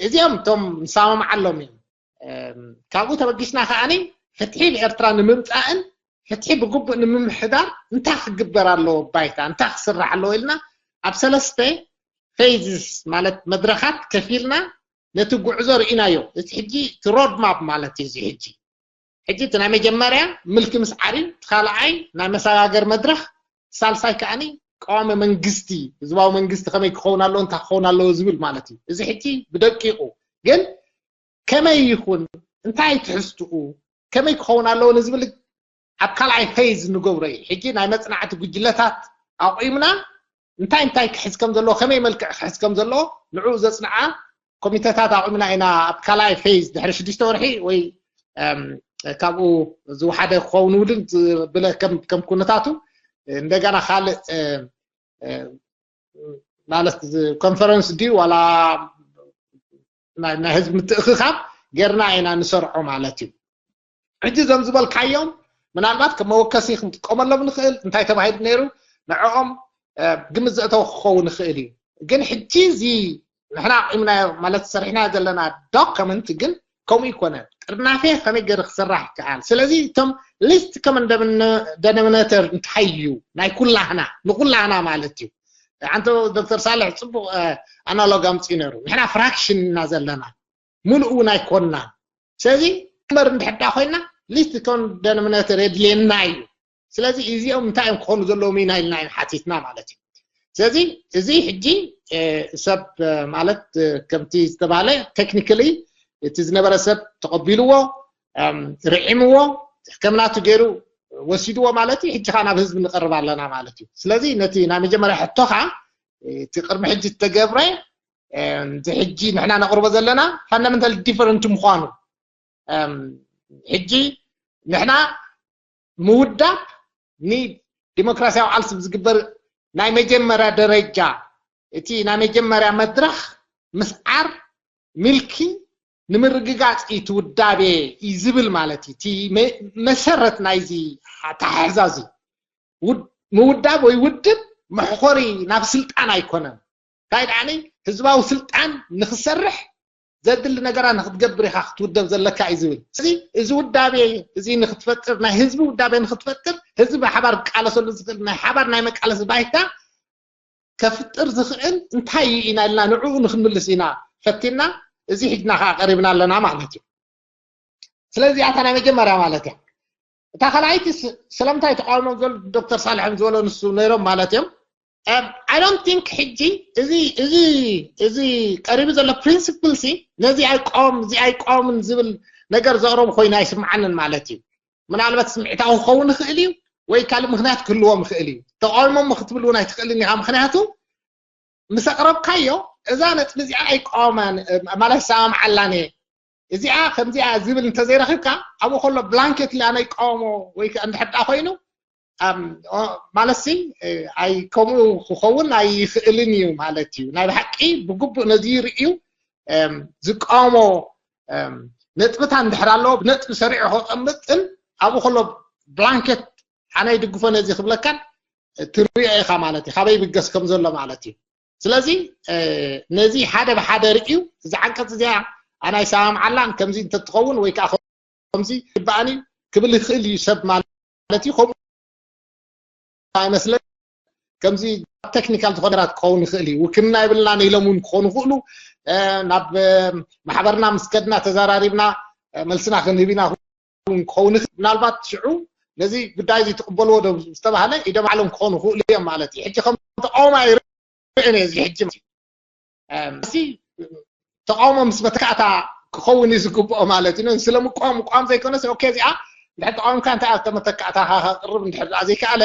እዚኦም እቶም ንሰማማዓሎም እዮም። ካብኡ ተበጊስና ከዓኒ ፍትሒ ንኤርትራ ንምምፃእን ፍትሒ ብግቡእ ንምምሕዳር እንታይ ክግበር ኣለዎ፣ ባይታ እንታይ ክስራሕ ኣለዎ ኢልና ኣብ ሰለስተ ፌዝስ ማለት መድረኻት ከፊልና ነቲ ጉዕዞ ርኢናዮ። እቲ ሕጂ እቲ ሮድ ማፕ ማለት እዩ። እዚ ሕጂ ሕጂ እቲ ናይ መጀመርያ ምልኪ ምስዓር እዩ። እቲ ካልኣይ ናይ መሰጋገሪ መድረኽ፣ ሳልሳይ ከዓኒ ቀዋሚ መንግስቲ፣ ህዝባዊ መንግስቲ ከመይ ክኸውን ኣለዎ፣ እንታይ ክኸውን ኣለዎ ዝብል ማለት እዩ። እዚ ሕጂ ብደቂቑ ግን ከመይ ይኹን፣ እንታይ ትሕዝትኡ፣ ከመይ ክኸውን ኣለዎ ንዝብል ኣብ ካልኣይ ፌዝ ንገብሮ እዩ። ሕጂ ናይ መጽናዕቲ ጉጅለታት ኣቑምና እንታይ እንታይ ክሕዝ ከም ዘለዎ፣ ከመይ መልክዕ ክሕዝ ከም ዘለዎ ንዕኡ ዘጽንዓ ኮሚተታት ኣቑምና ኢና ኣብ ካልኣይ ፌዝ ድሕሪ ሽዱሽተ ወርሒ ወይ እም፣ ካብኡ ዝወሓደ ክኸውን ውልን ዝብለ ከም ከም ኩነታቱ እንደገና ካልእ እ፣ እ፣ ማለት ኮንፈረንስ ድዩ ዋላ ናይ ናይ ህዝቢ ምትእኽኻብ ጌርና ኢና ንሰርዖ ማለት እዩ። ሕጂ እዞም ዝበልካዮም ምናልባት ከም መወከሲ ክንጥቀመሎም ንኽእል፣ እንታይ ተባሂሉ ነይሩ ንዕኦም እ፣ ግምት ዘእተወ ክኸውን ይኽእል እዩ። ግን ሕጂ እዚ ንሕና ኣቂምናዮ ማለት ሰሪሕናዮ ዘለና ዶክመንት ግን ከምኡ ይኮነን። ጥርናፌ ከመይ ገይሩ ክስራሕ ይከኣል? ስለዚ እቶም ሊስት ኮመን ደኖሚኔተር እንታይ እዩ? ናይ ኩላህና ንኩላህና ማለት እዩ። ኣንተ ዶክተር ሳልሕ ፅቡቅ ኣናሎግ ኣምፅኡ ነይሩ። ንሕና ፍራክሽን ኢና ዘለና፣ ሙሉእ እውን ኣይኮንና። ስለዚ እምበር እንድሕዳ ኮይና ሊስት ኮመን ደኖሚኔተር የድልየና እዩ። ስለዚ እዚኦም እንታይ እዮም ክኾኑ ዘለዎም ኢና ኢልና ኢና ሓቲትና ማለት እዩ። ስለዚ እዚ ሕጂ ሰብ ማለት ከምቲ ዝተባሃለ ቴክኒካሊ እቲ ዝነበረ ሰብ ተቐቢልዎ፣ ርዒምዎ፣ ከም ናቱ ገይሩ ወሲድዎ ማለት እዩ። ሕጂ ከዓ ናብ ህዝቢ ንቐርብ ኣለና ማለት እዩ። ስለዚ ነቲ ናይ መጀመርያ ሕቶኻ እቲ ቅድሚ ሕጂ ዝተገብረ እዚ ሕጂ ንሕና ነቕርቦ ዘለና ፋንዳመንታል ዲፈረንት ምዃኑ ሕጂ ንሕና ምውዳብ ንዲሞክራሲያዊ ቃልሲ ብዝግበር ናይ መጀመርያ ደረጃ እቲ ናይ መጀመርያ መድረኽ ምስዓር ምልኪ ንምርግጋፅ እዩ እቲ ውዳቤ እዩ ዝብል ማለት እዩ። እቲ መሰረት ናይዚ ኣተሓሕዛ እዚ ምውዳብ ወይ ውድብ መሕኾሪ ናብ ስልጣን ኣይኮነን። እንታይ ደኣኒ ህዝባዊ ስልጣን ንክሰርሕ ዘድሊ ነገራ ንክትገብር ኢካ ክትውደብ ዘለካ እዩ ዝብል። እዚ እዚ ውዳቤ እዚ ንክትፈጥር ናይ ህዝቢ ውዳቤ ንክትፈጥር ህዝቢ ብሓባር ክቃለሰሉ ዝኽእል ናይ ሓባር ናይ መቃለሲ ባይታ ከፍጥር ዝኽእል እንታይ እዩ ኢና ኢልና ንዕኡ ንክንምልስ ኢና ፈቲና። እዚ ሕጅና ከዓ ቀሪብና ኣለና ማለት እዩ። ስለዚ ኣታ ናይ መጀመርያ ማለት እያ። እታ ካልኣይቲ ስለምንታይ ተቃውሞ ዘሎ ዶክተር ሳልሕም ዝበሎ ንሱ ነይሮም ማለት እዮም። I don't think ሕጂ እዚ እዚ እዚ ቀሪቡ ዘሎ ፕሪንሲፕል ሲ ነዚ ኣይቃወም እዚ ኣይቃወምን ዝብል ነገር ዘቕረቡ ኮይኑ ኣይስምዓንን ማለት እዩ። ምናልባት ስምዒታዊ ክኸውን ይኽእል እዩ ወይ ካልእ ምክንያት ክህልዎም ይኽእል እዩ። ተቃውሞ ክትብል እውን ኣይትኽእልን ኢኻ። ምክንያቱ ምስ ኣቕረብካዮ እዛ ነጥቢ እዚኣ ኣይቃወማን ማለት ሰማምዓላን እየ እዚኣ ከምዚኣ ዝብል እንተዘይረኺብካ ኣብኡ ከሎ ብላንኬት ኢላ ናይ ቃወሞ ወይ ከዓ እንድሕር ደኣ ኮይኑ ማለት ሲ ኣይ ከምኡ ክኸውን ኣይኽእልን እዩ ማለት እዩ። ናይ ብሓቂ ብግቡእ ነዚ ርእዩ ዝቃወሞ ነጥብታ እንድሕር ኣለዎ ብነጥቢ ሰሪዑ ከቐምጥን ኣብኡ ከሎ ብላንኬት ኣነ ይድግፎ ነዚ ክብለካን ትሪኦ ኢኻ ማለት እዩ። ካበይ ይብገስ ከም ዘሎ ማለት እዩ። ስለዚ ነዚ ሓደ ብሓደ ርእዩ እዚ ዓንቀፅ እዚኣ ኣነ ኣይሰማምዓላን ከምዚ እንተትኸውን ወይ ከዓ ከምዚ ይግባኣኒ ክብል ይኽእል እዩ ሰብ ማለት እዩ። ከምኡ ኣይመስለኒ። ከምዚ ቴክኒካል ዝኾነ ነገራት ክኸውን ይኽእል እዩ። ውክልና የብልናን ኢሎም እውን ክኾኑ ይኽእሉ። ናብ ማሕበርና ምስ ከድና ተዘራሪብና መልስና ክንህብ ኢና እውን ክኸውን ይኽእል። ምናልባት ሽዑ ነዚ ጉዳይ እዚ ትቕበልዎ ዶ ዝተባህለ ኢደ ባዕሎም ክኾኑ ይኽእሉ እዮም ማለት እዩ። ሕጂ ከም ተቃውሞ ኣይርእን እየ እዚ ሕጂ ማለት እዩ። እም፣ እዚ ተቃውሞ ምስ መተካእታ ክኸውን እዩ ዝግብኦ ማለት እዩ። ስለ ምቋም ምቋም ዘይኮነስ ኦኬ እዚኣ እንድሕር ተቃውምካ እንታይ ኣብተ መተካእታ ከቅርብ እንድሕር ደኣ ዘይከኣለ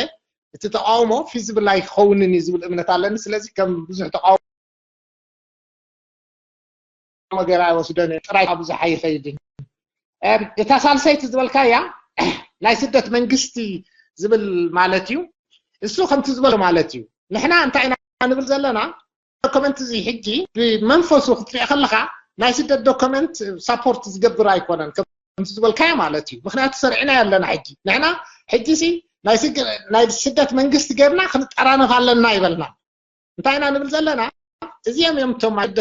እቲ ተቃውሞ ፊዚብል ኣይክኸውንን እዩ ዝብል እምነት ኣለኒ። ስለዚ ከም ብዙሕ ተቃውሞ ገይረ ኣይወስዶን እየ። ጥራይ ብዙሕ ኣይኸይድን። እታ ሳልሰይቲ ዝበልካያ ናይ ስደት መንግስቲ ዝብል ማለት እዩ። እሱ ከምቲ ዝበሎ ማለት እዩ። ንሕና እንታይ ኢና ንብል ዘለና ዶክመንት እዚ ሕጂ ብመንፈሱ ክትሪኦ ከለካ ናይ ስደት ዶክመንት ሳፖርት ዝገብር ኣይኮነን ከምቲ ዝበልካዮ ማለት እዩ። ምክንያቱ ሰሪዕና ኣለና ሕጂ ንሕና ሕጂ ሲ ናይ ስደት መንግስቲ ገርና ክንጠራነፍ ኣለና ይበልና። እንታይ ኢና ንብል ዘለና? እዚኦም እዮም እቶም ኣደ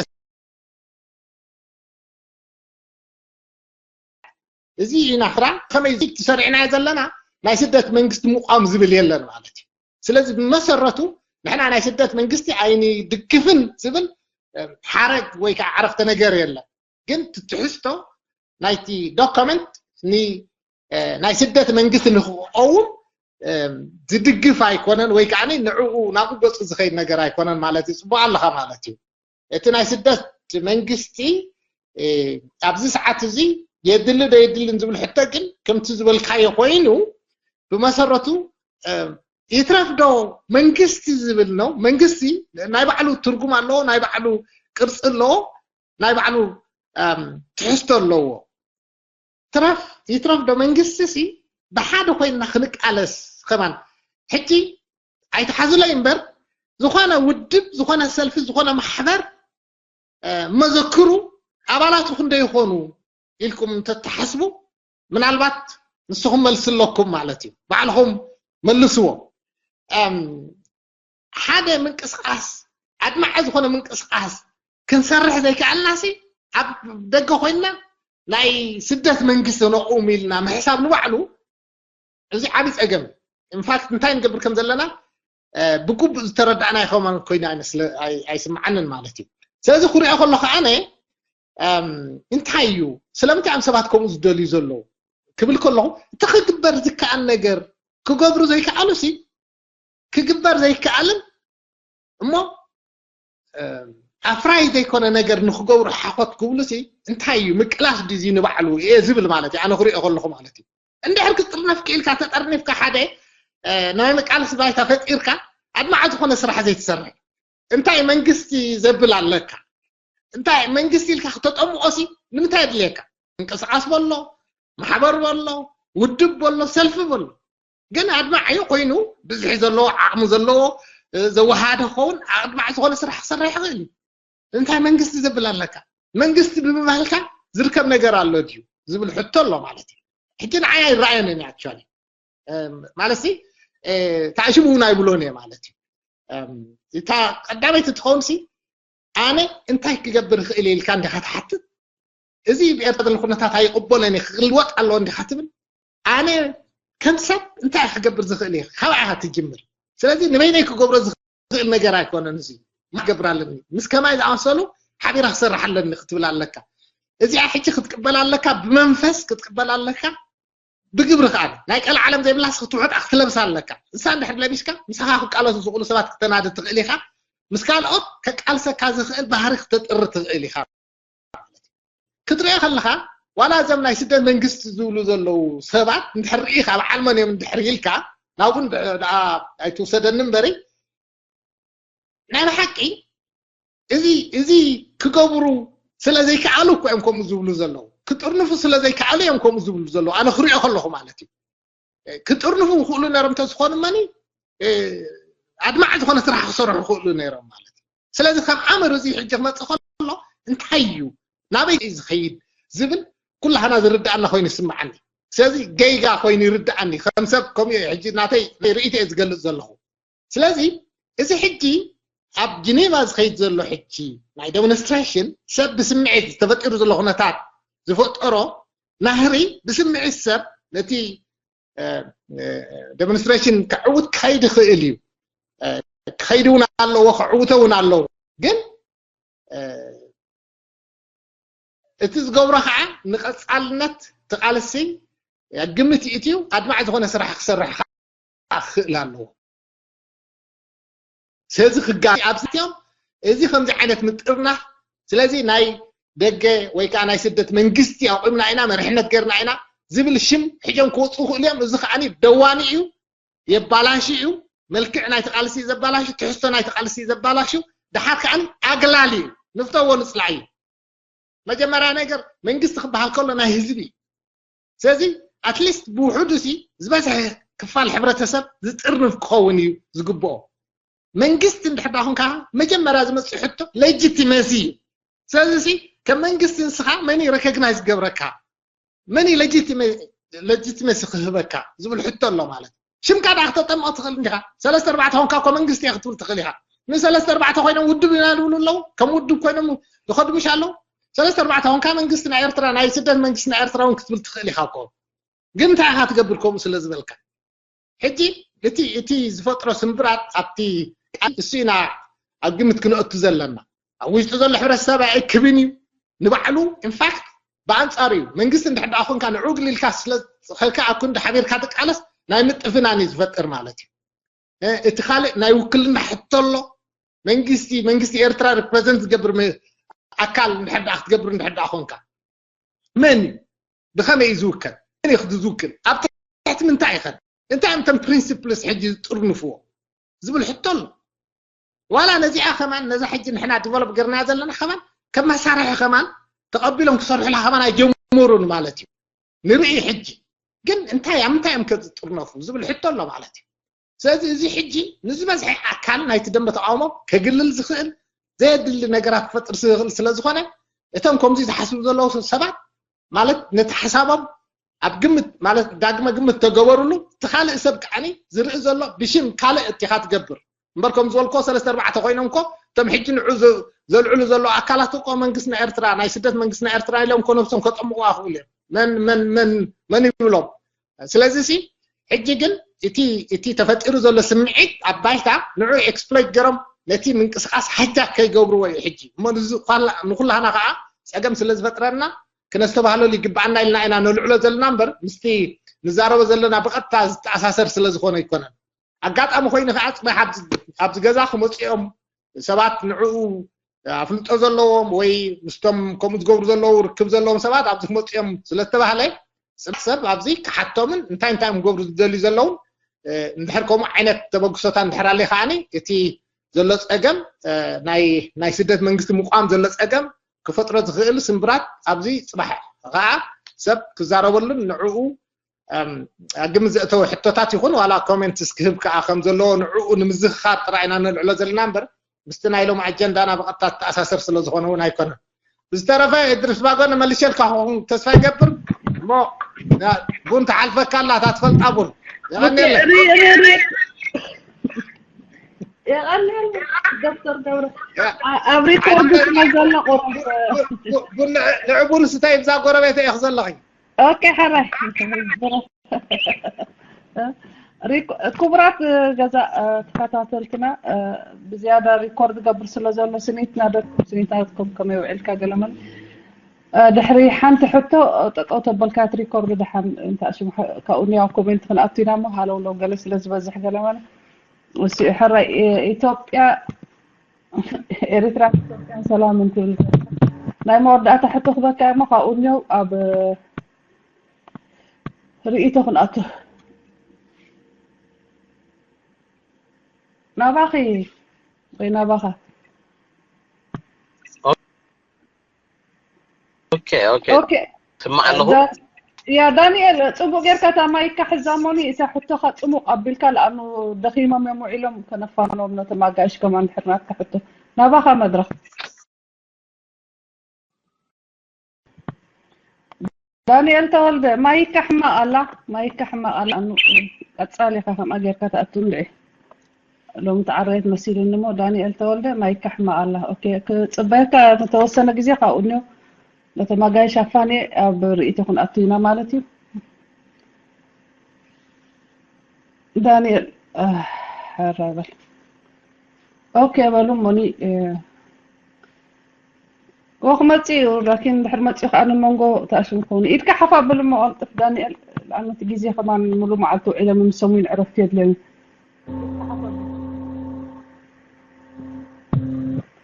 እዚ ኢና ክራ ከመይ እዚ ትሰሪዕናዮ ዘለና ናይ ስደት መንግስቲ ምቋም ዝብል የለን ማለት እዩ። ስለዚ ብመሰረቱ ንሕና ናይ ስደት መንግስቲ ኣይንድግፍን ዝብል ሓረግ ወይ ከዓ ዓረፍተ ነገር የለን። ግን ትሕዝቶ ናይቲ ዶክመንት ናይ ስደት መንግስቲ ንክቀውም ዝድግፍ ኣይኮነን፣ ወይ ከዓ ንዕኡ ናብኡ ገፁ ዝኸይድ ነገር ኣይኮነን ማለት እዩ። ፅቡቅ ኣለካ ማለት እዩ። እቲ ናይ ስደት መንግስቲ ኣብዚ ሰዓት እዚ የድሊ ዶ የድልን ዝብል ሕቶ ግን ከምቲ ዝበልካዮ ኮይኑ ብመሰረቱ ይትረፍ ዶ መንግስቲ ዝብል ነው። መንግስቲ ናይ ባዕሉ ትርጉም ኣለዎ፣ ናይ ባዕሉ ቅርፂ ኣለዎ፣ ናይ ባዕሉ ትሕዝቶ ኣለዎ። ትረፍ ይትረፍ ዶ መንግስቲ ሲ ብሓደ ኮይንና ክንቃለስ ከማን ሕጂ ኣይትሓዝለይ እምበር ዝኾነ ውድብ፣ ዝኾነ ሰልፊ፣ ዝኾነ ማሕበር መዘክሩ ኣባላቱ ክንደይ ይኾኑ ኢልኩም እንተትሓስቡ ምናልባት ንስኹም መልሲ ኣለኩም ማለት እዩ። ባዕልኹም መልስዎ። ሓደ ምንቅስቃስ ኣድማዒ ዝኾነ ምንቅስቃስ ክንሰርሕ ዘይከኣልና ሲ ኣብ ደገ ኮይንና ናይ ስደት መንግስቲ ነቑም ኢልና ምሕሳብ ንባዕሉ እዚ ዓብዪ ፀገም። ኢንፋክት እንታይ ንገብር ከም ዘለና ብግቡእ ዝተረዳእና ይኸውን ኮይኑ ኣይስምዓንን ማለት እዩ። ስለዚ ክሪኦ ከለኹ ኣነ እንታይ እዩ ስለምንታይ እዮም ሰባት ከምኡ ዝደልዩ ዘለዉ ክብል ከለኹ እቲ ክግበር ዝከኣል ነገር ክገብሩ ዘይከኣሉ ሲ ክግበር ዘይከኣልን እሞ ኣፍራይ ዘይኮነ ነገር ንክገብሩ ሓኾት ክብሉ ሲ እንታይ እዩ ምቅላስ ድዩ ንባዕሉ እየ ዝብል ማለት እዩ። ኣነ ክሪኦ ከለኹ ማለት እዩ። እንድሕር ክጥርነፍ ክኢልካ ተጠርኒፍካ ሓደ ናይ መቃለሲ ባይታ ፈጢርካ ኣድማዒ ዝኾነ ስራሕ ዘይትሰርሕ እንታይ መንግስቲ ዘብል ኣለካ? እንታይ መንግስቲ ኢልካ ክተጠምቆ ሲ ንምንታይ የድልየካ? ምንቅስቃስ በሎ፣ ማሕበር በሎ፣ ውድብ በሎ፣ ሰልፊ በሎ። ግን ኣድማዒ ኮይኑ ብዝሒ ዘለዎ ዓቕሚ ዘለዎ ዘወሃደ ክኸውን ኣድማዒ ዝኾነ ስራሕ ክሰርሕ ይኽእል እዩ። እንታይ መንግስቲ ዘብል ኣለካ? መንግስቲ ብምባልካ ዝርከብ ነገር ኣሎ ድዩ ዝብል ሕቶ ኣሎ ማለት እዩ። ሕጂ ንዓይ ኣይረኣየንን እዩ ኣክቹዋሊ ማለት ሲ ታእሽሙ እውን ኣይብሎን እየ ማለት እዩ። እታ ቀዳመይቲ ትኸውን ሲ ኣነ እንታይ ክገብር ይኽእል እየ ኢልካ እንዲኻ ትሓትት። እዚ ብኤርትራ ዘሎ ኩነታት ኣይቕበሎን እየ ክልወጥ ኣለዎ እንዲኻ ትብል። ኣነ ከም ሰብ እንታይ ክገብር ዝኽእል እየ ካባይ ኢኻ ትጅምር። ስለዚ ንበይነይ ክገብሮ ዝኽእል ነገር ኣይኮነን። እዚ ክገብር ኣለኒ ምስ ከማይ ዝኣመሰሉ ሓቢረ ክሰርሕ ኣለኒ ክትብል ኣለካ። እዚኣ ሕጂ ክትቅበል ኣለካ፣ ብመንፈስ ክትቅበል ኣለካ። ብግብሪ ከዓ ናይ ቀልዓለም ዘይብላስ ክትውሕጣ ክትለብሳ ኣለካ። ንሳ እንድሕር ለቢስካ ምሳኻ ክቃለሱ ዝኽእሉ ሰባት ክተናድድ ትኽእል ኢኻ። ምስ ካልኦት ከቃልሰካ ዝኽእል ባህሪ ክተጥሪ ትኽእል ኢኻ። ክትሪኦ ከለኻ ዋላ እዞም ናይ ስደት መንግስቲ ዝብሉ ዘለዉ ሰባት እንድሕር ርኢኻ በዓል መን እዮም እንድሕር ኢልካ ናብኡ ደኣ ኣይትውሰደኒ እምበሪ ናይ ብሓቂ እዚ እዚ ክገብሩ ስለ ዘይከኣሉ እኮ እዮም ከምኡ ዝብሉ ዘለዉ። ክጥርንፉ ስለ ዘይከኣሉ እዮም ከምኡ ዝብሉ ዘለዉ። ኣነ ክሪኦ ከለኹ ማለት እዩ። ክጥርንፉ ይኽእሉ ነይሮም እንተዝኾኑ መኒ ኣድማዒ ዝኾነ ስራሕ ክሰርሑ ይኽእሉ ነይሮም ማለት እዩ። ስለዚ ከም ኣምር እዚ ሕጂ ክመፅእ ከሎ እንታይ እዩ ናበይ እዩ ዝኸይድ ዝብል ኩላህና ዝርድኣና ኮይኑ ይስምዓኒ። ስለዚ ገይጋ ኮይኑ ይርድኣኒ ከም ሰብ ከምኡ ሕጂ ናተይ ርእይቶ እየ ዝገልፅ ዘለኹ። ስለዚ እዚ ሕጂ ኣብ ጅኔቫ ዝኸይድ ዘሎ ሕጂ ናይ ዴሞንስትሬሽን ሰብ ብስምዒት ዝተፈጢሩ ዘሎ ኩነታት ዝፈጠሮ ናህሪ ብስምዒት ሰብ ነቲ ዴሞንስትሬሽን ክዕውት ክኸይድ ይኽእል እዩ። ክኸይድ እውን ኣለዎ፣ ክዕውተ እውን ኣለዎ። ግን እቲ ዝገብሮ ከዓ ንቐፃልነት እቲ ቃልሲ ግምት ይእትዩ ኣድማዒ ዝኾነ ስራሕ ክሰርሕ ከዓ ክኽእል ኣለዎ። ስለዚ ክጋ ኣብዚኦም እዚ ከምዚ ዓይነት ምጥርናፍ ስለዚ ናይ ደገ ወይ ከዓ ናይ ስደት መንግስቲ ኣቑምና ኢና መሪሕነት ገርና ኢና ዝብል ሽም ሕጆም ክወፅኡ ክእሉ እዮም። እዚ ከዓ ደዋኒ እዩ፣ የባላሽ እዩ፣ መልክዕ ናይቲ ቃልሲ ዘባላሽ፣ ትሕዝቶ ናይቲ ቃልሲ ዘባላሽ፣ ድሓር ከዓ ኣግላል እዩ፣ ንፍተዎ ንፅላእ እዩ። መጀመርያ ነገር መንግስቲ ክበሃል ከሎ ናይ ህዝቢ እዩ። ስለዚ ኣትሊስት ብውሕዱ ሲ ዝበዝሐ ክፋል ሕብረተሰብ ዝጥርንፍ ክኸውን እዩ ዝግብኦ። መንግስቲ እንድሕር ዳ ኮንካ መጀመርያ ዝመፅእ ሕቶ ሌጂቲመሲ እዩ። ስለዚ ሲ ከም መንግስቲ ንስኻ መን እዩ ረኮግናይዝ ዝገብረካ? መን እዩ ሌጂቲመሲ ክህበካ ዝብል ሕቶ ኣሎ ማለት ሽምካ ዳ ክተጠምቕ ትኽእል እንዲኻ። ሰለስተ ኣርባዕተ ኮንካ እኮ መንግስቲ እየ ክትብል ትኽእል ኢኻ። ንሰለስተ ኣርባዕተ ኮይኖም ውድብ ኢና ዝብሉ ኣለዉ። ከም ውድብ ኮይኖም ዝኸዱ ምሽ ኣለዉ። ሰለስተ ኣርባዕተ ኮንካ መንግስቲ ናይ ኤርትራ ናይ ስደት መንግስቲ ናይ ኤርትራ እውን ክትብል ትኽእል ኢኻ እኮ። ግን እንታይ ኢኻ ትገብር ከምኡ ስለ ዝበልካ? ሕጂ እቲ እቲ ዝፈጥሮ ስምብራት ኣብቲ ቃል እሱ ኢና ኣብ ግምት ክነእቱ ዘለና። ኣብ ውሽጡ ዘሎ ሕብረተሰብ ኣይእክብን እዩ ንባዕሉ። ኢንፋክት ብኣንጻሩ እዩ። መንግስቲ እንድሕር ደኣ ኮንካ ንዑ ግልልካ ስለ ከልካ ኣብ ክንዲ ሓቢርካ ትቃለስ ናይ ምጥፍናን እዩ ዝፈጥር ማለት እዩ። እቲ ካልእ ናይ ውክልና ሕቶ ኣሎ። መንግስቲ መንግስቲ ኤርትራ ሪፕሬዘንት ዝገብር ኣካል እንድሕር ደኣ ክትገብር እንድሕር ደኣ ኮንካ መን እዩ? ብኸመይ እዩ ዝውከል? መን እዩ ዝውክል? ኣብ ትሕቲ ምንታይ ይኸን? እንታይ እዮም እቶም ፕሪንሲፕልስ ሕጂ ዝጥርንፍዎ ዝብል ሕቶ ኣሎ። ዋላ ነዚኣ ከማን ነዛ ሕጂ ንሕና ዲቨሎፕ ገርና ዘለና ከማን ከም መሳርሒ ከማን ተቐቢሎም ክሰርሑላ ከማን ኣይጀመሩን ማለት እዩ። ንርኢ ሕጂ ግን እንታይ ኣብ ምንታይ እዮም ከዝጥርነፉ ዝብል ሕቶ ኣሎ ማለት እዩ። ስለዚ እዚ ሕጂ ንዝበዝሐ ኣካል ናይቲ ደንበ ተቃውሞ ከግልል ዝኽእል ዘየድሊ ነገራት ክፈጥር ዝኽእል ስለ ዝኾነ እቶም ከምዚ ዝሓስቡ ዘለዉ ሰባት ማለት ነቲ ሓሳቦም ኣብ ግምት ማለት ዳግመ ግምት ተገበሩሉ እቲ ካልእ ሰብ ከዓኒ ዝርኢ ዘሎ ብሽም ካልእ እቲኻ ትገብር እምበር ከም ዝበልኮ ሰለስተ ኣርባዕተ ኮይኖም እኮ እቶም ሕጂ ንዑ ዘልዕሉ ዘለዉ ኣካላት እኮ መንግስትና ኤርትራ ናይ ስደት መንግስትና ኤርትራ ኢሎም እኮ ነብሶም ከጠምቑዋ ክእሉ እዮም መን መን መን መን ይብሎም ስለዚ ሲ ሕጂ ግን እቲ እቲ ተፈጢሩ ዘሎ ስምዒት ኣብ ባይታ ንዑ ኤክስፕሎይት ገሮም ነቲ ምንቅስቃስ ሃይጃክ ከይገብርዎ እዩ ሕጂ እሞ ንኩላህና ከዓ ፀገም ስለ ዝፈጥረና ክነስተባህለሉ ይግባኣና ኢልና ኢና ነልዕሎ ዘለና እምበር ምስቲ ንዛረቦ ዘለና ብቐጥታ ዝተኣሳሰር ስለ ዝኾነ ኣይኮነን ኣጋጣሚ ኮይኑ ከዓ ፅባሕ ኣብዚ ገዛ ክመፅኦም ሰባት ንዕኡ ኣፍልጦ ዘለዎም ወይ ምስቶም ከምኡ ዝገብሩ ዘለዉ ርክብ ዘለዎም ሰባት ኣብዚ ክመፅኦም ስለዝተባህለ ፅባሕ ሰብ ኣብዚ ክሓቶምን እንታይ እንታይ እዮም ክገብሩ ዝደልዩ ዘለውን እንድሕር ከምኡ ዓይነት ተበግሶታ እንድሕር ኣለ ከዓኒ እቲ ዘሎ ፀገም ናይ ስደት መንግስቲ ምቋም ዘሎ ፀገም ክፈጥሮ ዝኽእል ስምብራት ኣብዚ ፅባሕ ከዓ ሰብ ክዛረበሉን ንዕኡ ኣብ ግምት ዘእተወ ሕቶታት ይኹን ዋላ ኮሜንትስ ክህብ ከዓ ከም ዘለዎ ንዕኡ ንምዝኽኻር ጥራይ ኢና ነልዕሎ ዘለና እምበር ምስቲ ናይ ሎም ኣጀንዳና ብቐጥታ ተኣሳሰር ስለ ዝኾነ እውን ኣይኮነን። ብዝተረፈ እድሪስ ባጎ ንመልሸልካ ክኹን ተስፋ ይገብር እሞ ቡን ተሓልፈካ ኣላ እታ ትፈልጣ ቡን የቐንየለ የቐንየል ዶክተር ገብረ ኣብ ሪኮርድ ስለ ዘሎ ቁሩብ ንዕቡን ስታይ ብዛ ጎረቤት ኢኽ ዘለኺ ኦኬ ሕራይ ክቡራት ገዛ ተኸታተልትና ብዝያዳ ሪኮርድ ገብር ስለ ዘሎ ስኒትና ደኩም ስኒትና ደኩም ከመይ ውዕልካ ገለመን ድሕሪ ሓንቲ ሕቶ ጠጠው ተበልካ ሪኮርድ ድሓን እንታይ ሽሙ ካብኡ ኒያ ኮሜንት ክንኣቱ ኢና ሞ ሃለውለው ገለ ስለ ዝበዝሕ ገለመን ሕራይ ኢትዮጵያ ኤርትራ ኢትዮጵያን ሰላምን ትብል ናይ መወዳእታ ሕቶ ክበካ እሞ ካብኡ እኒው ኣብ ርእይቶ ክንኣቱ ናባኺ ወይ ናባኻ ኦኬ ኦኬ ኦኬ ስማዕ ኣለኹ ያ ዳንኤል ጽቡቅ ጌርካ እታ ማይካ ሕዛ ሞኒ እታ ሕቶኻ ጽሙቅ ኣቢልካ ለኣኑ ደኺሞም እዮም ውዒሎም ከነፋኖም ነቶም ኣጋይሽ ከማን ድሕር ናትካ ሕቶ ናባኻ መድረኽ ዳንኤል ተወልደ ማይካ ሕማቅ ኣላ ማይካ ሕማቅ ኣላ ኣኑ ቀጻል ኢኻ ከምኣ ጌርካ ትኣቱ እንድዒ ሎም ተዓረየት መሲሉኒ እሞ ዳንኤል ተወልደ ማይካ ሕማቅ ኣላ ኦኬ ክጽበየካ ንተወሰነ ግዜ ካብኡ እኒኦ ነቶም ኣጋይሽ ኣፋንየ ኣብ ርእይቶ ክንኣቱ ኢና ማለት እዩ ዳንኤል ሕራይ በል ኦኬ በሉ እሞኒ ወ ክመፅእ እዩ ራኪን ድሕር መፅኡ ከዓ ንመንጎ ተኣሽም ክኸውን ኢድካ ሓፍ ኣብል እሞ ቀልጥፍ ዳንኤል ንኣብነት ግዜ ከማን ሙሉ መዓልቲ ውዒሎም ምሰሙን ዕረፍቲ የድልዮም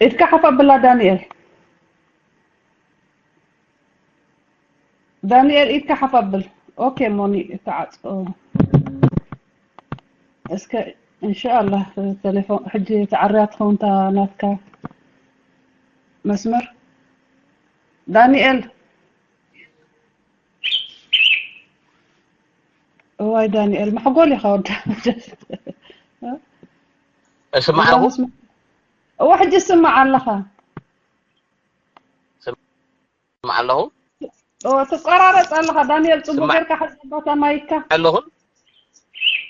ኢድካ ሓፍ ኣብላ ዳንኤል ዳንኤል ኢድካ ሓፍ ኣብል ኦኬ ሞኒ ተዓፅኦ እስከ እንሻኣላህ ተሌፎን ሕጂ ተዓርያ ትኸውን እታ ናትካ መስመር ዳንኤል እዋይ ዳንኤል ማሕጎል ኢኻ ወዳ እስማዕ ኣለኹ እዋ ሕጂ ስማዕ ኣለኻ ስማዕ ኣለኹ ትቆራረፅ ኣለኻ ዳንኤል ፅቡቅ ጌርካ ሕዚ ቦታ ማይካ ኣለኹ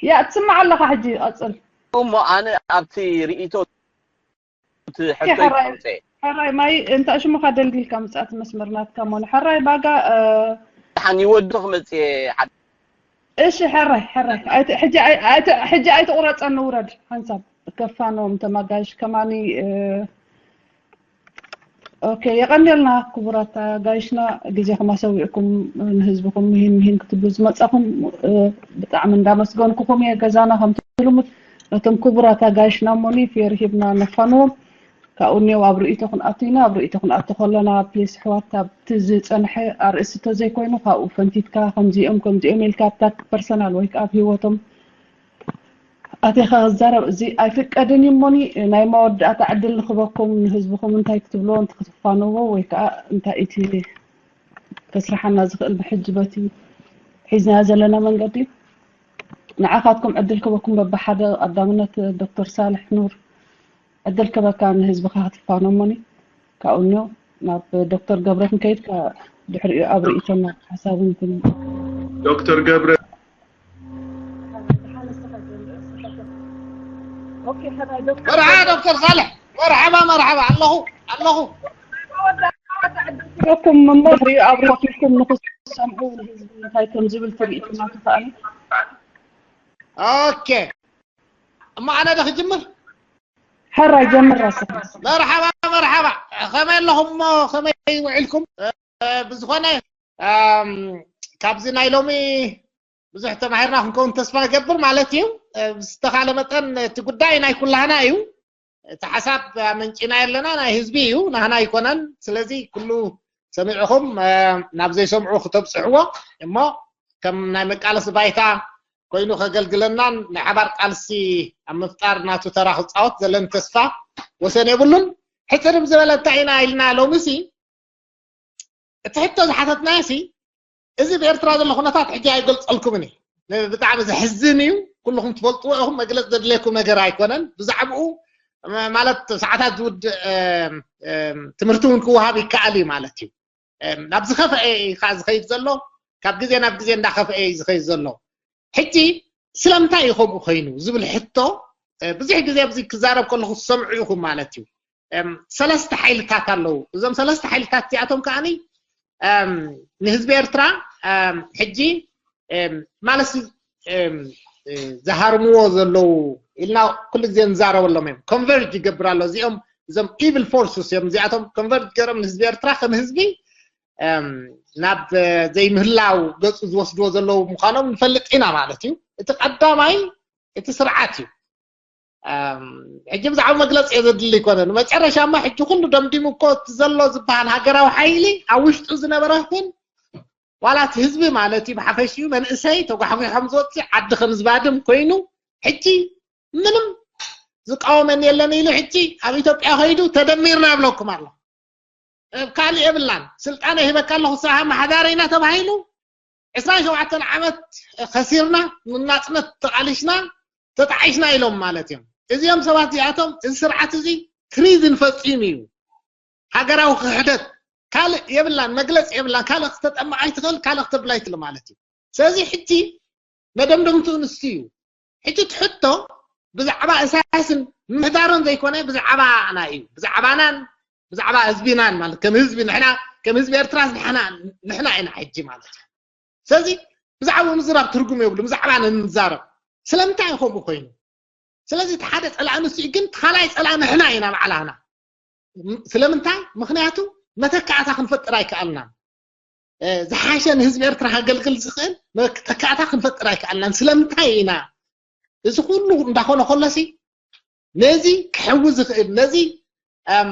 ያ ትስማዕ ኣለኻ ሕጂ ቀፅል እሞ ኣነ ኣብቲ ርእይቶ እቲ ሕቶ ይቀምፀ ሕራይ ማይ እንታይ ሽሙኻ ደልዲልካ ምፅኣት መስመር ናትካ ሞኒ ሕራይ ባጋ ሓን ይወዱ ክመፅእ ሓደ እሺ፣ ሕራይ፣ ሕራይ። ኣይተ-፣ ሕጂ ኣይ-፣ ኣይተ-፣ ሕጂ ኣይተቑረጸኒ፣ ውረድ ሓንሳብ። ከፋኖም ተማጋሽ ከማኒ፣ እ፣ ኦኬ፣ የቐንየልና ክቡራት ኣጋይሽና፣ ግዜኹም ኣሰዊእኩም ንህዝብኹም ምሂን ምሂን ክትብሉ ዝመጻኹም፣ እ፣ ብጣዕሚ እንዳመስገንኩኹም እየ። ገዛና ከምቲ ልሙድ ነቶም ክቡራት ኣጋይሽና እሞኒ ፌር ሂብና ነፋንዎም። ካብኡ እኒኦ ኣብ ርእይቶ ክንኣቱ ኢና። ኣብ ርእይቶ ክንኣቱ ከለና ፕሊስ ኣሕዋት፣ ኣብቲ ዝጸንሐ ኣርእስቲ ተዘይኮይኑ ካብኡ ፈንቲትካ ከምዚኦም ከምዚኦም ኢልካ ኣብታ ፐርሰናል ወይ ከዓ ኣብ ህይወቶም ኣቲኻ ክዛረብ እዚ ኣይፍቀድን እዩ እሞኒ፣ ናይ መወዳእታ ዕድል ንኽበኩም ንህዝብኹም እንታይ ክትብልዎ፣ እንታይ ክትፋነዎ ወይ ከዓ እንታይ እቲ ከስርሓና ዝኽእል ብሕጂ በቲ ሒዝናዮ ዘለና መንገዲ ንዓኻትኩም ዕድል ክበኩም በብሓደ ቀዳምነት ዶክተር ሳልሕ ኑር ዕድል ክበካ ንህዝብኻ ክትፋኖ እሞኒ ካብኡ እኒኦ ናብ ዶክተር ገብረ ክንከይድ ድሕሪኡ ኣብ ርእይቶና ሓሳብን ዶክተር ገብረ መርሓባ ዶክተር ሳልሕ፣ መርሓባ፣ መርሓባ፣ ኣለኹ፣ ኣለኹ። ክረኩም እሞ ድሕሪኡ ኣብ ርእይቶኩም ንክሰምዑ ንህዝቢ እንታይ ከም ዝብል ትርኢትና ትኽኣሉ። ኦኬ፣ እሞ ኣነ ዶ ክጅምር? ሕራይ ጀምር ራስኻ። መርሓባ፣ መርሓባ። ከመይ ኣለኹም እሞ ከመይ ውዒልኩም? እ፣ ብዝኾነ፣ እም፣ ካብዚ ናይ ሎሚ ብዙሕ ተማሂርና ክንከውን ተስፋ እገብር ማለት እዩ። እ፣ ብዝተኻለ መጠን እቲ ጉዳይ ናይ ኩላህና እዩ። እቲ ሓሳብ ኣመንጭና ኣለና ናይ ህዝቢ እዩ፣ ናህና ኣይኮነን። ስለዚ ኩሉ ሰሚዕኹም፣ እ፣ ናብ ዘይሰምዑ ክተብፅሕዎ እሞ ከም ናይ መቃለሲ ባይታ ኮይኑ ከገልግለናን ናይ ሓባር ቃልሲ ኣብ ምፍጣር ናቱ ተራ ክፃወት ዘለኒ ተስፋ ወሰን የብሉን። ሕፅርም ዝበለ እንታይ ኢና ኢልና ሎምሲ እቲ ሕቶ ዝሓተትናዮ ሲ እዚ ብኤርትራ ዘሎ ኩነታት ሕጂ ኣይገልፀልኩምን እዩ። ብጣዕሚ ዘሕዝን እዩ። ኩልኹም ትፈልጥዎ ኢኹም፣ መግለፂ ዘድልየኩም ነገር ኣይኮነን። ብዛዕባኡ ማ-፣ ማለት ሰዓታት ዝውድእ፣ እም፣ እም፣ ትምህርቲ እውን ክወሃብ ይከኣል እዩ ማለት እዩ። እም፣ ናብ ዝኸፍአ እዩ ከዓ ዝኸይድ ዘሎ፣ ካብ ግዜ ናብ ግዜ እንዳኸፍአ እዩ ዝኸይድ ዘሎ። ሕጂ ስለምንታይ እዩ ከምኡ ኮይኑ ዝብል ሕቶ፣ እ፣ ብዙሕ ግዜ ኣብዚ ክዛረብ ከለኹ ትሰምዑ ኢኹም ማለት እዩ። እም፣ ሰለስተ ሓይልታት ኣለዉ። እዞም ሰለስተ ሓይልታት እዚኣቶም ከዓኒ፣ እም፣ ንህዝቢ ኤርትራ፣ እም፣ ሕጂ፣ እም፣ ማለት ሲ፣ እም፣ እ፣ ዝሃርምዎ ዘለዉ ኢልና ኩሉ ግዜ ንዛረበሎም እዮም። ኮንቨርጅ ይገብር ኣሎ። እዚኦም፣ እዞም ኢቪል ፎርስስ እዮም። እዚኣቶም ኮንቨርጅ ገይሮም ንህዝቢ ኤርትራ ከም ህዝቢ፣ እም፣ ናብ፣ እ፣ ዘይምህላው ገጹ ዝወስድዎ ዘለዉ ምዃኖም ንፈልጥ ኢና ማለት እዩ። እቲ ቀዳማይ እቲ ስርዓት እዩ። እም፣ ሕጂ ብዛዕባ መግለፂ እየ ዘድሊ ኣይኮነን። መጨረሻማ ሕጂ ኩሉ ደምዲሙ እኮ እቲ ዘሎ ዝበሃል ሃገራዊ ሓይሊ ኣብ ውሽጡ ዝነበረ ይኹን ዋላ እቲ ህዝቢ ማለት እዩ ብሓፈሽኡ መንእሰይ ተጓሕጒሖም ዝወፅእ ዓዲ ከም ዝባድም ኮይኑ ሕጂ ምንም ዝቃወመኒ የለን ኢሉ ሕጂ ኣብ ኢትዮጵያ ከይዱ ተደሚርና ይብለኩም ኣሎ። እ፣ ካልእ የብላን። ስልጣነ ሂበካ ኣለኹ ንስኻ ኣመሓዳሪ ኢና ተባሂሉ ዕስራን ሸውዓተን ዓመት ከሲርና፣ ንናጽነት ተቓሊስና፣ ተጣዒስና ኢሎም ማለት እዮም። እዚኦም ሰባት እዚኣቶም እዚ ስርዓት እዚ ትሪዝን ፈጺሙ እዩ። ሃገራዊ ክሕደት ካልእ የብላን፣ መግለጺ የብላን። ካልእ ክተጠምቕ ኣይትኽእል፣ ካልእ ክተብል ኣይትኽእል ማለት እዩ። ስለዚ ሕጂ መደምደምትኡ ንሱ እዩ። ሕጂ እቲ ሕቶ ብዛዕባ እሳያስን ምሕዳሮን ዘይኮነ ብዛዕባና እዩ። ብዛዕባናን ብዛዕባ ህዝቢናን ማለት ከም ህዝቢ ንሕና ከም ህዝቢ ኤርትራ ንሕና ንሕና ኢና ሕጂ ማለት እዩ። ስለዚ ብዛዕባ ምዝራብ ትርጉም የብሉ። ብዛዕባ ንዛረብ ስለምንታይ እዩ ከምኡ ኮይኑ? ስለዚ እቲ ሓደ ጸላኢ ንሱ እዩ፣ ግን እቲ ካልኣይ ጸላኢ ንሕና ኢና ባዕላና። ስለምንታይ? ምኽንያቱ መተካእታ ክንፈጥር ኣይከኣልናን። እ፣ ዝሓሸ ንህዝቢ ኤርትራ ከገልግል ዝኽእል መተካእታ ክንፈጥር ኣይከኣልናን። ስለምንታይ ኢና እዚ ኩሉ እንዳኾነ ከሎሲ ነዚ ክሕዊ ዝኽእል ነዚ፣ እም፣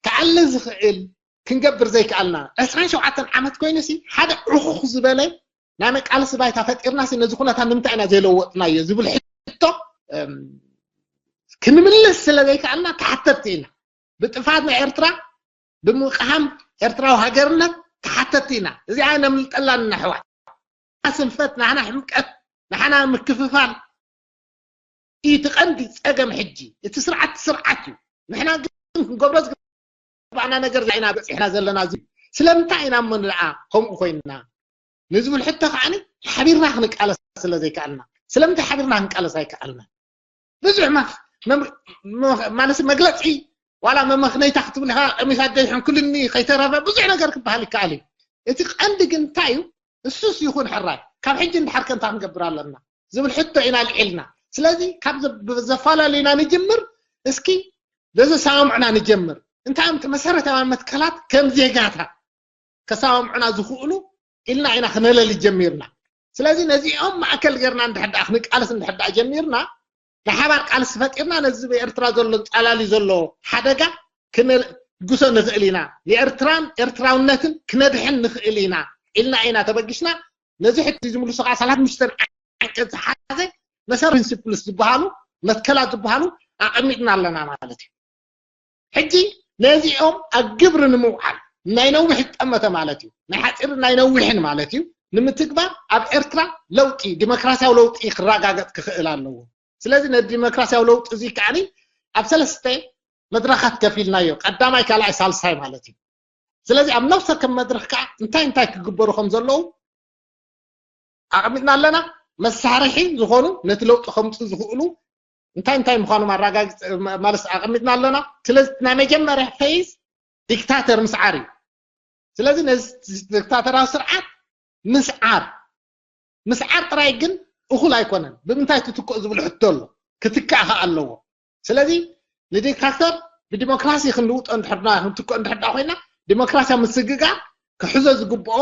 ክኣሊ ዝኽእል ክንገብር ዘይከኣልና ዕስራን ሸውዓተን ዓመት ኮይኑሲ ሓደ ዕኹኽ ዝበለ ናይ መቃለሲ ባይታ ፈጢርናሲ ነዚ ኩነታት ንምንታይ ኢና ዘይለወጥናዮ ዝብል ሕቶ፣ እም፣ ክንምልስ ስለ ዘይከኣልና ተሓተትቲ ኢና። ብጥፍኣት ናይ ኤርትራ ብምቕሃም ኤርትራዊ ሃገርነት ተሓተትቲ ኢና። እዚኣ ነምልጠላን ኢና ኣሕዋት። ስንፈት፣ ናህና ሕምቀት፣ ናህና ምክፍፋል እዩ እቲ ቀንዲ ጸገም። ሕጂ እቲ ስርዓት ስርዓት እዩ። ንሕና ግን ክንገብሮ ዝግባእና ነገር ዛይና በጺሕና ዘለና እዚ ስለምንታይ ኢና እሞ ንደኣ ከምኡ ኮይንና ንዝብል ሕቶ ከዓኒ ሓቢርና ክንቃለስ ስለ ዘይከኣልና። ስለምንታይ ሓቢርና ክንቃለስ ኣይከኣልና? ብዙሕ መኽ-፣ መም-፣ መ-፣ ማለት መግለጺ ዋላ መመኽነይታ ክትብል ኢኻ፣ ቀሚሳ ደይ ሕንኩልኒ ከይተረፈ ብዙሕ ነገር ክበሃል ይከኣል እዩ። እቲ ቀንዲ ግን እንታይ እዩ? እሱስ ይኹን ሕራይ፣ ካብ ሕጂ ንድሓር ከ እንታይ ክንገብር ኣለና ዝብል ሕቶ ኢና ኣልዒልና። ስለዚ ካብ ዘ- ዘፈላለዩና ንጅምር። እስኪ ዘዘሳምዑና ንጀምር። እንታይ እዮም እቲ መሰረታውያን መትከላት ከም ዜጋታት ከሰማምዑና ዝኽእሉ ኢልና ኢና ክነለሊ ጀሚርና። ስለዚ ነዚኦም ማእከል ጌርና እንድሕር ደኣ ክንቃለስ እንድሕር ደኣ ጀሚርና፣ ናይ ሓባር ቃልሲ ፈጢርና ነዚ ብኤርትራ ዘሎ ጻላሊ ዘሎ ሓደጋ ክንግሶ ንኽእል ኢና፣ ንኤርትራን ኤርትራውነትን ክነድሕን ንኽእል ኢና ኢልና ኢና ተበጊስና። ነዚ ሕጂ ዝምልሱ ከዓ ሰላሳ ሓሙሽተ ዓንቀጽ ዝሓዘ መሰረት ፕሪንሲፕልስ ዝበሃሉ፣ መትከላት ዝበሃሉ ኣቐሚጥና ኣለና ማለት እዩ። ሕጂ ነዚኦም ኣብ ግብሪ ንምውዓል ናይ ነዊሕ ዝጠመተ ማለት እዩ፣ ናይ ሓፂርን ናይ ነዊሕን ማለት እዩ ንምትግባር ኣብ ኤርትራ ለውጢ፣ ዲሞክራሲያዊ ለውጢ ክረጋገፅ ክኽእል ኣለዎ። ስለዚ ነዚ ዲሞክራሲያዊ ለውጢ እዚ ከዓኒ ኣብ ሰለስተ መድረኻት ከፊልናዮ፣ ቀዳማይ፣ ካልኣይ፣ ሳልሳይ ማለት እዩ። ስለዚ ኣብ ነፍሰ ከም መድረኽ ከዓ እንታይ እንታይ ክግበሩ ከም ዘለዉ ኣቐሚጥና ኣለና። መሳርሒ ዝኾኑ ነቲ ለውጢ ከምፁ ዝኽእሉ እንታይ እንታይ ምዃኑ ማረጋግፅ ማለት ኣቐሚጥና ኣለና። ስለዚ ናይ መጀመርያ ፌዝ ዲክታተር ምስዓር እዩ። ስለዚ ነዚ ዲክታተራዊ ስርዓት ምስዓር ምስዓር ጥራይ ግን እኹል ኣይኮነን። ብምንታይ ትትክኦ ዝብል ሕቶ ኣሎ። ክትካእ ከ ኣለዎ። ስለዚ ንዲክታተር ብዲሞክራሲ ክንልውጦ እንድሕርና ክንትክኦ እንድሕር ኮይና ዲሞክራሲያዊ ምስግጋር ክሕዞ ዝግብኦ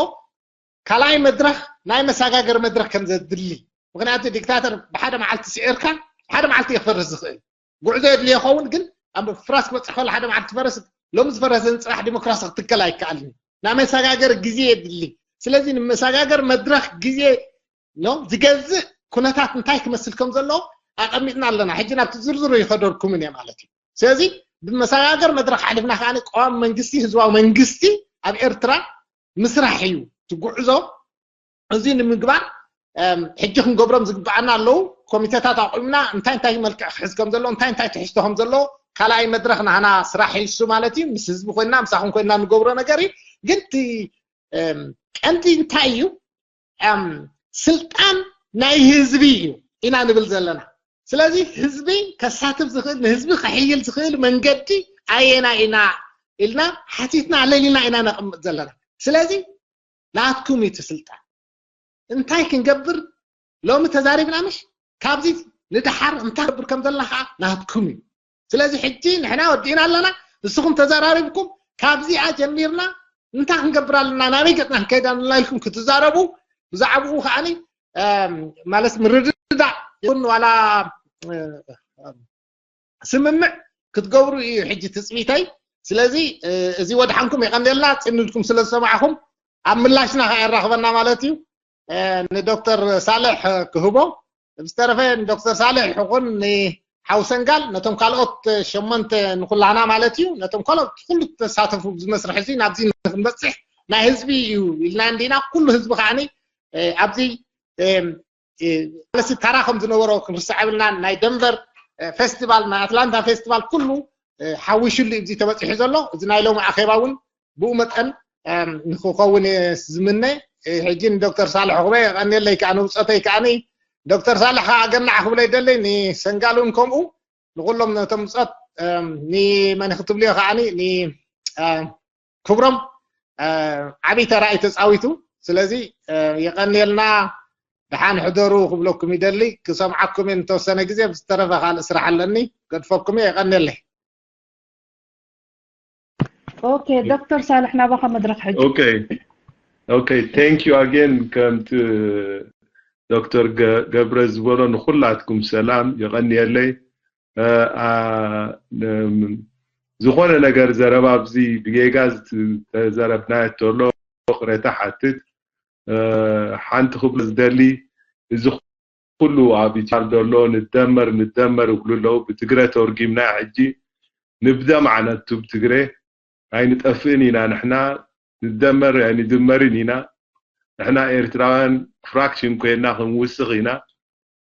ካልኣይ መድረኽ ናይ መሰጋገሪ መድረኽ ከም ዘድሊ። ምክንያቱ ዲክታተር ብሓደ መዓልቲ ስዒርካ ሓደ መዓልቲ እዩ ክፈርስ ዝኽእል። ጉዕዞ የድልዮ ይኸውን፣ ግን ኣብ ፍራስ ክበፅሕ ከሎ ሓደ መዓልቲ ትፈርስ። ሎሚ ዝፈረሰ ንፅባሕ ዲሞክራሲ ክትከል ኣይከኣልን። ናይ መሰጋገር ግዜ የድሊ። ስለዚ ንመሰጋገር መድረኽ ግዜ ኖ ዝገዝእ ኩነታት እንታይ ክመስል ከም ዘለዎ ኣቐሚጥና ኣለና። ሕጂ ናብቲ ዝርዝሩ ይኸደልኩምን እየ ማለት እዩ። ስለዚ ብመሰጋገር መድረኽ ሓሊፍና ከዓ ቀዋሚ መንግስቲ፣ ህዝባዊ መንግስቲ ኣብ ኤርትራ ምስራሕ እዩ ትጉዕዞ። እዚ ንምግባር ሕጂ ክንገብሮም ዝግብኣና ኣለዉ። ኮሚቴታት ኣቑምና እንታይ እንታይ መልክዕ ክሕዝ ከም ዘለዎ፣ እንታይ እንታይ ትሕዝቶ ከም ዘለዎ ካልኣይ መድረኽ ናህና ስራሕ ይሱ ማለት እዩ። ምስ ህዝቢ ኮይና ምሳኹም ኮይና ንገብሮ ነገር እዩ። ግን እቲ ቀንዲ እንታይ እዩ? ስልጣን ናይ ህዝቢ እዩ ኢና ንብል ዘለና። ስለዚ ህዝቢ ከሳትፍ ዝኽእል፣ ንህዝቢ ከሕይል ዝኽእል መንገዲ ኣየና ኢና ኢልና ሓቲትና ኣለሊና ኢና ነቕምጥ ዘለና። ስለዚ ናትኩም እዩ እቲ ስልጣን። እንታይ ክንገብር ሎሚ ተዛሪብና ምሽ? ካብዚ ንደሓር እንታይ ክገብር ከም ዘለና ከዓ ናትኩም እዩ። ስለዚ ሕጂ ንሕና ወዲእና ኣለና፣ ንስኹም ተዘራሪብኩም ካብዚኣ ጀሚርና እንታይ ክንገብር ኣለና፣ ናበይ ገፅና ክንከይድ ኣለና ኢልኩም ክትዛረቡ፣ ብዛዕባኡ ከዓኒ ማለት ምርድዳእ ይኹን ዋላ ስምምዕ ክትገብሩ እዩ ሕጂ ትፅቢተይ። ስለዚ እዚ ወድሓንኩም የቐንየልና፣ ፅን ኢልኩም ስለ ዝሰማዕኹም ኣብ ምላሽና ከዓ የራኽበና ማለት እዩ። ንዶክተር ሳልሕ ክህቦ፣ ብዝተረፈ ንዶክተር ሳልሕ ይኹን ንሓው ሰንጋል፣ ነቶም ካልኦት ሸሞንተ ንኩላህና ማለት እዩ፣ ነቶም ካልኦት ኩሉ ተሳተፉ ኣብዚ መስርሕ እዚ ናብዚ ንክንበፅሕ ናይ ህዝቢ እዩ ኢልና እንዲና። ኩሉ ህዝቢ ከዓኒ ኣብዚ ማለት ተራ ከም ዝነበሮ ክንርስዕ የብልናን። ናይ ደንቨር ፌስቲቫል፣ ናይ ኣትላንታ ፌስቲቫል ኩሉ ሓዊሽሉ እዩ እዚ ተበፂሑ ዘሎ። እዚ ናይ ሎሚ ኣኼባ እውን ብኡ መጠን ንክኸውን እየ ዝምነ። ሕጂ ንዶክተር ሳልሕ ክበ የቐንየለይ ከዓ ንውፀተይ ከዓኒ ዶክተር ሳልሕ ከዓ ኣገናዕ ክብሎ ይደሊ፣ ንሰንጋል እውን ከምኡ፣ ንኩሎም ነቶም ውፀት ንመን ክትብልዮ ከዓኒ ንክብሮም ዓብይ ተራ እዩ ተፃዊቱ። ስለዚ የቐንየልና፣ ደሓን ሕደሩ ክብለኩም ይደሊ። ክሰምዓኩም እየ ንተወሰነ ግዜ፣ ብዝተረፈ ካልእ ስራሕ ኣለኒ፣ ገድፈኩም እየ። የቐንየለይ። ኦኬ ዶክተር ሳልሕ ናባኻ መድረክ ሕጂ። Okay, okay, thank you again። ከምቲ ዶክተር ገብረ ዝበሎ ንኩላትኩም ሰላም፣ የቐንየለይ። ዝኾነ ነገር ዘረባ ኣብዚ ብጌጋ ዝተዘረብናዮ ተሎ ቅሬታ ሓትት። ሓንቲ ክብሎ ዝደሊ፣ እዚ ኩሉ ኣብ ኢትዮጵያ ዘሎ ንደመር ንደመር ይብሉ ኣለዉ። ብትግረ ተርጊምና ሕጂ ንብደም ዓነቱ ብትግረ ኣይንጠፍእን ኢና ንሕና፣ ንደመር ኣይንድመርን ኢና። ንሕና ኤርትራውያን ፍራክሽን ኮይና ክንውስኽ ኢና።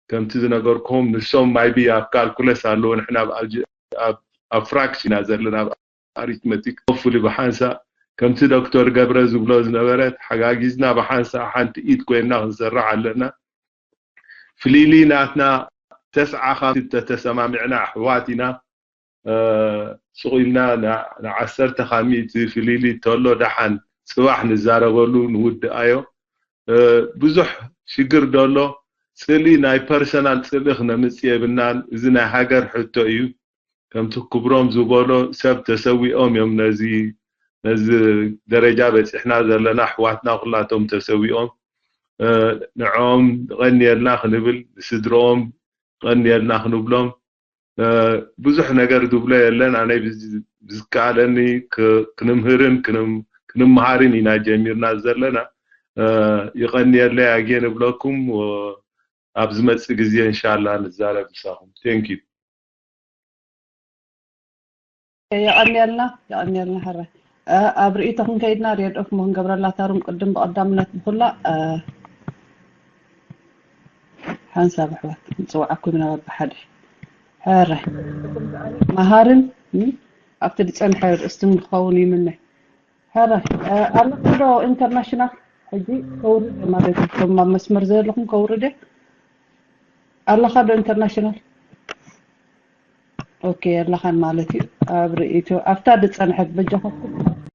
ከምቲ ዝነገርኩም ንሶም ማይቢ ኣብ ካልኩለስ ኣለዎ፣ ንሕና ኣብ ኣልጅ- ኣብ ኣብ ፍራክሽን ኢና ዘለና፣ ኣብ ኣሪትመቲክ። ሆፉሊ ብሓንሳ ከምቲ ዶክተር ገብረ ዝብሎ ዝነበረ ተሓጋጊዝና ብሓንሳ ሓንቲ ኢድ ኮይና ክንሰርሕ ኣለና። ፍሊሊ ናትና ተስዓ ካብ ተተሰማሚዕና ኣሕዋት ኢና። ሱቕ ኢልና ንዓሰርተ ካብ ሚእቲ ፍሊሊ ተሎ ደሓን ጽባሕ ንዛረበሉ ንውድኣዮ። ብዙሕ ሽግር ደሎ። ጽልኢ፣ ናይ ፐርሰናል ጽልኢ ክነምጽእ የብልናን። እዚ ናይ ሃገር ሕቶ እዩ። ከምቲ ክብሮም ዝበሎ፣ ሰብ ተሰዊኦም እዮም ነዚ ነዚ ደረጃ በጺሕና ዘለና። ኣሕዋትና ኩላቶም ተሰዊኦም። ንዕኦም ቀንየልና ክንብል፣ ንስድርኦም ቀንየልና ክንብሎም ብዙሕ ነገር ዝብሎ የለን። ኣነ ብዝከኣለኒ ክንምህርን ክንምሃርን ኢና ጀሚርና ዘለና። ይቐንየለይ ኣጌ ንብለኩም። ኣብ ዝመጽእ ግዜ እንሻላ ንዛረብ ምሳኹም። Thank you። የቐንየልና፣ የቐንየልና ሕራይ። ኣብ ርእይቶ ክንከይድና ሬድኦፍ ሞ ክንገብረላ ታሩም ቅድም ብቐዳምነት ብኹላ ሓንሳብ ኣሕዋት ንፅውዓኩም ኢና በብሓደ። ሕራይ መሃርን ኣብቲ ዝፀንሐ ርእስትን ክኸውን ይምነ። ሕራይ ኣለኹም ዶ ኢንተርናሽናል? ሕጂ ከውርድ ማለት እዩ። እቶም ኣብ መስመር ዘለኹም ከውርደ ኣለኻ ዶ ኢንተርናሽናል? ኦኬ ኣለኻን ማለት እዩ። ኣብ ርእይቶ ኣብታ ዝፀንሐት በጃኹም